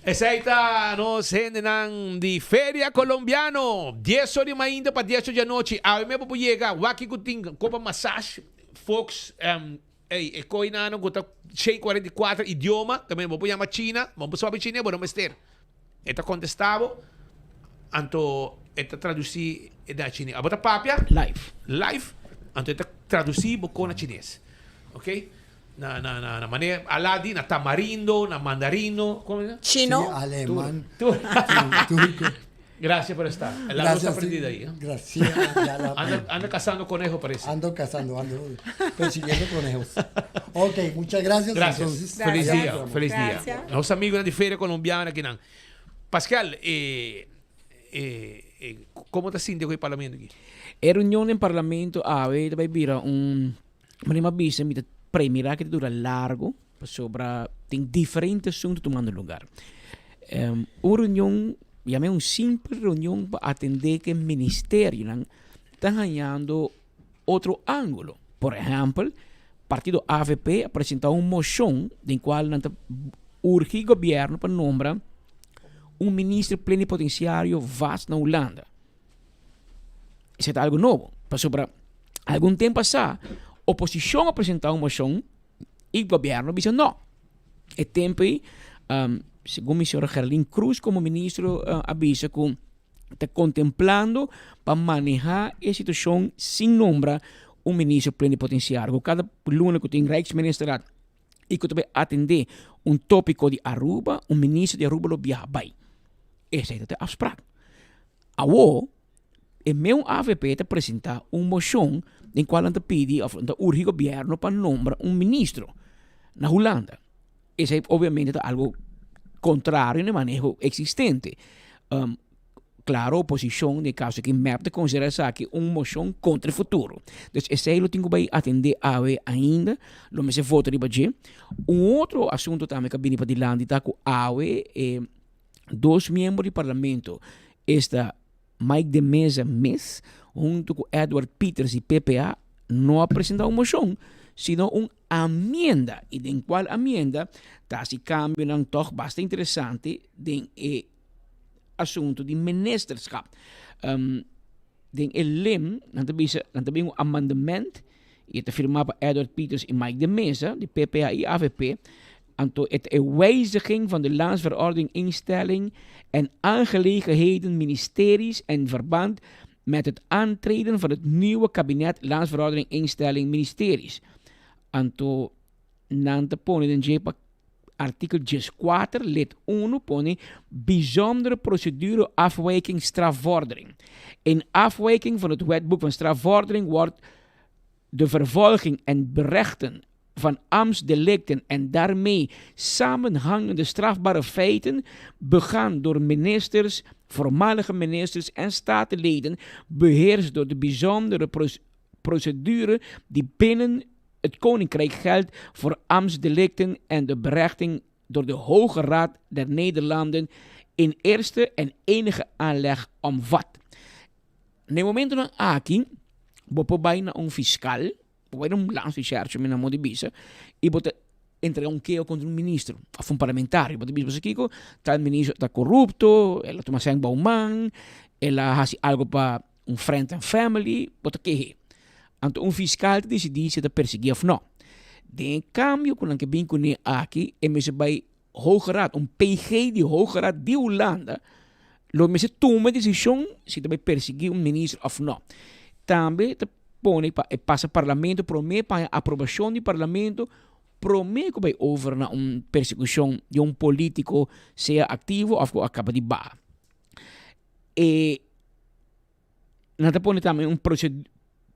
Esey ta nos hendenan di Feria Colombiano. 10 or di mainta pa 10 or di anochi. Awe mes bo por yega. Wak cu tin copa massage. Fox, um, ey, e coinano cu ta 144 idioma. Tambe bo por yama China. Bo por sabi China, bo no mester. E ta contesta bo, anto e ta traduci na chines. Abo ta papia? Live. Live, anto e ta traduci bo con na chines. Ok? Na, na, na, na manera, ala di, na tamarindo, na mandarino, como es? Chino. Sí, alemán. Tur- Turco. Gracias por estar. La luz Gracias, está sí. prendida ahí. ¿eh? Gracias. ya la- Anda, anda cazando conejos, parece. Ando cazando, ando persiguiendo conejos. Ok, muchas gracias. Gracias. Entonces, Feliz allá dia. nos vemos. Feliz dia. Gracias. Nos amigos de Feria Colombiana aki nan. Pascal, con ta sinti cu e parlamento aki? E reunion den parlamento awe ta bay bira un manera mi a bisa mi ta premira cu ta dura largo pasobra tin diferente asunto tumando lugar. Un reunion yam'e un simpel reunion pa atende cu e ministerionan ta hañando otro angulo. Por ehempel, partido avp a presenta un mocion den cual nan ta urgi gobierno pa nombra un minister plenipotenciario vast na Hulanda. Esei ta algo nobo, pasobra algun tempo pasá oposicion a presenta un mocion y gobierno a bisa no. E tempo ei, segun mi señora Gerlin Cruz como ministro a bisa cu ta contemplando pa maneha e situacion sin nombra un ministro plenipotenciario. Cu cada luna cu tin Rijksministerraad y cu ta bay atende un topico di Aruba, un ministro di Aruba lo biaha bay. Esey ta e afspraak. Awo, e meun avp ta presenta un mocion den cual nan ta pidi of nan ta urgi gobierno pa nombra un ministro na Hulanda. Esey obviamente ta algo contrario na e maneho existente. Claro oposicion den e caso aki mep ta considera esaki un mocion contra e futuro. Dus esey lo tin cu bay atende awe ainda, lo mester vota riba dje. Un otro asunto tambe cu a bini padilanti ta cu awe e dos miembro di parlamento, esta Mike de Meza mes hunto cu Edward Pieters di PPA no a presenta un mocion, sino un amienda y den cual amienda ta haci cambionan toch basta interesante den e asunto di ministerschap. Den e lem nan ta bisa nan ta bin un amendement y e ta firma pa Edward Pieters y Mike de Meza di PPA y avp. Anto e ta e wijziging van de landsverordening instelling en aangelegenheden ministeries en verband met het aantreden van het nieuwe kabinet landsverordening instelling ministeries. Anto nan ta pone den dje pa artikel 14 lid 1 pone bijzondere procedure afwijking strafvordering. In afwijking van het wetboek van strafvordering wordt de vervolging en berechten van ambtsdelicten en daarmee samenhangende strafbare feiten begaan door ministers, voormalige ministers en statenleden beheerst door de bijzondere procedure die binnen het Koninkrijk geldt voor ambtsdelicten en de berechting door de Hoge Raad der Nederlanden in eerste en enige aanleg omvat. Na e momentonan aki, bo por bai na un fiscal, bo bai na un landsrecherche, mi na modo di bisa, y bo ta entrega un keho contra un ministro of un parlamentario. Bo ta bisa, kiko, tal ministro ta corrupto, el a tuma sèn bou man, el a hasi algo pa un friend and family, bo ta kehe. Anto un fiscal ta disidí si e ta persiguí of no. Den e cambio cu nan ke bin cune aki, e mester bai Hoge Raad, un PG di Hoge Raad di Hulanda, lo mester tuma e desishon si ta bai persiguí un minister òf nò. Tambe ta pone pa e pasa parlamento promé pa haña aprobashon di parlamento promé ku bai over na un persekushon di un polítiko sea aktivo òf ku a kaba di baha. E Nan ta pone tambe un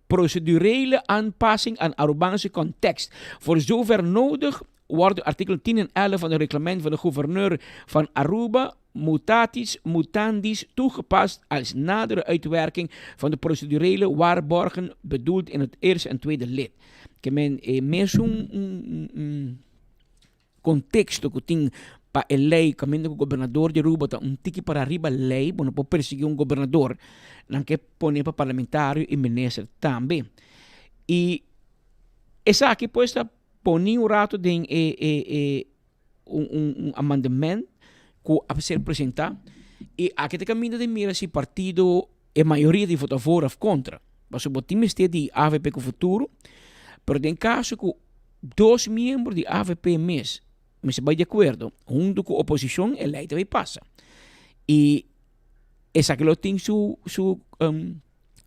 procedurele aanpassing aan Arubaanse context. Voor zover nodig wordt artikel 10 en 11 van het reglement van de gouverneur van Aruba mutatis mutandis toegepast als nadere uitwerking van de procedurele waarborgen bedoeld in het eerste en tweede lid. Ke men e mesun un Contexto cu tin pa e ley caminda cu gobernador di Aruba ta un tiki para riba ley, bo no por persigui un gobernador, nan ke pone pa parlamentario y minister tambe. Y esaki pues ta poni un rato den e e e un un un amendement cu a ser presenta y aki ta caminda di mira si partido e mayoria di vota voor of contra. Pasobra bo tin mester di avp cu futuro, pero den caso cu Dos miembro di avp mes mester bai di akuerdo huntu ku oposishon e lei ta bai pasa. I esaki lo tin su su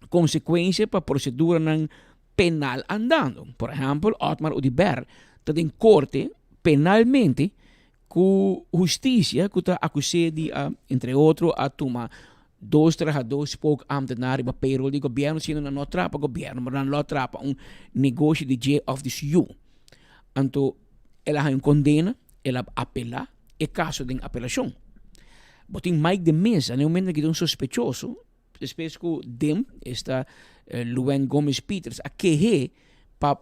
konsekuensia pa proseduranan penal andando. Por ehèmpel Otmar Oduber ta den korte penalmente Ku hustisia ku ta akus'é di a, entre otro, a tuma dos trahadó spookambtenaar riba payroll di gobièrnu siendo nan no a traha pa gobièrnu pero nan lo a traha pa un negoshi di dje òf di su yu. Anto el a haña un kondena, el a apelá e kaso den apelashon. Bo tin Mike de Meza na e momento aki ta un sospechoso despues ku dem, esta Luwen Gomez Pieters a keh'é pa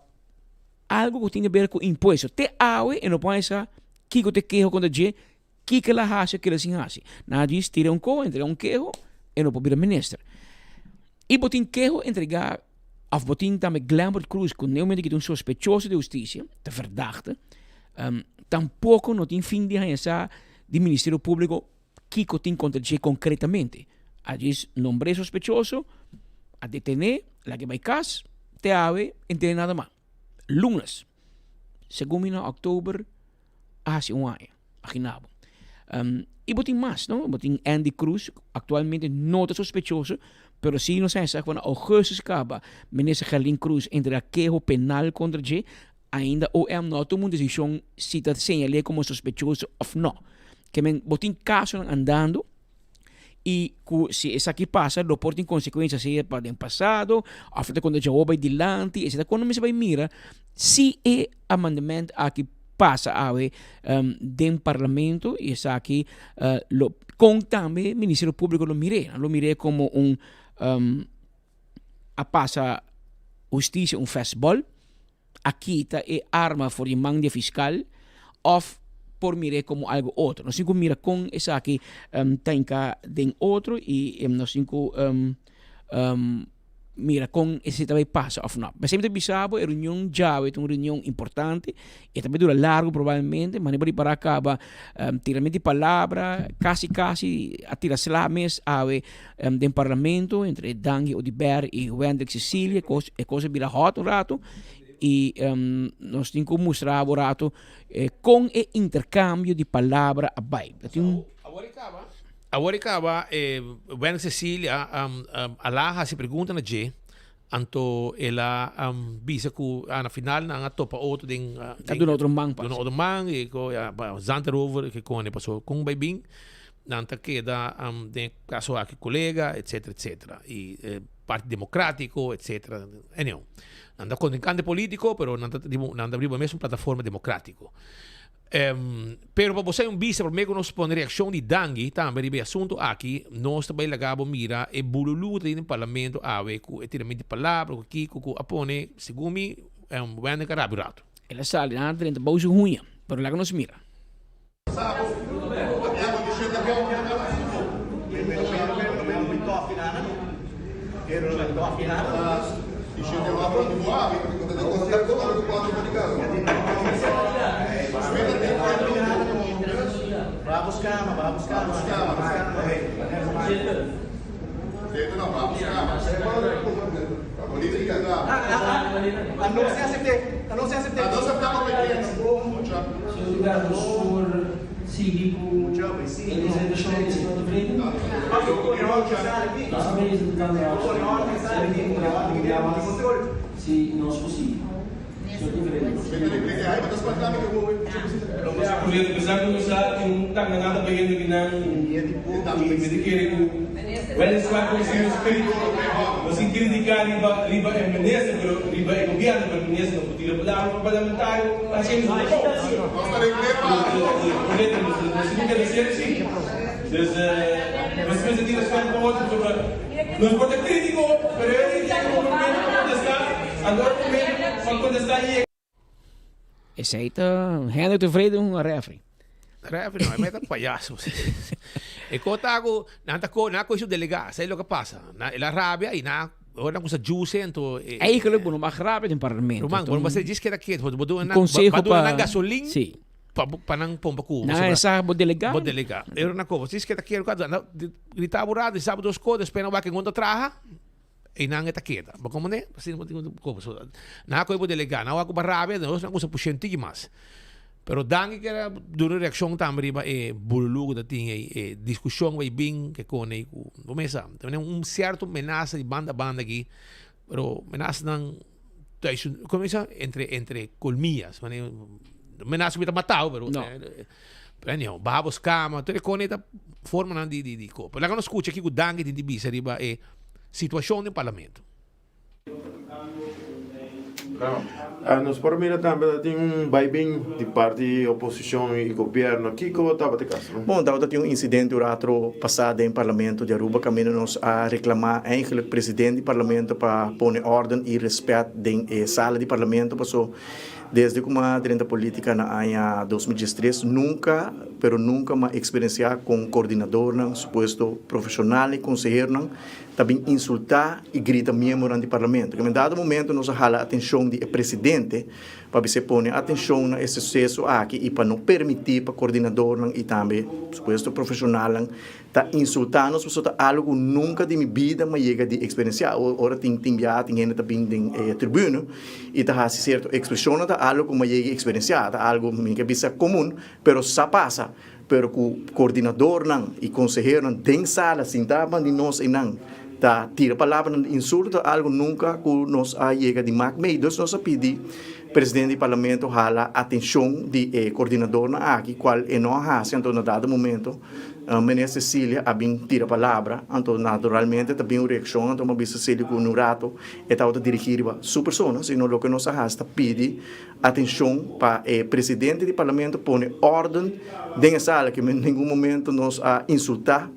Algo ku tin di ber ku impuesto. Te awe e no por haña sa kiko ta e keho kontra dje, kiko el a hasi o kiko el a sin hasi. Nan a djis tira un koho, entrega un keho, e no por bira minister. I bo tin keho entregá òf bo tin tambe Glenbert Croes ku neomende ki ta un sospechoso di hustisia, ta verdachte, tampoko no tin fin di haña sa di Ministerio Públiko kiko tin kontra dje konkretamente. A djis nombr'é sospechoso, a detené, laga e bai kas, te awe e no tene nada mas. Lunes, segun mi na òktober a hasi un aña, imagina bo. I bo tin mas, no? Bo tin Andy Cruz, aktualmente no ta sospechoso, pero si nos a hesa ku na ougùstus kaba minister Gerlin Cruz entrega keho penal kontra dje, ainda OM no a tuma un desishon si ta señal'é komo sospechoso òf no. Ke men bo tin kasonan andando i ku si esaki pasa lo por tin konsekuensia sea pa den pasado òf ta konta Jehová bai dilanti esei ta kono mester bai mira si e amandament aki. pasa awe den parlamento y esaki lo con tambe Ministerio Publico lo mir'é. Nan lo mir'é como un a pasa husticia un fastball, a kita e arma for di man di e fiscal of por mir'é como algo otro. Nos tin cu mira con esaki ta hinca den otro y nos tin cu mira kon esei ta bai pasa òf nò. P'esei mi ta bisa bo e reunion djawe ta un reunion importante, e ta bai dura largu probablemente, mane bo ripará kaba tiramentu di palabra, kasi kasi a tira sla mes awe den parlamento entre Dangui Oduber i Wendrick Cecilia, kos e kos a bira hòt un ratu i nos tin ku mustra bo ratu kon e interkambio di palabra a bai. Awor e kaba e Wendy Cecilia a la hasi pregunta na dje, anto el a bisa ku na final nan a topa otro den A duna otro man pas. Duna otro man i ku zand erover ke kone paso kon bai bin nan ta keda den e kaso aki kolega etcetera etcetera i e parti demokratiko etcetera anyhow nan ta kontrinkante politiko pero nan ta nan ta riba e mesun plataforma demokratiko. Pero pa bo sa un bista prome ku nos pone reakshon di Dangui tambe riba e asuntu aki, nos ta bai laga bo mira e bululu ku ta tin den parlamento awe ku e tiramento di palabra ku kiko ku a pone segun mi Wendel ka rabia un ratu. El a sali nan a drenta bou su huña, pero laga nos mira. Esei ta hende tevreden un refri. Refri no, e ta payaso. E kota ku nan ta ko nan a kohe su delegá, esei loke a pasa. Nan el a rabia i nan ora nan kusa djuse anto e. Eigenlijk bo no mag rabia den parlamento. Ruman, bo no mester djis keda ketu, bo duna nan bo duna nan gasolin pa pa nan pompa ku bo. Nan a sa bo delegá. Bo delegá. E ora nan koba, djis keda ketu, grita bo rato, sa bo dos kos, despues nan wak e ngon ta traha. Einan e ta keda. Bo komprende? Asina bo tin ku koba. So, nan a kohe bo delegá, nan a wak ku bo rabia, nos nan kusa pusha un tiki mas. Pero danki ku a duna reakshon tambe riba e bululú ku ta tin ei, e diskushon ku a bin ke kone ei ku bo mes sa. Ta menen un sierto menasa di banda a banda aki, pero menasanan komo bisa? Entre entre kolmiyas. Manera menasa ku mi ta mata bo, pero No. Pero anyhow, baha bo skama, tur e kone ta formanan di di di ko. Pero laga nos skucha kiko Dangui tin di bisa riba e situashon den parlamento. Nos por mira tambe ta tin un baibin di parti oposicion y gobierno. Kico tabata e caso? Bon, tabata tin un incidente un rato pasa den Parlamento di Aruba caminda nos a reclama eigenlijk president di Parlamento pa pone orden y respet den e sala di Parlamento paso Desde cu m'a drenta politica na aña 2013 nunca, pero nunca m'a experiencia con coordinadornan, supuesto profesional y conseheronan ta bin insulta y grita miembronan di Parlamento. Kende dado momento nos a hala atencion di e presidente pa bis'e pone atencion na e suceso aki y pa no permiti pa coordinadornan y tambe supuesto profesionalnan Ta insulta nos pasobra ta algo cu nunca di mi bida m'a yega di experiencia. Ora tin tin biaha tin hende ta bin den e tribuna y ta haci cierto expresionnan ta algo cu m'a yega experiencia. Ta algo mi ke bisa comun pero sa pasa. Pero cu coordinadornan y conseheronan den sala sinta bandi nos eynan. Ta tira palabranan di insulto ta algo nunca cu nos a yega di mak mey. Dus nos a pidi presidente di parlamento hala atencion di e coordinadornan aki cual e no a haci anto na dado momento meneer Cecilia a bin tira palabra anto naturalmente ta bin un reaccion anto mi a bisa Cecilia cu un rato e tabata dirigi riba su persona sino loke nos a haci ta pidi atencion pa e presidente di parlamento pone orden den e sala ke men ningun momento nos a insulta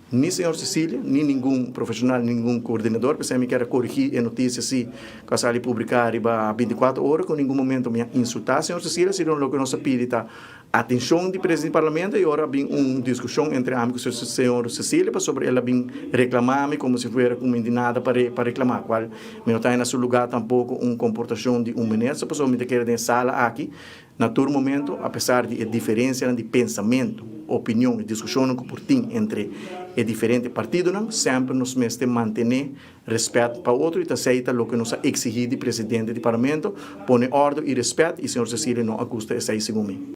Ni señor Cecilia, ni ningun profesional, ni ningun coordinador, p'esei mi kier a corigi e noticia si cu a sali publica riba binticuatro ora cu ningun momento mi a insulta señor Cecilia, sino loke nos a pidi ta atencion di presidente di parlamento y ora a bin un discusion entre ami cu señor Cecilia pasobra el a bin reclama mi como si fuera cu mi di nada pa pa reclama, cual mi no ta na su lugar tampoco un comportacion di un minister pasobra mi ta kere den e sala aki Na tur momento, apesar di e diferencianan di pensamento, opinion y discusionnan cu por tin entre e diferente partidonan, semper nos mester mantene respet pa otro y ta esey ta loke nos a exigi di presidente di Parlamento, pone ordo y respet y señor Cecilia no a gusta esey segun mi.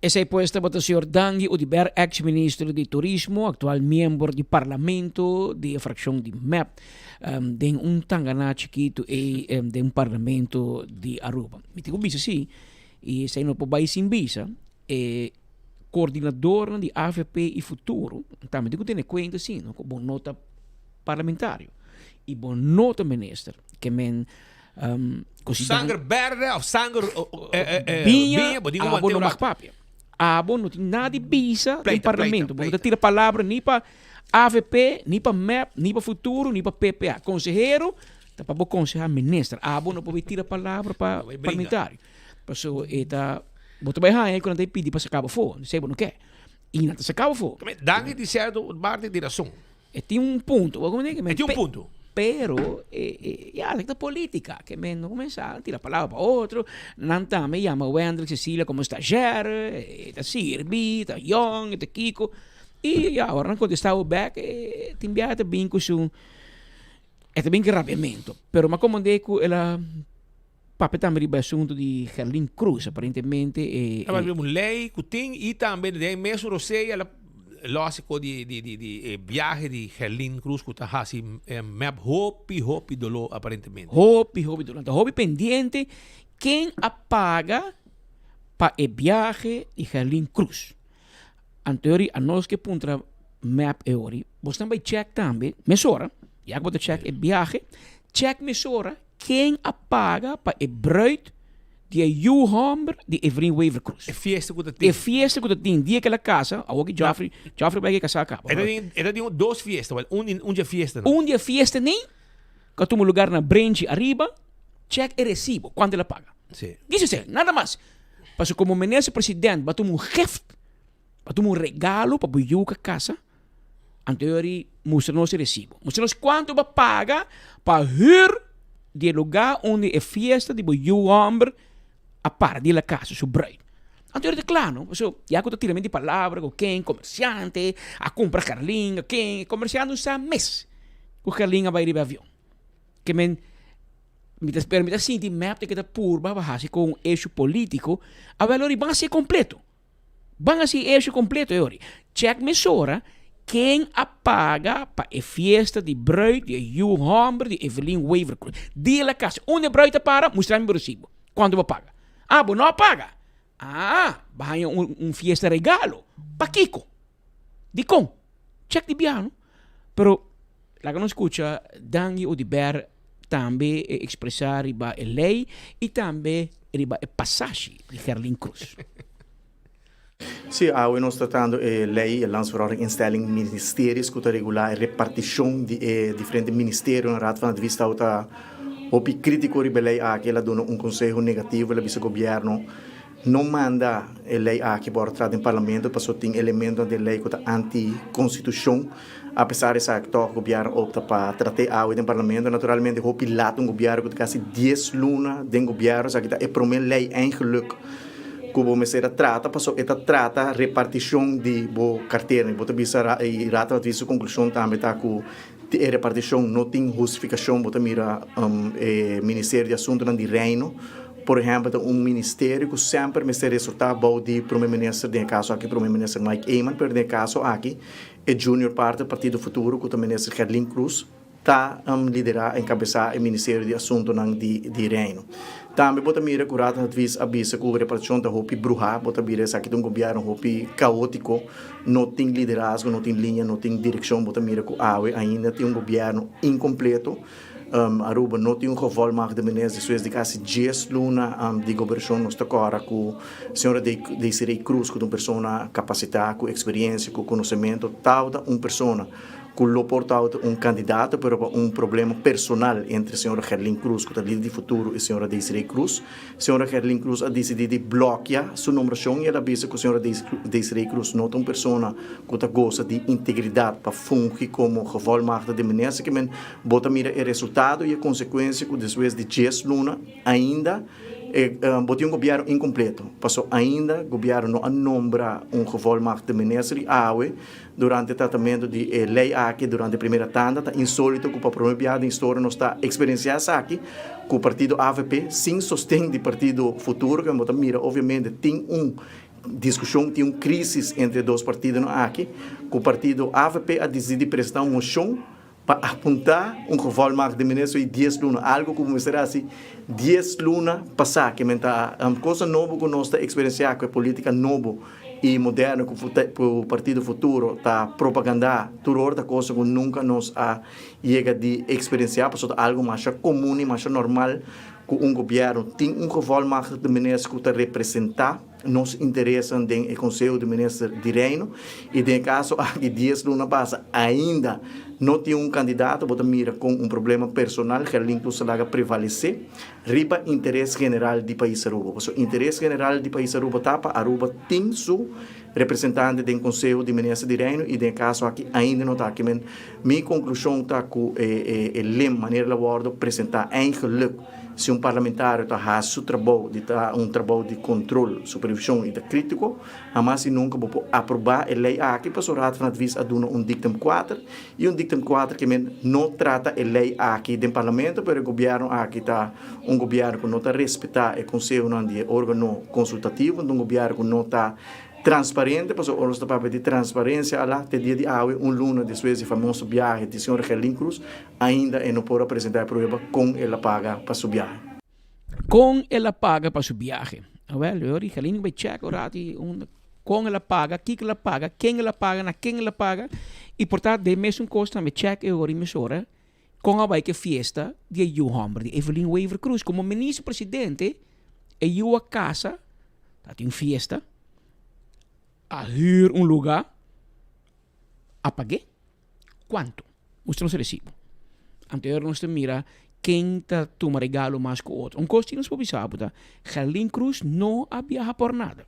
Esey pues tabata señor Dangui Oduber, ex ministro di Turismo, actual miembro di Parlamento di e fraccion di mep, den un tangana chikito ey den Parlamento di Aruba. Mi tin ku bisa si, i esei no por bai sin bisa, e koordinadornan di avp i Futuro tambe tin ku tene kuenta si no ku bo no ta parlamentario i bo no ta minister ke men ku si Sanger berde of sanger biña, bo tin ku abo no mag papia. Abo no tin nada di bisa den parlamento. Bo no ta tira palabra ni pa avp, ni pa mep, ni pa Futuro, ni pa PPA. Konsehero Ta pa bo konsehá minister. Abo no por bai tira palabra pa parlamentario. Paso e ta, bo ta bai haña ku nan ta pidi pa saka bo afó. Esei bo no ke. I nan ta saka bo afó. Dangui di sierto parte di rason. E tin un punto. Bo komprende? E tin un punto. Pero, ya, esaki ta politica. Ke men no kuminsá tira palabra pa otro. Nan tambe yama Wendrick Cecilia komo stagiair. E ta sirbi, ta yong, e ta kiko. I ya, ora nan kontestá bo bèk, e tin biaha ta bin ku su. E ta bin ku rabiamentu, pero mi a komprendé ku el a papia tambe riba e asuntu di Gerlin Cruz, aparentemente e. Tabata un lei ku tin i tambe den e mesun rosea el a lòs e di di di di e biahe di Gerlin Cruz ku ta hasi mep hopi hopi doló aparentemente. Hopi hopi doló. Ta hopi pendiente ken a paga pa e biahe di Gerlin Cruz. Anto anos ke puntra mep e ori, bosnan bai check tambe mesora, ya ku bo ta check e biahe, check mesora ken a paga pa e bruid di e yu homber di Evelyn Wever Croes. E fiesta ku ta tin. E fiesta ku ta tin dia ku el a kasa, awor ki Geoffrey, Geoffrey bai ke kasa kaba. E ta tin, e ta tin dos fiesta, wel un di un di e fiestanan. Un di e fiestanan ku a tuma lugar na Brenchi ariba, check e resibo, kuantu el a paga. Sí. Dice esei, nada mas. Pasobra komo minister president bo a tuma un gift, bo a tuma un regalo pa bo yu ka kasa, anto e ora mustra nos e resibo. Mustra nos kuantu bo a paga pa hür di e lugá unda e fiesta di bo yu hòmber a para di el a kasa, su bruid. Anto e ora ta kla no, pasobra ya ku ta tira mi di palabra ku ken komersiante a kumpra Gerlin, a ken, e komersiante no sa mes ku Gerlin a bai riba e avion. Ke men Mi ta spera, mi ta sinti mep ta keda purba pa hasi kon un issue politico, awel ori ban hasi completo. Ban hasi e issue completo e ori. Check mesora ken a paga pa e fiesta di bruid di e yu homber di Evelyn Wever Croes. Di la casa. Unda e bruid ta para? Mustra mi bo recibo. Cuanto bo a paga? Ah, bo no a paga? Ah, bo a haña un un fiesta regalo. Pakiko? Dikon? Check di biaha no. Pero laga nos skucha Dangui Oduber tambe ekspresá riba e lei i tambe riba e pasashi di Gerlin Cruz. Sí, awe nos ta tratando e lei, e Landsverordening Instelling Ministeries, ku ta regulá e repartishon di e diferente ministerionan. Raad van Advies tabata hopi krítiko riba e lei aki, el a duna un konseho negativo, el a bisa gobièrnu No manda e ley aki por tra den parlamento pasobra tin elementonan den ley cu ta anti constitucion. A pesar di esaki toch gobierno opta pa trate awe den parlamento. Naturalmente hopi laat un gobierno cu ta casi dies luna den gobierno esaki ta e prome ley eigenlijk cu bo mester a trata pasobra e ta trata reparticion di bo cartera. Bo ta bisa y Raad van Advies su conclusion tambe ta cu e reparticion no tin hustificacion. Bo ta mira e Ministerio di Asuntonan di Reino. Por ehempel ta un ministerio cu semper mester resulta bou di Prome Minister, den e caso aki Prome Minister Mike Eman, pero den e caso aki e junior partner Partido Futuro cu ta Minister Gerlin Cruz ta lidera, encabeza e Ministerio di Asuntonan di Reino. Tambe bo ta mira cu Raad van Advies a bisa cu reparticion ta hopi bruha, bo ta bira esaki ta un gobierno hopi caotico, no tin liderazgo, no tin liña, no tin direccion, bo ta mira cu awe ainda tin un gobierno incompleto. Aruba no tin un gevolmagde minister despues di casi dies luna di gobernacion nos ta cora cu señora Desiree Cruz cu ta un persona capacita, cu experiencia, cu conocemento, tawata un persona cu lo por tawata un candidato pero pa un problema personal entre señora Gerlin Cruz cu ta lider di Futuro y señora Desiree Cruz. Señora Gerlin Cruz a dicidi di blokia su nombracion y el a bisa cu señora Desiree Cruz no ta un persona cu ta goza di integridad pa fungi como gevolmagde di minister. Ke men bo ta mira e resultado y e consecuencia cu despues di dies luna ainda bo tin un gobierno incompleto. Paso ainda gobierno no a nombra un gevolmagde minister y awe durante tratamento di e ley aki durante primera tanda ta insolito cu pa prome biaha den historia nos ta experiencia esaki cu partido avp sin sosten di partido Futuro ke bo ta mira obviamente tin un discusion tin un crisis entre e dos partidonan aki cu partido avp a dicidi di presenta un mocion pa apunta un gevolmacht di minister y dies luna algo cu bo mester haci dies luna pasa ke men ta cosa nobo cu nos ta experiencia cu e politica nobo y moderno cu partido Futuro ta propaganda tur ora ta cosa cu nunca nos a yega di experiencia pasobra ta algo masha comun y masha normal cu un gobierno tin un gevolmacht di minister cu ta representa nos interesnan den e Conseho di Minister di Reino y den e caso aki dies luna pasa ainda no tin un candidato, bo ta mira con un problema personal Gerlin Cruz ta laga prevalece riba interes general di pais Aruba. Pasobra interes general di pais Aruba ta pa Aruba tin su representante den Conseho di Minister di Reino y den e caso aki ainda no ta aki. Men mi conclusion ta cu e lem manera el a wordo presenta eigenlijk Si un parlamentario ta hasi su trabou di ta un trabou di control, supervision y ta critico, hamas y nunca bo por aproba e ley aki pasobra Raad van Advies a duna un dictum 4 y un dictum 4 ke men no trata e ley aki den parlamento pero e gobierno aki ta un gobierno cu no ta respeta e consehonan di e organo consultativo, un gobierno cu no ta Transparente, pasobra ora nos ta papia di transparencia ala te dia di awe, un luna despues di famoso biahe di señor Gerlin Cruz, ainda e no por a presenta e prueba con el a paga pa su biahe. Con el a paga pa su biahe? Awel, yo di Gerlin bay check un rato y un con el a paga, kiko el a paga, ken el a paga, na ken el a paga y por ta den mesun cos tambe check e ora y mesora con a bay ke fiesta di e yu homber di Evelyn Wever Croes como minister presidente. E yu a casa, ta tin fiesta, a huur un lugar, a pagué. Cuanto? Mustra nos recibo. Anto ahora nos ta mira ken ta tuma regalo mas cu otro. Un cos tin nos por bisa bo ta, Gerlin Cruz no a biaha por nada.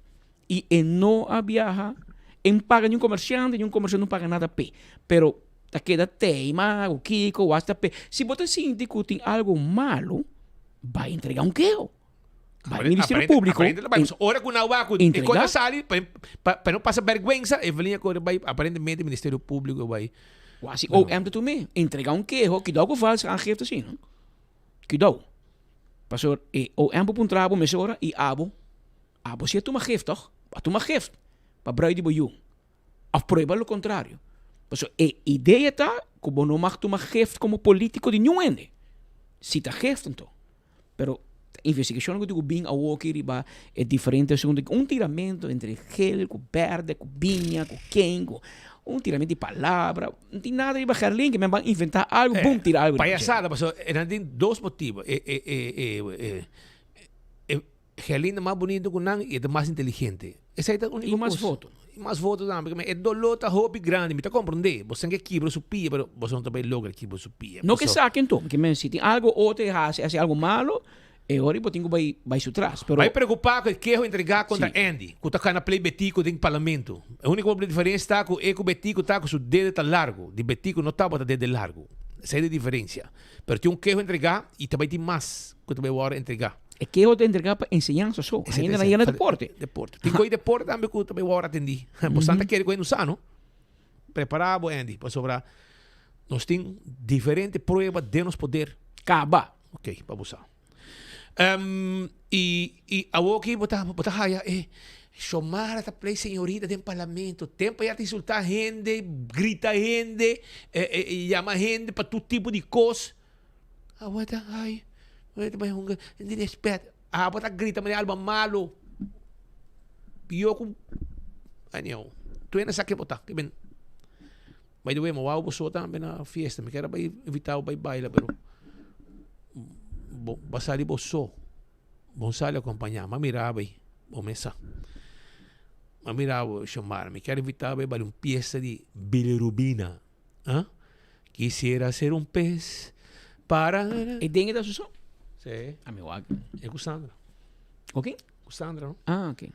Y e no a biaha, e no paga ni un comerciante, ni un comerciante no paga nada p'e. Pero ta keda teima cu kico, hasta p'e. Si bo ta sinti cu tin algo malo, Bai entrega un keho. Bai Ministerio Público. Ora ku nan wak ku e kos a sali pa pa no pasa bèrgwensa Evelyn a kore bai aparentemente Ministerio Público bai. Wasi OM ta tum'é. Entrega un keho kidou ku valse aangifte asina. Kidou. Pasobra e OM por puntra bo mesora i abo abo si a tuma gif tòg? Bo a tuma gif pa brui di bo yu. Of prueba lo contrario. Pasobra e idea ta cu bo no mag tuma gift como politico di niun hende. Si ta gift anto. Pero investigacion cu tin cu bin awoki riba e diferente asunto. Un tiramento entre geel cu berde cu biña cu ken cu un tiramento di palabra. No tin nada riba Gerlin que men ban inventa algo boom tira algo riba dje. Payasada pasobra e nan tin dos motibo. E e e e Gerlinda mas bonito ku nan i e ta mas inteligente. Esei ta úniko I mas kos. voto. I mas voto tambe. Pasobra e doló ta hopi grandi. Mi ta komprondé. Boso ke kibra su pia, pero boso no ta bai logra kibra su pia. No ke Paso. saki anto. Ke men si tin algo otro e hasi, hasi algo malo, e ora bo tin ku bai bai su tras. Pero. Bai preokupá ku e keho entregá kontra Si. Andy, ku ta kana play Betico den parlamento. E úniko diferensia ta ku e ku Betico ta ku su dede ta largu. Di Betico no tabata dede largu. Esei ta e diferensia. Pero tin un keho entregá i ta bai tin mas ku ta bai wòrdu entregá. E keho ta entregá pa enseñansa so, ainda nan yega na deporte. Deporte. Tin koe deporte tambe ku ta bai wòrdu atendí. Bo san ta kere ku hende sa, no? Prepará bo, Andy, pasobra nos tin diferente prueba den nos poder. Kaba. Ok, pa bo sa. I i awoki bo ta bo ta haya e Xiomara ta play señorita den parlamento. Tempo ya ta insulta hende, grita hende, yama hende pa tur tipo di kos. Awo ta ay, ta bai hunga di respet. Abo ta grita manera alma malo. Pio ku anyhow, tur hende sa ke bo ta. By the way, mi wou boso tambe na fiesta. Mi kier a bai invita bo bai baila, pero bo ba sali bo so. Bo no sali acompaña. Mi a mira bo ei, bo mesa. Mi a mira bo, Xiomara. Mi kier invita bo bai baila un pieza di Bilirubina. Ah? Quisiera ser un pez para... E den e ta su so? Sí. A mi wak. E cu Sandra. Ok. Cu Sandra, no? Ah, ok.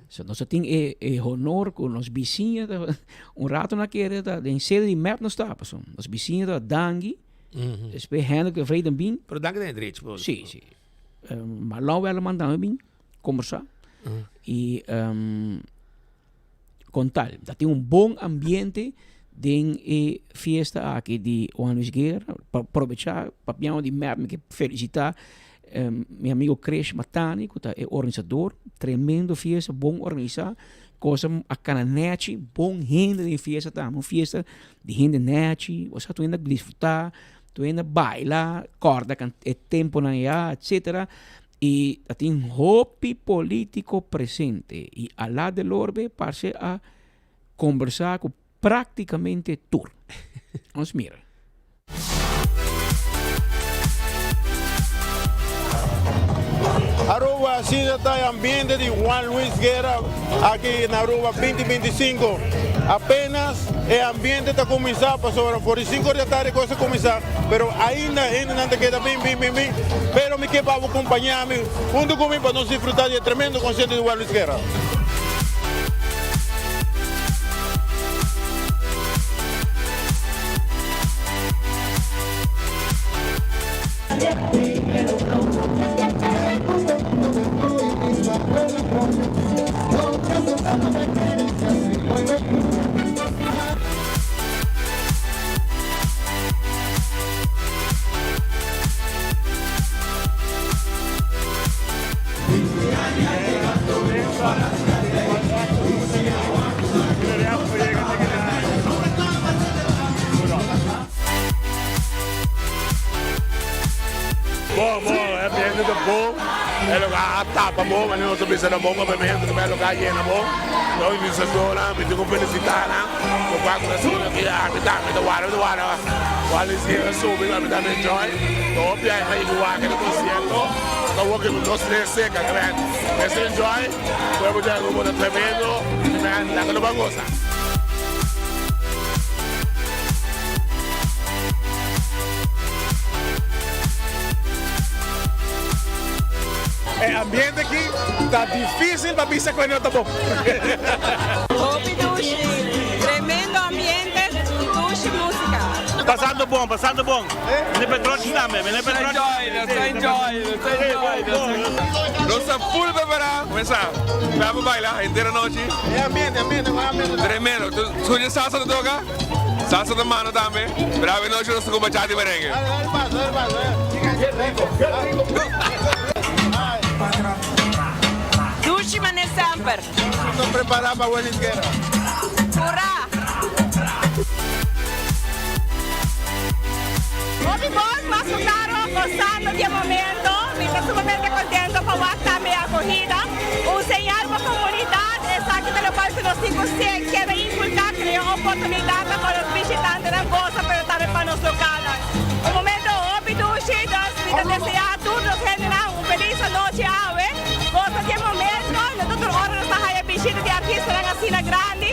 So nos a tin e, e honor cu nos bisiña ta, un rato na kere ta den sede di MEP nos ta, paso. Nos bisiña ta Dangui, despues Hendrik de Vreden bin. Pero Dangui ta den drechi, po. Sí, sí. Um, Marlon Werleman tambe bin conversa. Y um, con tal, ta tin un bon ambiente den e fiesta aki di Juan Luis Guerra. Pa aprovecha papiando di MEP, mi ke felicita mi amigo Krish Matani ku ta e organisador. Tremendo fiesta, bon organisa. Cosa a cana nechi, bon hende den e fiesta tambe. Un fiesta di hende nechi, osea tur hende a disfruta, tur hende a baila, corda e temponan ya, etcetera. Y ta tin hopi politico presente y Alá del Orbe parce a conversa cu practicamente tur. Nos mira. Aruba, asina ta e ambiente di Juan Luis Guerra aki na Aruba 2025. Apenas e ambiente ta cuminsa pasobra for di cinco di atardi cos a cuminsa, pero ainda hendenan ta keda bin bin bin bin, pero mi ke pa bo compaña mi hunto cu mi pa nos disfruta di e tremendo concierto di Juan Luis Guerra. Bon, bon, e ambiente ta bon, e lugar a tapa bon, manera nos ta bisa na bon papiamento, e lugar a yena bon. Nos organisadornan, mi tin ku felisitá nan, pa kua ku ta asina aki, ami tambe ta wara, mi ta wara Juan Luis Guerra subi, ami tambe enjoy. Hopi a yega wak e konsierto, ta wak nos tres seka, mester enjoy. Pueblo di Aruba ta tremendo, laga lo ban goza. E ambiente aki ta dificil pa bisa cu e no ta bon. Hopi dushi, tremendo ambiente, dushi musica. Pasando bon, pasando bon. Mene Petrochi tambe, mene Petrochi. Nos ta enjoy, nos ta enjoy, nos ta enjoy. Nos ta full prepara, mesa, kla pa baila henter anochi. E ambiente, ambiente, con ambiente. Tremendo, scucha salsa ta toca, salsa ta mano tambe, pero awe nochi nos ta cu bachata y merengue. Dale, dale paso, dale paso. Qué rico, qué rico. Dushi mane semper. Nos prepara pa Buena Izquierda. Hurra! Hopi bon, mas ku klaro, gosando di e momento. Mi ta sumamente kontento pa wak tambe e akohida. Un señal pa komunidat, esaki ta lokual ku nos tin ku keda inkulká, krea oportunidatnan pa nos bishitantenan gosa, pero tambe pa nos lokalnan. Un momento hopi dushi, dus mi ta deseá tur nos hendenan un felis anochi awe. Gosa di e momento, no ta tur ora nos ta haya bishita di artistanan asina grandi.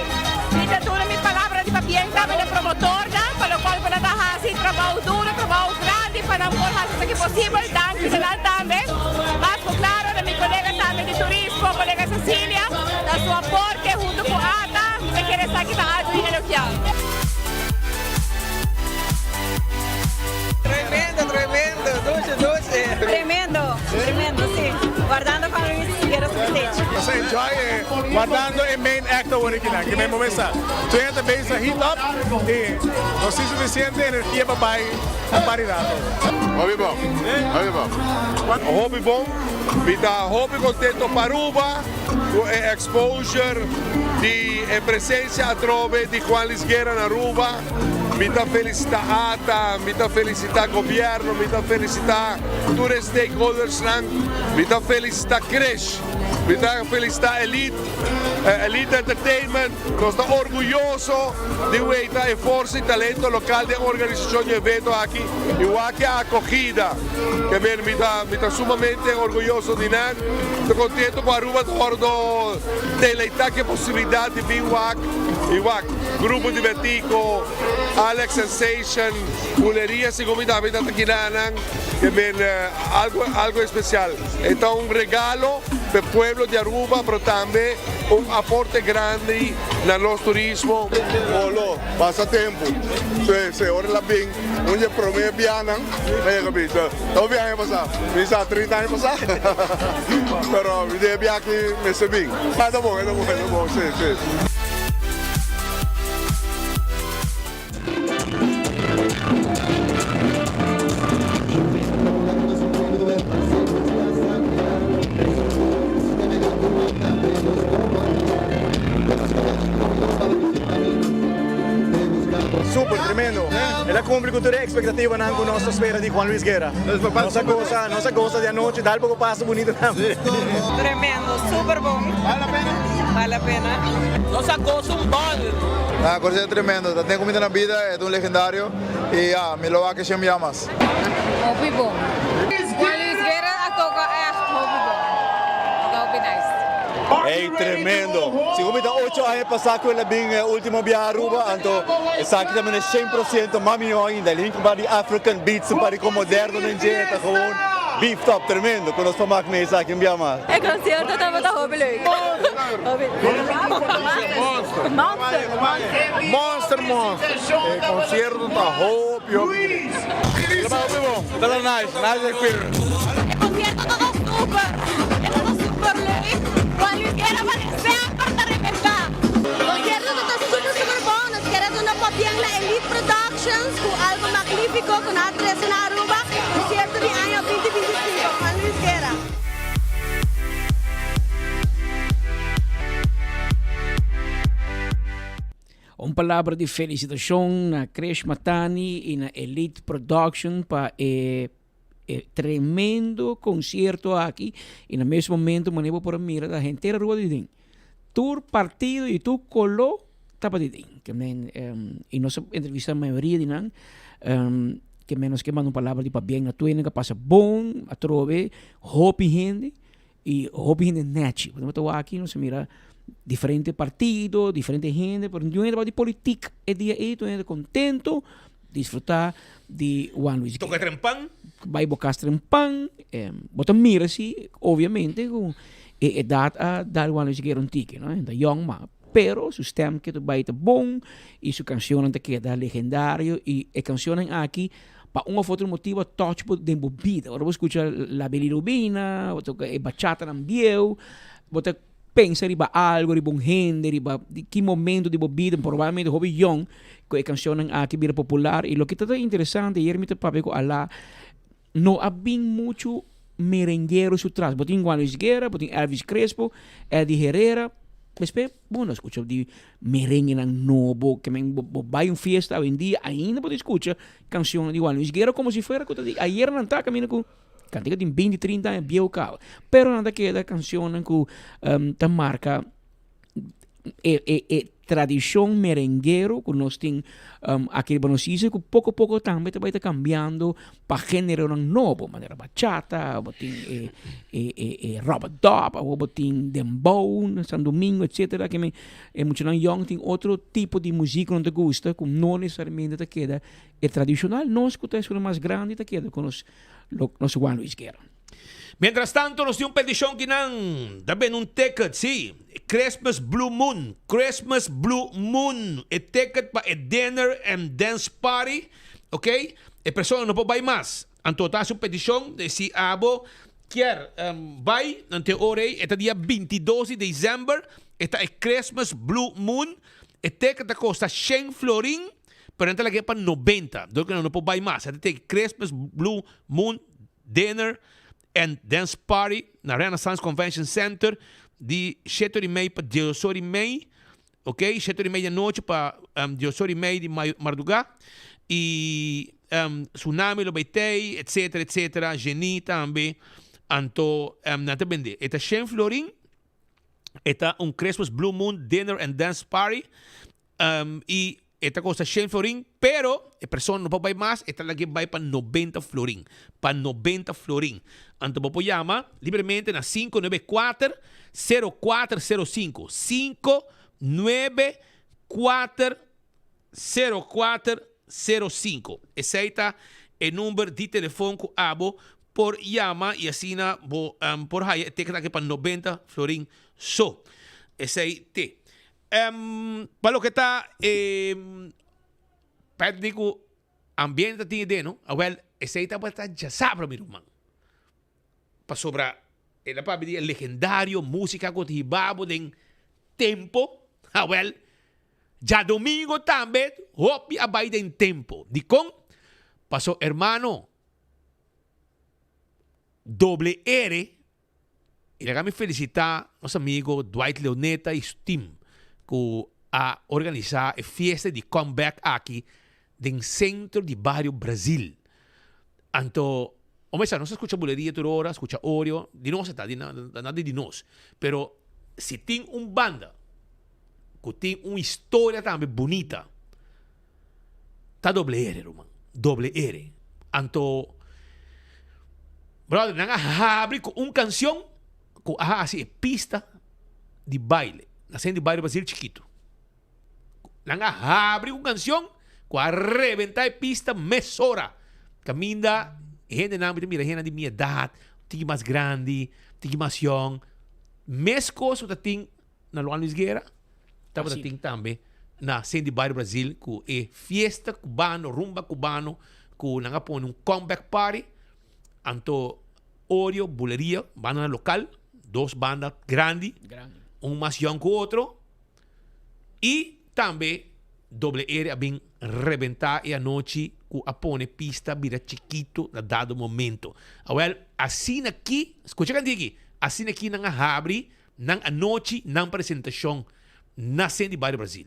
Mi ta duna mi palabra di pabien tambe na promotornan, pa locual cu nan ta haci trabou duro, trabou grandi pa nan por haci esaki posibel. Danki na nan tambe. Mas cu claro na mi colega tambe di turismo, colega Cecilia, na su aporte hunto cu ata. Mi ta kere esaki ta algo di elogia. Tremendo, tremendo, dushi, dushi. Tremendo, tremendo, si. Guardando pa mi siquiera suficiente. enjoy e wardando e main act awor akinan. Ke men bo mester sa. Tur hende ta bezig heat up y nos tin suficiente energia pa bay un par di rato. Hopi bon, hopi bon. Hopi bon, mi ta hopi contento pa Aruba cu e exposure di e presencia atrobe di Juan Luis Guerra na Aruba. Mi ta felicita ata, mi ta felicita gobierno, mi ta felicita tur e stakeholdersnan, mi ta felicita Krish, mi ta felicita Elite, Elite Entertainment. Nos ta orguyoso di weita e forsa y talento local den organisacion di evento aki y wak e acogida. Ke men mi ta mi ta sumamente orguyoso di nan. Mi ta contento cu Aruba ta wordo deleita cu e posibilidad di bin wak y wak Grupo di Betico, Alex Sensation, Buleria segun mi tambe ta ta kinanan. Ke men algo algo especial. E ta un regalo p'e pueblo di Aruba pero tambe un aporte grandi na nos turismo. Olo, pasa tempu. Se, se, ora el a bin, un dje prome bianan, na yega bin. So, ta hopi aña pasá? Mi sa trinta aña pasá. Pero mi debe bia aki mester bin. Ah, ta bon, e ta bon, e ta bon, si, si. Super, tremendo. El a cumpli cu tur e expectativanan cu nos ta spera di Juan Luis Guerra. Nos a goza, nos a goza di anochi, dal poco paso bunito tambe. Tremendo, super bon. Vale la pena? Vale la pena. Nos a goza un bòl. Ah, cosa tremendo. Ta ten comida na bida, e ta un legendario. Y ya, mi lo wak e shen bia mas. Hopi bon. Juan Luis Guerra a toca echt hopi bon. Toca hopi nice. Ey tremendo. Segun mi ta ocho aña pasa cu el a bin e ultimo biaha Aruba, anto esaki ta mene shen por ciento mas miho ainda. El hinca un par di African beats, un par di con moderno den dje, ta gewoon beefed up, tremendo. Cu nos por mak mee esaki un biaha mas. E concierto tabata hopi leuk. Hopi. Monster. Monster. Monster monster. E concierto ta hopi hopi great. Hopi bon. Tabata nice, nice experience. E concierto tabata super. E tabata super leuk. Juan Luis Guerra pa semper ta rebenta. Concierto tabata super super bon. Nos kier a duna pabien na Elite Productions cu algo magnifico cu nan a trece na Aruba. Concierto di aña 2025. Juan Luis Guerra. Un palabra di felicitacion na Krish Matani y na Elite Production pa e e tremendo concierto aki y na mes momento manera bo por a mira ta henter Aruba di den. Tur partido y tur color tabata di den. Ke men y nos a entrevista mayoria di nan ke men nos ke manda un palabra di pabien na tur hende ku a pasa bon atrobe hopi hende y hopi hende nechi. Bo ta wak aki nos a mira diferente partido, diferente hende, pero ningun hende tabata di politik e dia ei, tur hende contento disfruta di Juan Luis Toca Guerra. trempan. Bai bo cas trempan, bo ta mira si obviamente cu e edad a dal Juan Luis Guerra un tiki, no? E ta yong ma, pero su stem ke ta bai ta bon y su cancionnan ta keda legendario y e cancionnan aki pa un of otro motibo a touch bo den bo bida. Ora bo scucha La Bilirubina, bo toca e bachatanan bieu, bo ta pensa riba algo, riba un hende, riba di ki momento di bo bida, probablemente hopi yong cu e cancionnan aki bira popular. Y loke ta ta interesante, ayer mi ta papia cu Alá, no a bin mucho merenguero su tras. Bo tin Juan Luis Guerra, bo tin Elvis Crespo, Eddie Herrera, despues bo no scucha di merenguenan nobo, ke men bo bo bay un fiesta awendia ainda bo ta scucha cancionnan di Juan Luis Guerra como si fuera cu ta di ayer nan ta caminda cu Cantica tin binti, trinta aña bieu caba. Pero nan ta keda cancionnan cu ta marca e, e, e tradicion merenguero cu nos tin aki riba nos isla cu poco poco tambe ta bay ta cambiando pa generonan nobo, manera bachata, bo tin e, e, e, e rub-a-dub, awor bo tin dembow na San Domingo, etcetera. Ke men e muchanan yong tin otro tipo di muziek cu nan ta gusta cu no necesariamente ta keda e tradicional. Nos cu ta esunnan mas grandi ta keda cu nos lo nos Juan Luis Guerra. Mientras tanto nos tin un peticion ki nan ta bende un ticket, si, Christmas Blue Moon, Christmas Blue Moon, e ticket pa e dinner and dance party, ok, e persona no por bay mas, anto ta haci un peticion si abo. kier bai nan te ora ei, e ta dia 22 di december, e ta e Christmas Blue Moon, e ticket ta kosta shen florin, pero nan ta lag'é pa 90, dor ku nan no por bai mas. E ta te Christmas Blue Moon Dinner and Dance Party na Renaissance Convention Center di shete ora i mei pa dies ora i mei. Ok, shete ora i mei di anochi pa dies ora i mei di mardugá. I Tsunami lo bai tei, etcetera, etcetera. Genie tambe. Anto nan ta bende. E ta shen florin. E ta un Christmas Blue Moon Dinner and Dance Party. I e ta kosta shen florin, pero e persona no por bai mas, e ta lag'é bai pa nobenta florin. Pa nobenta florin. Anto bo por yama libremente na 594 0405. 594 0405. Esei ta e number di telefon ku abo por yama i asina bo por haya e ticket aki pa nobenta florin so. Esei te. Pa loke ta e pet di ku ambiente ta tin e no, awel esei tabata djasabra mi ruman. Pasobra el a papia di e legendario musika ku ta hiba bo den tempo, awel djadomingo tambe hopi a bai den tempo. Dikon? Paso hermano doble ere I laga mi felicita nos amigo Dwight Leoneta y su team cu a organisa e fiesta di comeback aki den centro di bario Brazil. Anto, omesa nos a scucha buleria tur ora, scucha Oreo, di nos e ta, di nada di nos. Pero si tin un banda cu tin un historia tambe bunita, Ta doble ere ruman, doble ere. Anto, brother, nan a habri ku un kanshon ku a hasi e pista di baile na Centro di Baile Brasil Chikitu. Nan a habri un kanshon ku a rebenta e pista mesora. Kaminda e hendenan, mi ta mira hendenan di mi edat, tiki mas grandi, tiki mas yòn, meskos ku ta tin Na Luan Luis Guerra tabata tin tambe na Centro di Bario Brasil ku e fiesta cubano, rumba cubano ku nan a pone un comeback party. Anto Oreo, Buleria, bandanan lokal, dos banda grandi, un mas yòn ku otro. I tambe Doble R a bin rebenta e anochi ku a pone pista bira chikito na dado momento. Awel, asina ki, skucha kantiki, asina ki nan a habri Nan anochi nan presentacion na Cen di Bario Brasil.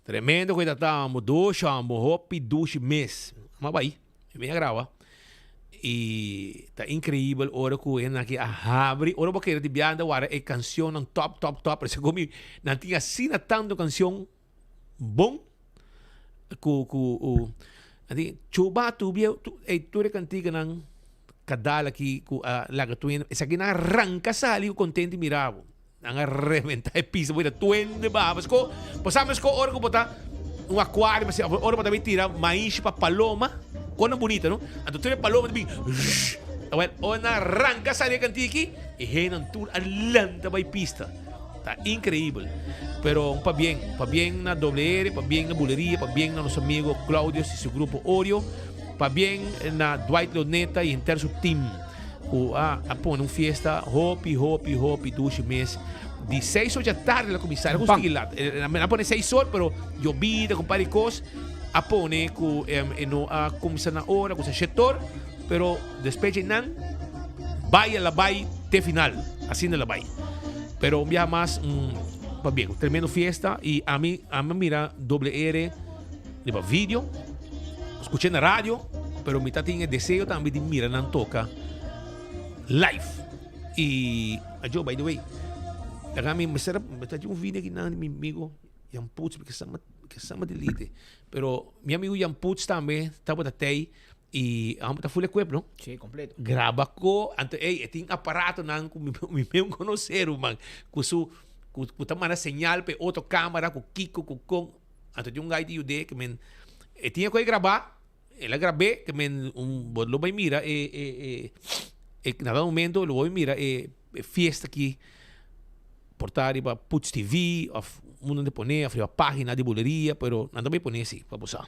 Tremendo ku e ta ta amo dushi amo hopi dushi mes. Ma bai, mi a graba. I ta increibel ora ku e nan aki a habri, ora bo kere di biaha wara e kanshonnan top top top, parece ku mi nan tin asina tantu kanshon bon ku ku nan tin chuba tubia ey tur e kantikanan kadal aki ku a laga tuende esaki nan a ranka sali ku kontenti mira bo nan a reventa e pisa bo ta tuende baha pasko bo sa mesko ora ku bo ta un akuario ora bo ta bin tira maishi pa paloma kon bunita no anto tur e paloma ta bin awel ora nan a ranka sali e kantiki e hendenan tur a lanta bai pista. Ta increibel. Pero un pabien, pabien na WR, pabien na Buleria, pabien na nos amigo Claudius y su grupo Oreo, pabien na Dwight Leoneta y henter su team cu a a pone un fiesta hopi hopi hopi dushi mes. Di seis or dja tardi la cuminsa, la cuminsa lat. A pone seis or pero yobida cu un par di cos a pone cu e no a cuminsa na ora, cuminsa shete or, pero despues dje nan bai a la bai te final, asina la bai. Pero un biaha mas un pabia un tremendo fiesta y ami ami a mira doble R riba video, scuché na radio, pero mi ta tin e deseo tambe di mira nan toca live. Y ajo by the way, laga mi mester mi ta tin un video aki nan di mi amigo Jan Putz, mi ke sa mi ke sa mi delete. Pero mi amigo Jan Putz tambe tabata tey Y amo ta full equip, no? Sí, completo. Graba ko, anto ey, e tin aparatonan ku mi mi meun konosé, ruman, ku su ku ku ta manda señal pa e otro kamera ku kiko ku kon. Anto tin un guy di yud'é ke men e tin e ku e grabá, el a grab'é ke men un bo lo bai mira e e e e na dado momento lo bo mira e e fiesta aki por ta riba Puts TV of unda nan ta pone of riba pagina di buleria pero nan ta bai pone si pa bo sa.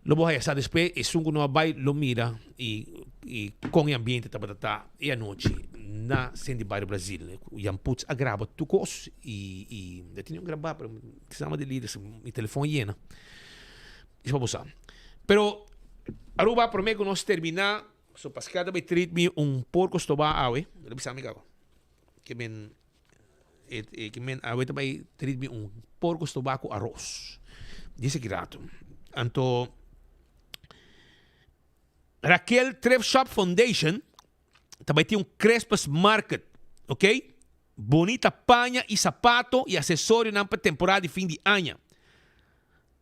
Lo bo haya sa despues esun ku no a bai lo mira y y kon e ambiente tabata ta e anochi na Senti Bario Brazil. Jan Puts a graba tur kos y y ya tene un graba pero kisas mi a delete mi telefon a yena. Esei pa bo sa. Pero Aruba prome ku nos termina so Pascal ta bai treat mi un porko stobá awe. El a bisa mi kaba. Ke men e e ke men awe ta bai treat mi un porko stobá ku aros. Dies aki rato. Anto Raquel Thrift Shop Foundation ta bai tin un Christmas market, ok? Bonita paña y sapato y asesorionan pa temporada di fin di aña.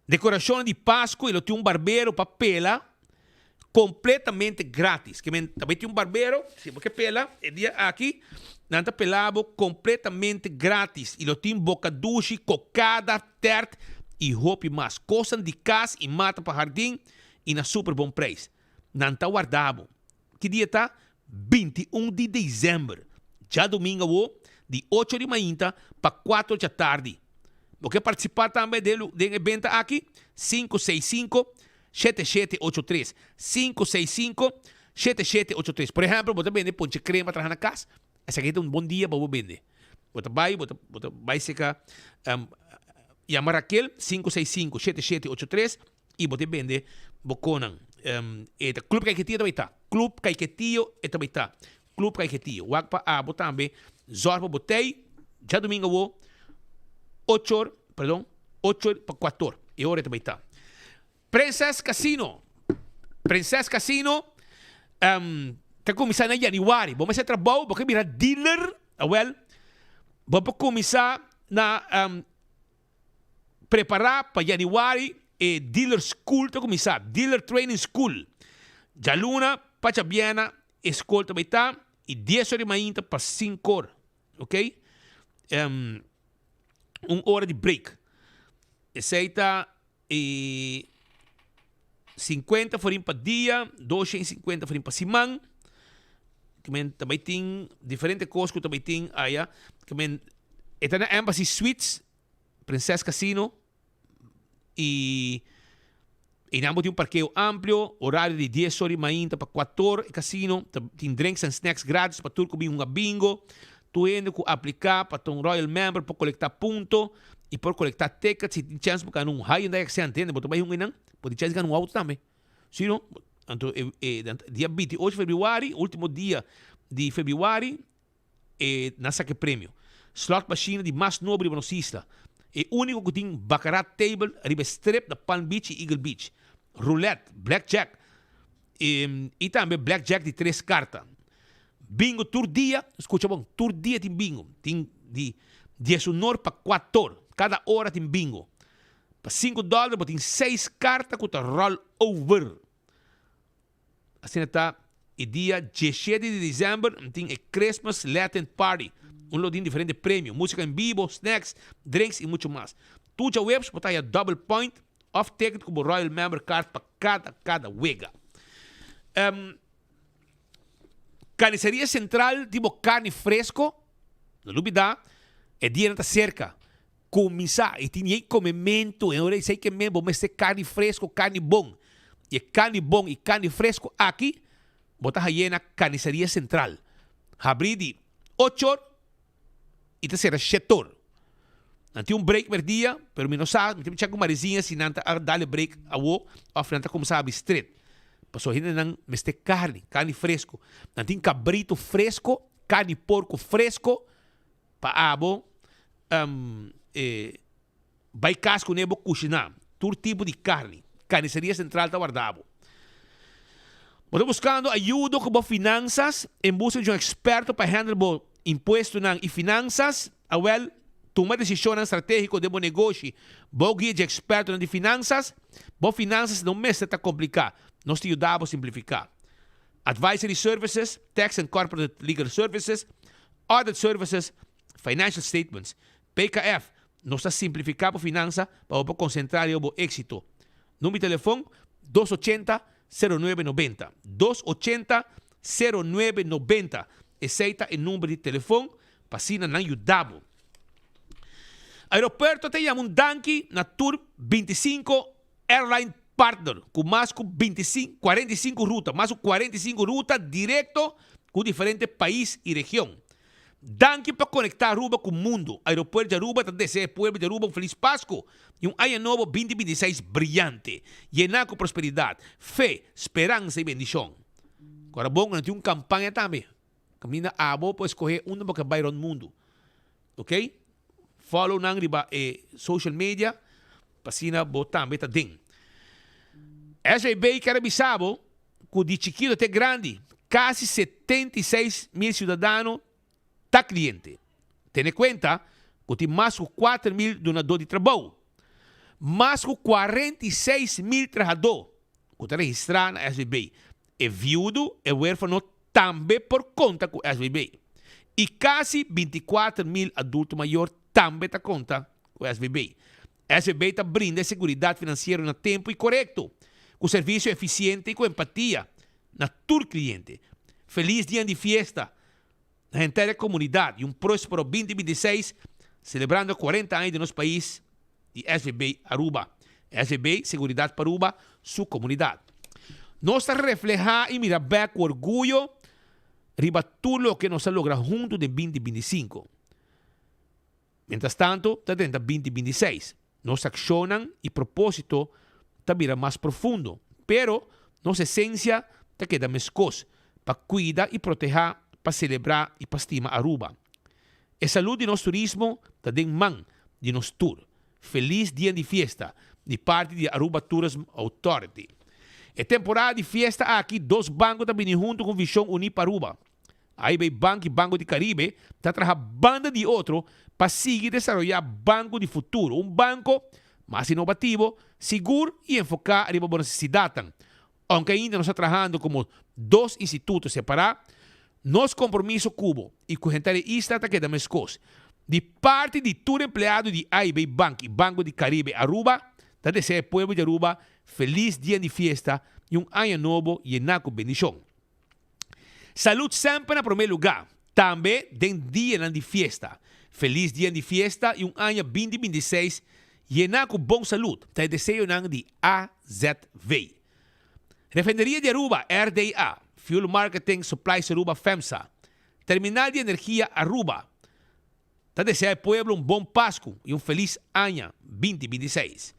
Decoracionnan di Pascu y lo tin un barbero pa pela completamente gratis. Ke men ta bai tin un barbero, si bo ke pela e dia aki, nan ta pela bo completamente gratis y lo tin boca dushi, cocada, tert y hopi mas. Cosnan di cas y mata pa hardin y na super bon prijs. Nan ta warda bo. Ki dia ta? 21 di december, djadomingo awo, di ocho di mainta pa cuatro djatardi. Bo ke participa tambe den den e benta aki? Sinku seis sinku, shete shete ocho tres. Sinku seis sinku, shete shete ocho tres. Por ehempel, bo ta bende ponche crema traha na cas, esaki ta un bon dia pa bo bende. Bo ta bai, bo ta bo ta bai cerca yama Raquel, sinku seis sinku, shete shete ocho tres, y bo ta bende bo konan. E ta Club Caiquetio ta bay ta. Club Caiquetio e ta bay ta. Club Caiquetio. Wak pa abo tambe zorg pa bo tey djadomingo awo ocho or, perdon, ocho or pa cuatro or. E ora e ta bay ta. Princess Casino. Princess Casino ta cuminsa na januari. Bo mester trabao, bo ke bira dealer, awel, bo por cuminsa na Prepará pa yanüari e Dealer School ta kuminsá, Dealer Training School. Djaluna pa djabièrnè e skol ta bai ta i dies ora di mainta pa sinku or, ok? Un ora di break. Esei ta e sinkuenta forin pa dia, dosha i sinkuenta forin pa siman. Ke men ta bai tin diferente kos ku ta bai tin aya. Ke men E ta na Embassy Suites, Princess Casino y einan bo tin un parkeo amplio, horario di dies or di mainta pa cuator e casino ta tin drinks and snacks gratis pa tur cu bin hunga bingo. Tur hende cu aplica pa ta un Royal Member por colecta punto y por colecta tickets y tin chance pa gana un Hyundai Accent. Hende bo ta bay hunga einan bo tin chance di gana un auto tambe. Si no? Anto e e dia binti ocho februari, ultimo dia di februari, E nan saka e premio. Slot machine di mas nobo riba nos isla. E unico cu tin baccarat table riba e strip na Palm Beach y Eagle Beach. Roulette, blackjack y tambe blackjack di tres carta. Bingo tur dia, scucha bon, tur dia tin bingo. Tin di diesunor pa cuator. Cada ora tin bingo. Pa cinco dollar bo tin seis carta cu ta roll over. Asina ta e dia diesshete di december tin e Christmas Latin Party. Un lo tin diferente premio, musica en bibo, snacks, drinks y mucho mas. Tur djaweps bo ta haya double point of ticket cu bo Royal Member Card pa cada cada wega. Carniceria Central tin bo carni fresco, no lubida. E dianan ta serka. Kuminsá i tin yei komementu en ora esei ke men bo mester karni fresko, karni bon. I e karni bon i karni fresko aki bo ta haye na Carniceria Central. Habrí di ocho or i ta sera shete or. Nan tin un break merdia, pero mi no sa, mi tin check ku Marizinha si nan ta a dal e break awo of nan ta kuminsá habri stret. Pasobra hendenan mester karni, karni fresko. Nan tin kabritu fresko, karni porko fresko. Pa abo bai kas kuné bo kushiná tur tipo di karni. Carniceria Central ta warda bo. Bo ta buskando ayudo ku bo finansas? En buska di un eksperto pa handle bo impuestonan i finansas? Awèl, tuma desishonnan stratégiko den bo negoshi bou guia dje ekspertonan di finansas. Bo finansas no mester ta kompliká, nos ta yuda bo simplifiká. Advisory services, tax and corporate legal services, Audit Services, Financial Statements, PKF, Nos ta simplifiká bo finansa pa bo por konsentrá riba bo éksito. Number di telefon, dos ochenta, sero nuebe nobenta. Dos ochenta, sero nuebe nobenta. Esei ta e number di telefon pa asina nan yuda bo. Aeropuerto ta yama un danki na tur bintisinko airline partner ku mas ku bintisinko, kuarenta i sinku ruta, mas ku kuarenta i sinku ruta direkto ku diferente pais i region. Danki pa konektá Aruba ku mundu. Aeropuerto di Aruba ta desea e pueblo di Aruba un felis Pasku i un Aña Nobo 2026 briante, yená ku prosperidat, fe, speransa i bendishon. Kora bon ku nan tin un kampaña tambe kaminda abo por eskohé unda bo ke bai rònt mundu. Ok? Follow nan riba e social media pa asina bo tambe ta den. SJB kier a bisa bo ku di chikito te grandi kasi 76 mil siudadano ta kliente. Tene kuenta ku tin mas ku 4 mil dunadó di trabou, mas ku 46 mil trahadó ku ta registrá na SVB. E viudo, e huérfano tambe por konta ku SVB. I kasi 24 mil adulto mayor tambe ta konta ku SVB. SVB ta brinda e seguridat finansiero na tempu i korekto, ku servisio efisiente i ku empatia na tur kliente. Felis dia di fiesta na henter e komunidat i un próspero 2026 selebrando 40 aña di nos pais di SVB Aruba. SVB, Seguridat pa Aruba, su komunidat. Nos ta reflehá i mira bèk ku orguyo riba tur loke nos a logra huntu den 2025. Mientras tanto, ta drenta 2026. Nos akshonnan i propósito ta bira mas profundo, pero nos esensia ta keda meskos, pa kuida i protehá, pa selebrá i pa stima Aruba. E salud di nos turismo ta den man di nos tur. Felis dia di fiesta di parti di Aruba Tourism Authority. E temporada di fiesta aki dos banco ta bini hunto cu un vision uni pa Aruba. AIB Bank y Banco di Caribe ta traha banda di otro pa sigui desaroya banco di futuro, un banco mas innovativo, sigur y enfoca riba bo necesidadnan. Aunke ainda nos ta trahando como dos instituto separa, nos compromiso cu bo y cu henter e isla ta keda mescos. Di parti di tur empleado di AIB Bank y Banco di Caribe Aruba ta desea e pueblo di Aruba feliz dia di fiesta y un aña nobo yena cu bendicion. Salud semper na prome luga, tambe den dianan di fiesta. Feliz dia di fiesta y un aña 2026 yena cu bon salud ta e deseonan di AZV. Refineria di Aruba, RDA, Fuel Marketing Supplies Aruba, FEMSA, Terminal di Energia Aruba ta desea e pueblo un bon Pascu y un feliz aña 2026.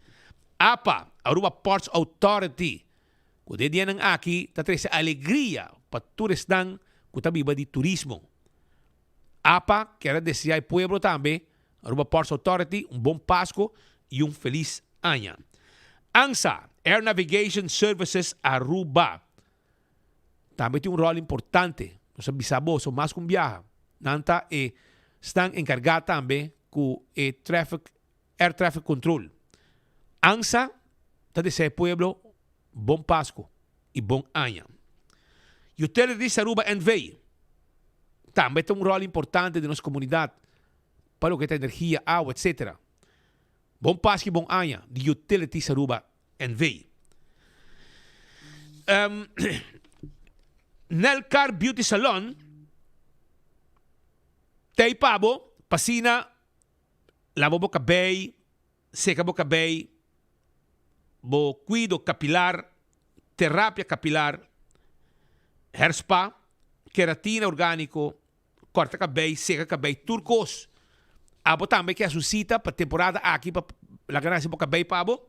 APA, Aruba Ports Authority, Ku den dianan aki ta trese alegria pa tur esnan ku ta biba di turismo. Apa kier a deseá e pueblo tambe, Aruba Ports Authority, un bon Pasko i un felis aña. ANSA, Air Navigation Services Aruba, tambe tin un ròl importante. Nos a bisa boso mas ku un biaha. Nan ta e esnan enkargá tambe ku e traffic Air Traffic Control. ANSA ta desea e pueblo bon Pasco y bon aña. Utilities Aruba NV. Tambe ta un rol importante den nos comunidad pa loke ta energia, awa etc. Bon Pasco y bon aña di Utilities Aruba NV. Nelcar Beauty Salon ta ey pa bo pa asina. Laba bo kabei, seka bo kabei, bo kuido kapilar, terapia kapilar, hair spa, keratina orgániko, kòrta kabei, seka kabei, tur kos. Abo tambe ke hasi un sita pa temporada aki pa laga nan hasi bo kabei pa bo?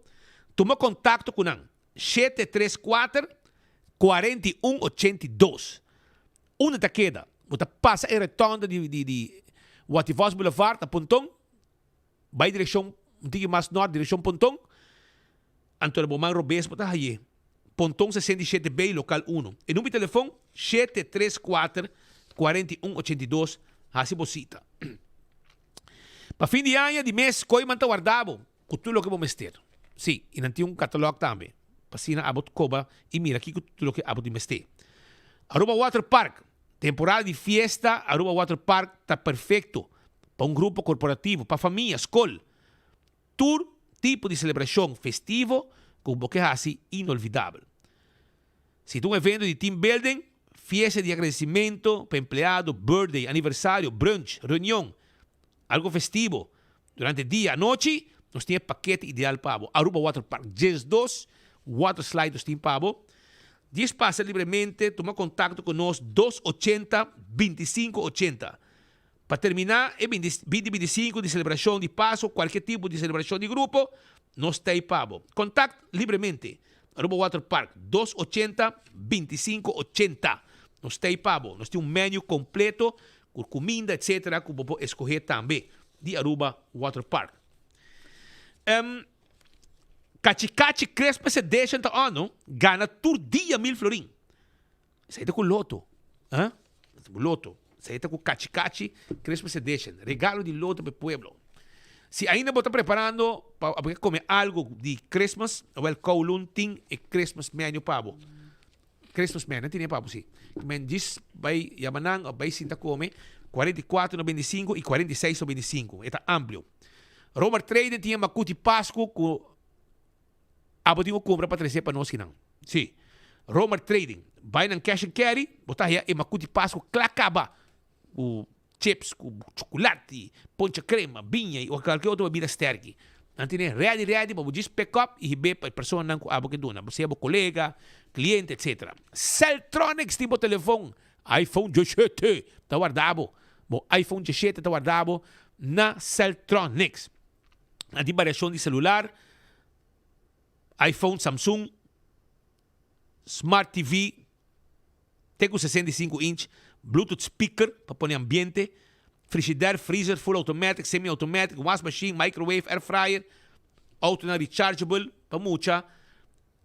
Tuma kontakto ku nan, 734 41 82. Unda ta keda? Bo ta pasa e rotonda di di di Wativos Boulevard na Ponton, bai direkshon un tiki mas nort, direkshon Ponton, anto na bo man robes bo ta haye Ponton 67 B lokal uno. E number di telefon 734 41 82, hasi bo sita. Pa fin di aña di mes Kooiman ta warda bo ku tur loke bo mester. Sí, i nan tin un katalòg tambe pa asina abo koba i mira kiko tur loke abo tin mester. Aruba Water Park, Temporada di fiesta Aruba Water Park ta perfecto pa un grupo corporativo, pa famia, scol. Tur tipo di celebracion festivo cu bo ke haci inolvidabel. Si ta un evento di team building, fiesta di agradecimento pa empleado, birthday, aniversario, brunch, reunion, algo festivo durante dia, anochi, nos tin e pakete ideal pa bo. Aruba Water Park, 12 water slide nos tin pa bo. Dies pasa libremente, tuma contacto cu nos dos ochenta, binticinco ochenta. Pa termina e binti binticinco di celebracion di Paso, cualkier tipo di celebracion di grupo, nos ta ey pa bo. Contact libremente. Aruba Water Park, dos ochenta, binticinco ochenta. Nos ta ey pa bo. Nos tin un menu completo cu cuminda etc. Cu bo por escoge tambe di Aruba Water Park. Um, Cachi Cachi Christmas Edition ta on, no? Gana tur dia mil florin. Esei ta ku loto. Huh? Loto. Esei ta ku Cachi Cachi Christmas Edition. Regalo di loto pa e pueblo. Si ainda bo ta preparando pa bo ke come algo di Christmas, wel Kowloon tin e Christmas menu pa bo. Christmas menu, nan tene pa bo si. Men djis bai yama nan of bai sinta come, 44,95 y 46,95. E ta amplio. Romar Trading tin e makuti Pascu ku Abo tin ku kumpra pa trese pa nos kinan. Sí. Romer Trading. Bai nan Cash and Carry, bo ta haya e makuti Pasku kla kaba. Ku chips, ku chukulati, poncha krema, biña i kualke otro bebida sterki. Nan tene ready ready pa bo djis pick up i hib'é pa e personanan ku abo ke duna, sea bo kolega, kliente etc. Celtronics tin bo telefon iPhone 17 ta warda bo. Bo iPhone 17 ta warda bo na Celtronics. Nan tin variashon di selular, iPhone, Samsung, Smart TV te ku 65 inch, Bluetooth speaker pa pone ambiente, frishider, freezer, full automatic, semi automatic, was machine, microwave, air fryer, autonan rechargeable pa mucha,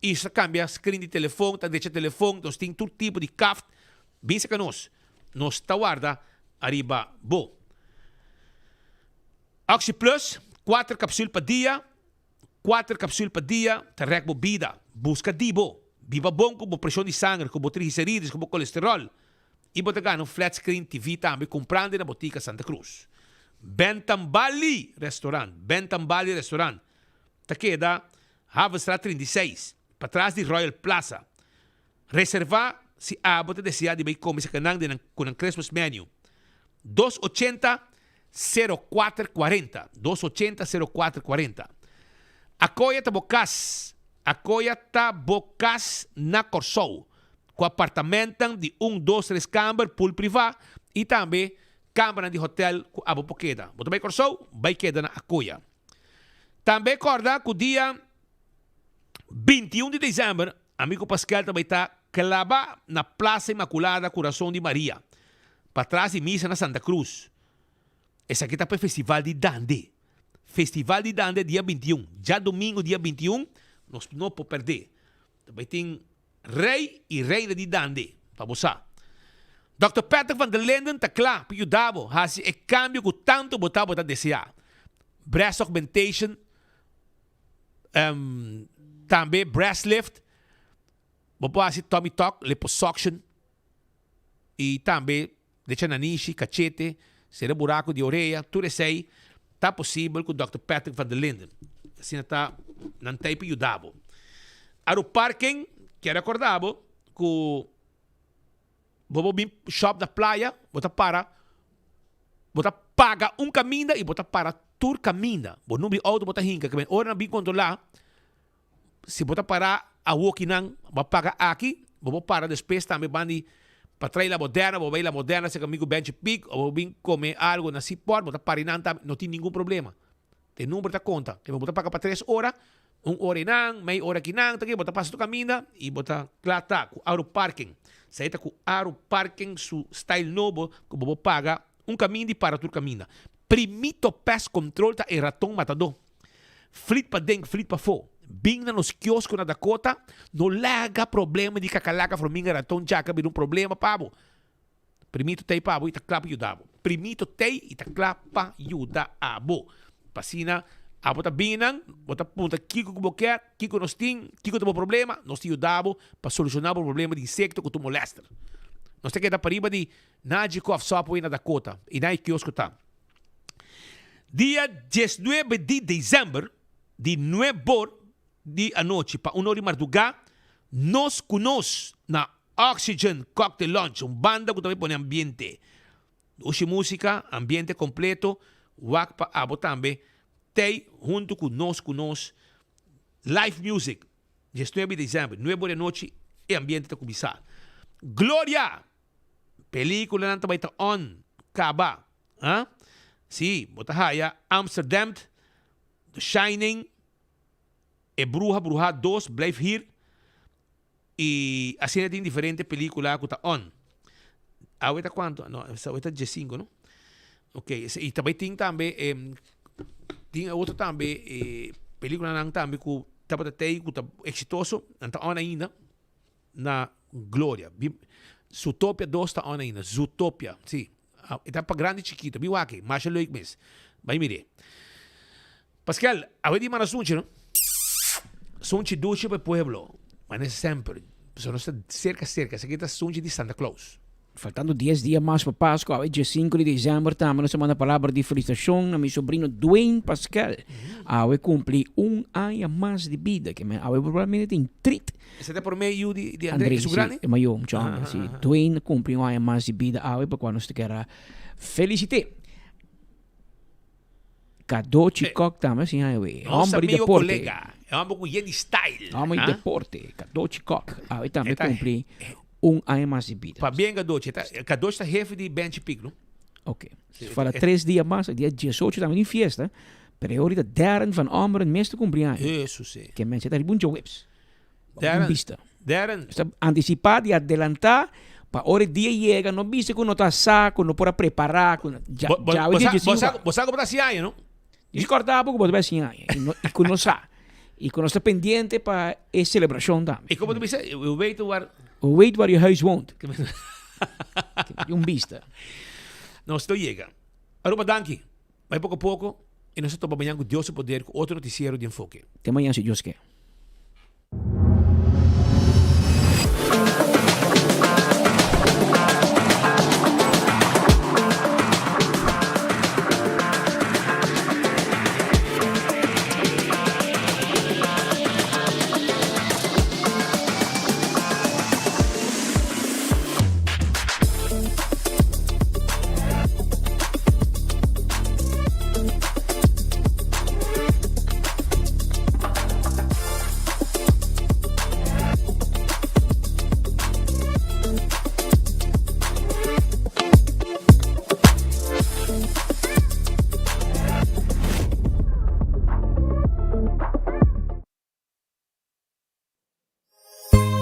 i sa kambia screen di telefon, ta drecha telefon, nos tin tur tipo di kaft, bin saka nos, nos ta warda ariba bo. Oxi Plus, kuater kapsul pa dia, Kuater kapsul pa dia ta rèk bo bida. Buska di bo. Biba bon ku bo preshon di sanger, ku bo trigiserides, ku bo kolesteròl. I bo ta gana un flat screen TV tambe kumprando na Botica Santa Cruz. Bentambali Restaurant, Bentambali Restaurant ta keda Havenstraat 36, patras di Royal Plaza. Reserva si abo ta desea di bay come sakanan den nan cu nan Christmas menu. Dos ochenta sero kuater kuarenta, dos ochenta sero kuater kuarenta. Akoya ta bo kas, Akoya ta bo kas na Kòrsou, ku apartamentan di un, dos, tres kamber, pool privá i tambe kambernan di hotèl ku abo por keda. Bo ta bai Kòrsou? Bai keda na Akoya. Tambe kòrda ku dia 21 di desèmber Amigo Paskel ta bai ta klaba na Plaza Inmaculada Curason di Maria, patras di misa na Santa Cruz. Esaki ta pa e festival di Dande. Festival di Dande dia 21, djadomingo dia 21, nos no por perdé. Ta bai tin Rey y Reina di Dande, pa bo sa. Dòkter Patrick van der Linden ta kla pa yuda bo hasi e kambio ku tantu bo tabata deseá. Breast augmentation Um, tambe breast lift. Bo por hasi tummy tuck, liposuction. Y tambe decha nanishi, cachete, sera buraco di orea. Tur esey ta posibel cu Dòkter Patrick van der Linden. Asina ta nan ta ey pa yuda bo. Aru Parking kier acorda bo cu bo por bin shop na playa, bo ta para, bo ta paga un caminda y bo ta para. tur kaminda. Bo number di outo bo ta hinka, ke men ora nan bin kontrolá, si bo ta pará awokinan, bo a paga aki, bo por para despues tambe bandi pa trai La Moderna, bo bai La Moderna serka amigu Benchi Pig, o bo bin kome algu na Seaport, bo ta para einan tambe, no tin ningun problema. E number ta konta. Ke men bo ta paga pa tres ora, un ora einan, mei ora akinan, ta ke bo ta pasa tur kaminda i bo ta kla ta ku Aru Parking. Esei ta ku Aru Parking su style nobo ku bo por paga un kaminda i para tur kaminda. Primito Pest Control ta e raton matadó. Flit paden, flit pafó. Bin na nos kiosko na Dakota, no laga problema di kakalaka, forminga, raton, djaka bira un problema pa bo. Primito t'ei pa bo i ta kla pa yuda bo. Primito t'ei i ta kla pa yuda abo. Pa asina abo ta bini nan, bo ta puntra kiko ku bo kier, kiko nos tin, kiko ta bo problema, nos ta yuda bo pa solushoná bo problema di insekto ku ta molèster. Nos ta keda pariba di Najikoff Subway na Dakota i nan e kiosko ta. Dia diesnuebe di desèmber di nuebor di anochi pa un or di mardugá, nos ku nos na Oxygen Cocktail Lounge, un banda ku ta bai pone ambiente. Dushi músika, ambiente kompleto, wak pa abo tambe tei huntu ku nos ku nos live music. Diesnuebe di desèmber, nuebe ora di anochi e ambiente ta kuminsá. Gloria! Pelíkulanan ta bai ta on kaba. Ha? Sí, bo ta haya Amsterdamned, The Shining, E Bruha Bruhá dos, Blijf Hier, i asina tin diferente pelíkula ku ta on. Awe ta kuantu? No, awe ta diesinku, no? Ok, i ta bai tin tambe e tin otro tambe e pelíkulanan tambe ku tabata tei ku ta eksitoso, nan ta on ainda. Na Gloria. Zootopia dos ta on ainda. Zootopia, si. E ta pa grandi chikito. Mi wak ei. Masha leuk mes. Bai mir'é. Paskel, awe di manda sunchi, no? Sunchi dushi pa e pueblo. Manera semper. Pasobra nos ta serka serka. Esaki ta sunchi di Santa Claus. Faltando dies dia mas pa Pasco, awe diesinku di december tambe nos ta manda palabra di felicitacion na mi sobrino Dwayne Pascal. Awe cumpli un aña mas di bida, ke men awe probablemente tin trit. Esei ta prome yu di di André, esun grandi? E mayor mucha homber, si. Dwayne cumpli un aña mas di bida awe, pa cual nos ta kera felicite. Cadochi Kock tambe asin awe. Nos Homber di amigo deporte. colega, e homber cu yen di style. Homber di deporte, Cadochi Kock, awe tambe cumpli Un aña mas di bida. Pabien Cadochi. Ta, Cadochi ta hefe di Benchi Pik, no? Ok. Si fala tres dia mas, dia diesocho tambe tin fiesta, pero e ora ta Darren van Ommeren mes ta cumpli aña. Eso si. Ke men ta riba un djoweps. Darren, bista. Darren. Ta anticipa di adelanta pa ora e dia yega no bisa cu no ta sa, cu no por a prepara, cu no, dja, djawe dia diesinco. Bo sa cu bo ta haci aña, no? Djis corta bo cu bo ta bay haci aña y no, y cu no sa. Y cu nos ta pendiente pa e celebracion tambe. Y como ta bisa, we weten waar... We weet waar je huis woont. Un bista. Nos ta yega. Aruba danki. Bay poco poco y nos ta topa mañan cu Dios su poder cu otro noticiero di Enfoke. Te mañan si Dios ke.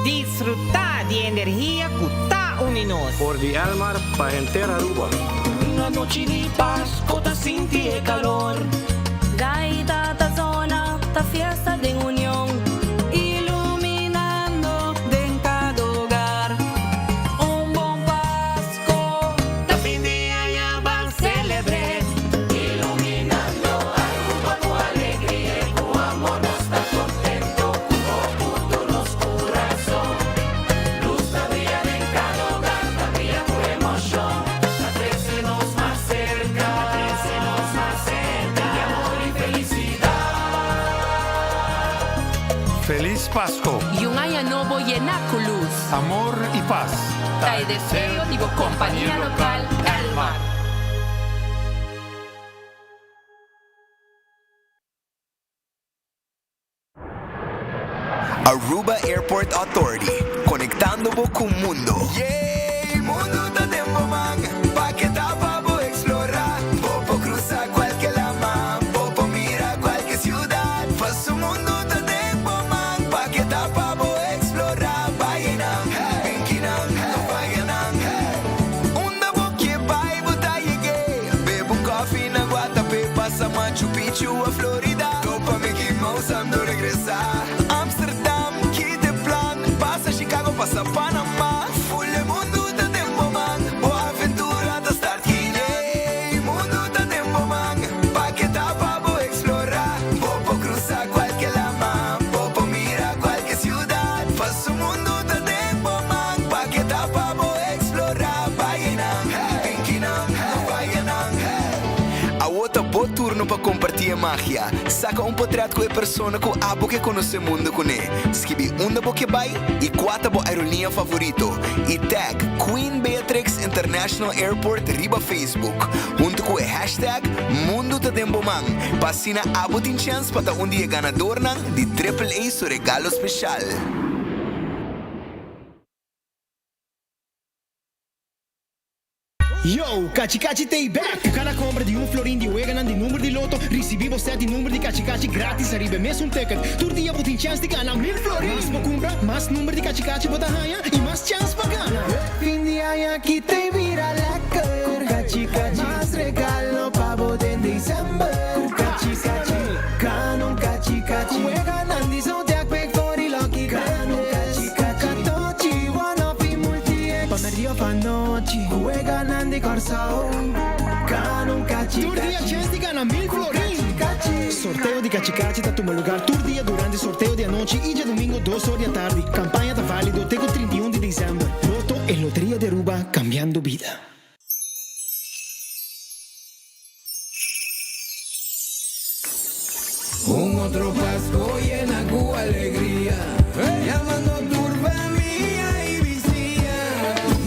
Disfrutá di e energia ku ta uni nos. For di Elmar pa henter Aruba. Un anochi di pas ku ta sinti e kalor. Gaita ta zona, ta fiesta den union. Iluminando den kada hogar. Un bon Pasco. Ta fin di aña ban celebr'é. Iluminando Aruba cu alegria y cu amor. Nos ta contento cu bo hunto nos curazon. Luz ta bria den cada hogar, ta bria cu emocion. Ta trece nos mas cerca, ta trece nos mas cerca. Di amor y felicidad. Feliz Pasco! Y un aña nobo llena cu luz. Amor y paz. Ta e deseo di bo compania local, Elmar. Aruba Airport Authority, conectando bo cu mundo. Yey! Mundo ta den bo man, paketa pa bo explora. Bo por cruza cualke lama, bo por mira cualke ciudad. Paso mundo ta den bo man, paketa pa bo explora. Bayenan, binkinan, no fayanan. Unda bo ke bai bo ta yeg'é. Bebe un koffie na Guatapé, pasa Machu Picchu of Florida. Topa Mickey Mouse ando regresa. Amsterdam, kita e plan. Pasa Chicago, pasa Panama. Full e mundu ta den bo man. Bo aventura ta start kiné. Mundu ta den bo man. Paketa pa bo explora. Bo por cruza cualke lama. Bo por mira cualke ciudad. Paso mundu ta den bo man. Paketa pa bo explora. Bayenan, pinkinan, no fayanan. Awo ta bo turno pa comparti e magia. Saca un potret cu e persona cu abo ke conoce mundo cune. Skibi unda bo ke bay y cua ta bo aerolínea favorito y tag Queen Beatrix International Airport riba Facebook hunto cu e hashtag Mundo ta den bo man pa asina abo tin chens pa ta un di e ganadornan di Triple A su regalo special. Yo, Kachi Kachi t'ei bek! Ku kada kompra di un florin di weganan di number di loto, risibí bo sèt di number di Kachi Kachi gratis ariba e mesun ticket. Tur dia bo tin chèns di gana mil florin! Mas bo kumpra, mas number di Kachi Kachi bo ta haña i mas chèns pa gana! Fin di aña aki t'ei bira lekker! Ku Kachi Kachi, mas regalo pa bo den december! Ku Kachi Kachi, gana un Kachi Kachi! Ku weganan di Zodiac, Big Four i Lucky Grandes! Ku Katochi, One Off i Multi-X! Pa merdia of anochi. Ku e ganan di Kòrsou, gana un kachi Tur dia chens di gana mil florin! Sorteo di Kachi Kachi ta tuma lugar tur dia durante sorteo di anochi i djadumingo dos or di atardi. Kampaña ta válido te ku 31 di desèmber. Lotto e loteria di Aruba, kambiando bida. Un otro Pasco yena cu alegria, Yamando tur famia y bisiña.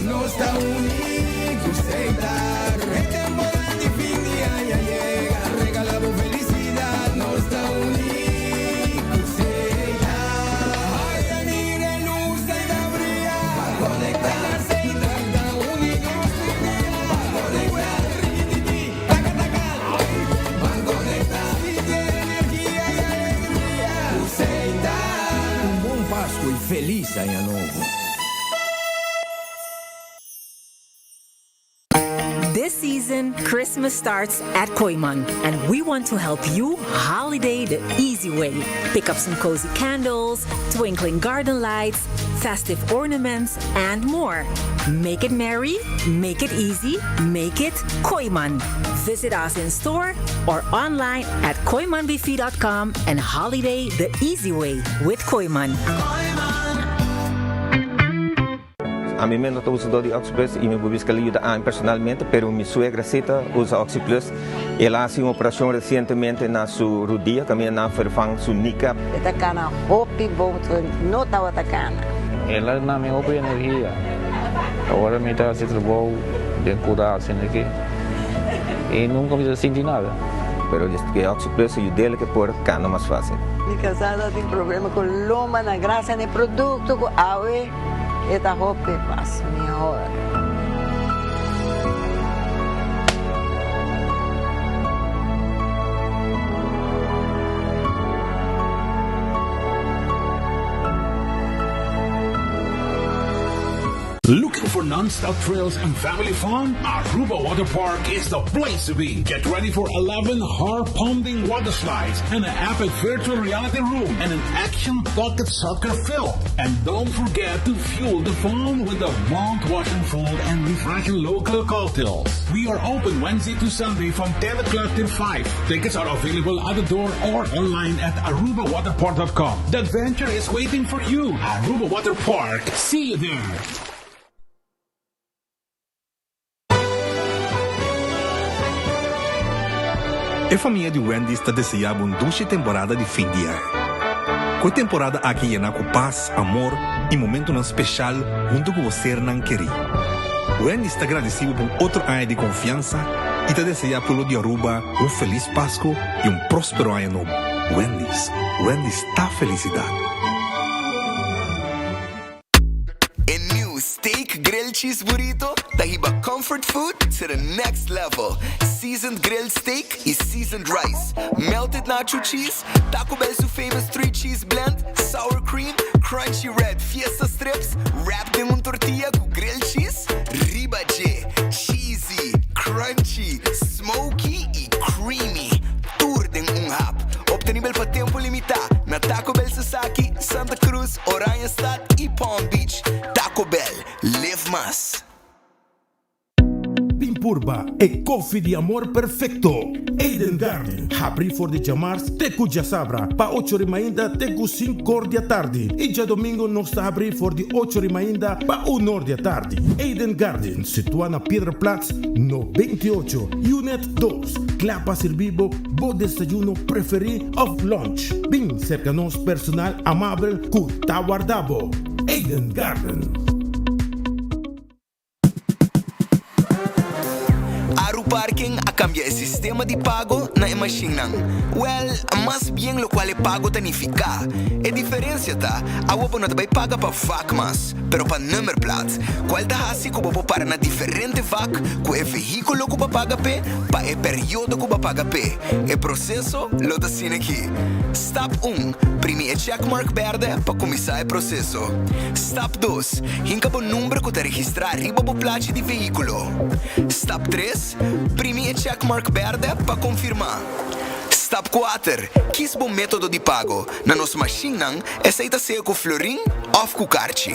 Nos ta uni cu Setar. E temporada di fin di aña yega, regala bo felicidad. Nos ta uni cu Setar. Ay, mira e luz ta ta bria. Pa conecta Setar ta uni nos tur dia. Pa conecta. Un bon Pasco y feliz Aña Nobo. This season, Christmas starts at Kooyman, and we want to help you holiday the easy way. Pick up some cozy candles, twinkling garden lights, festive ornaments, and more. Make it merry, make it easy, make it Kooyman. Visit us in store or online at kooymanbv.com and holiday the easy way with Kooyman. Ami mes no ta usador di OxyPlus y mi por bisa cu el a yuda ami personalmente, pero mi suegra si ta usa OxyPlus. El a haci un operacion recientemente na su rudia, caminda nan vervang su kneecap. E ta cana hopi bon, no tabata cana. El a duna mi hopi energia. Ora mi ta haci trabou den cura asina aki y nunca mi ta sinti nada. Pero e OxyPlus a yud'el ke por cana mas facil. Mi casada tin problema cu lomba na gracia na e producto cu awe. E ta hopi mas mihor. Looking for non-stop thrills and family fun? Aruba Water Park is the place to be. Get ready for 11 heart-pounding water slides and an epic virtual reality room and an action pocket soccer field. And don't forget to fuel the fun with the mouth-watering food and refreshing local cocktails. We are open Wednesday to Sunday from 10 o'clock till 5. Tickets are available at the door or online at arubawaterpark.com. The adventure is waiting for you. Aruba Water Park. See you there. E famia di Wendy's ta deseá bo un dushi temporada di fin di aña. Ku e temporada aki yená ku pas, amor i momentunan speshal huntu ku bo sernan kerí. Wendy's ta gradisí bo pa un otro aña di konfiansa i ta deseá pueblo di Aruba un felis Pasku i un próspero aña nobo. Wendy's, Wendy's ta felisidat. Steak Grilled Cheese Burrito ta hiba comfort food to the next level. Seasoned grilled steak y seasoned rice, melted nacho cheese, Taco Bell su famous 3 cheese blend, sour cream, crunchy red fiesta strips, wrapped den un tortilla cu grilled cheese riba dje. Cheesy, crunchy, smoky y creamy. Tur den un hap. Obtenibel pa tempo limita na Taco Bell Sasaki, Santa Cruz, Oranjestad y Palm Beach. Taco Bell, live mas. Bin purba e koffie di amor perfecto. Eden Garden, habri for di djamars te cu djasabra pa ocho ri mainta te cu cincor di atardi y djadomingo nos ta habri for di ocho ri mainta pa unor di atardi. Eden Garden, situa na Piedraplaats no 28, Unit dos, cla pa sirbi bo bo desayuno preferi of lunch. Bin cerca nos personal amabel cu ta warda bo. Eden Garden. Aru Parking a kambia e sistema di pago na e mashinnan. Wèl, mas bien lokual e pago ta nifiká. E diferensia ta, awo bo no ta bai paga pa vak mas, pero pa nummerplaat, kual ta hasi ku bo por para na diferente vak ku e vehíkulo ku bo a paga p'e pa e periodo ku bo a paga p'e. E proseso lo ta asina aki. Stap un, Primi e checkmark bèrdè pa kuminsá e proseso. Stap dos, Hinka bo number ku ta registrá riba bo plachi di vehíkulo. Stap tres, Primi e checkmark bèrdè pa konfirmá. Stap kuater, Kis bo método di pago. Na nos mashinnan, esei ta sea ku florin òf ku karchi.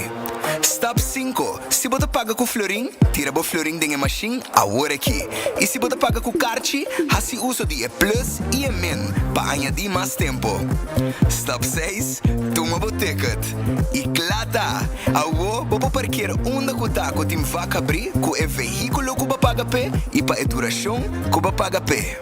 Stap sinku, Si bo ta paga ku florin, tira bo florin den e mashin awor aki. I si bo ta paga ku karchi, hasi uso di e plus i e min pa añadí mas tempu. Stap seis, Tuma bo ticket. I kla ta! Awo bo por parkeer unda ku ta ku tin vak habrí ku e vehíkulo ku bo paga p'e i pa e durashon ku bo paga p'e.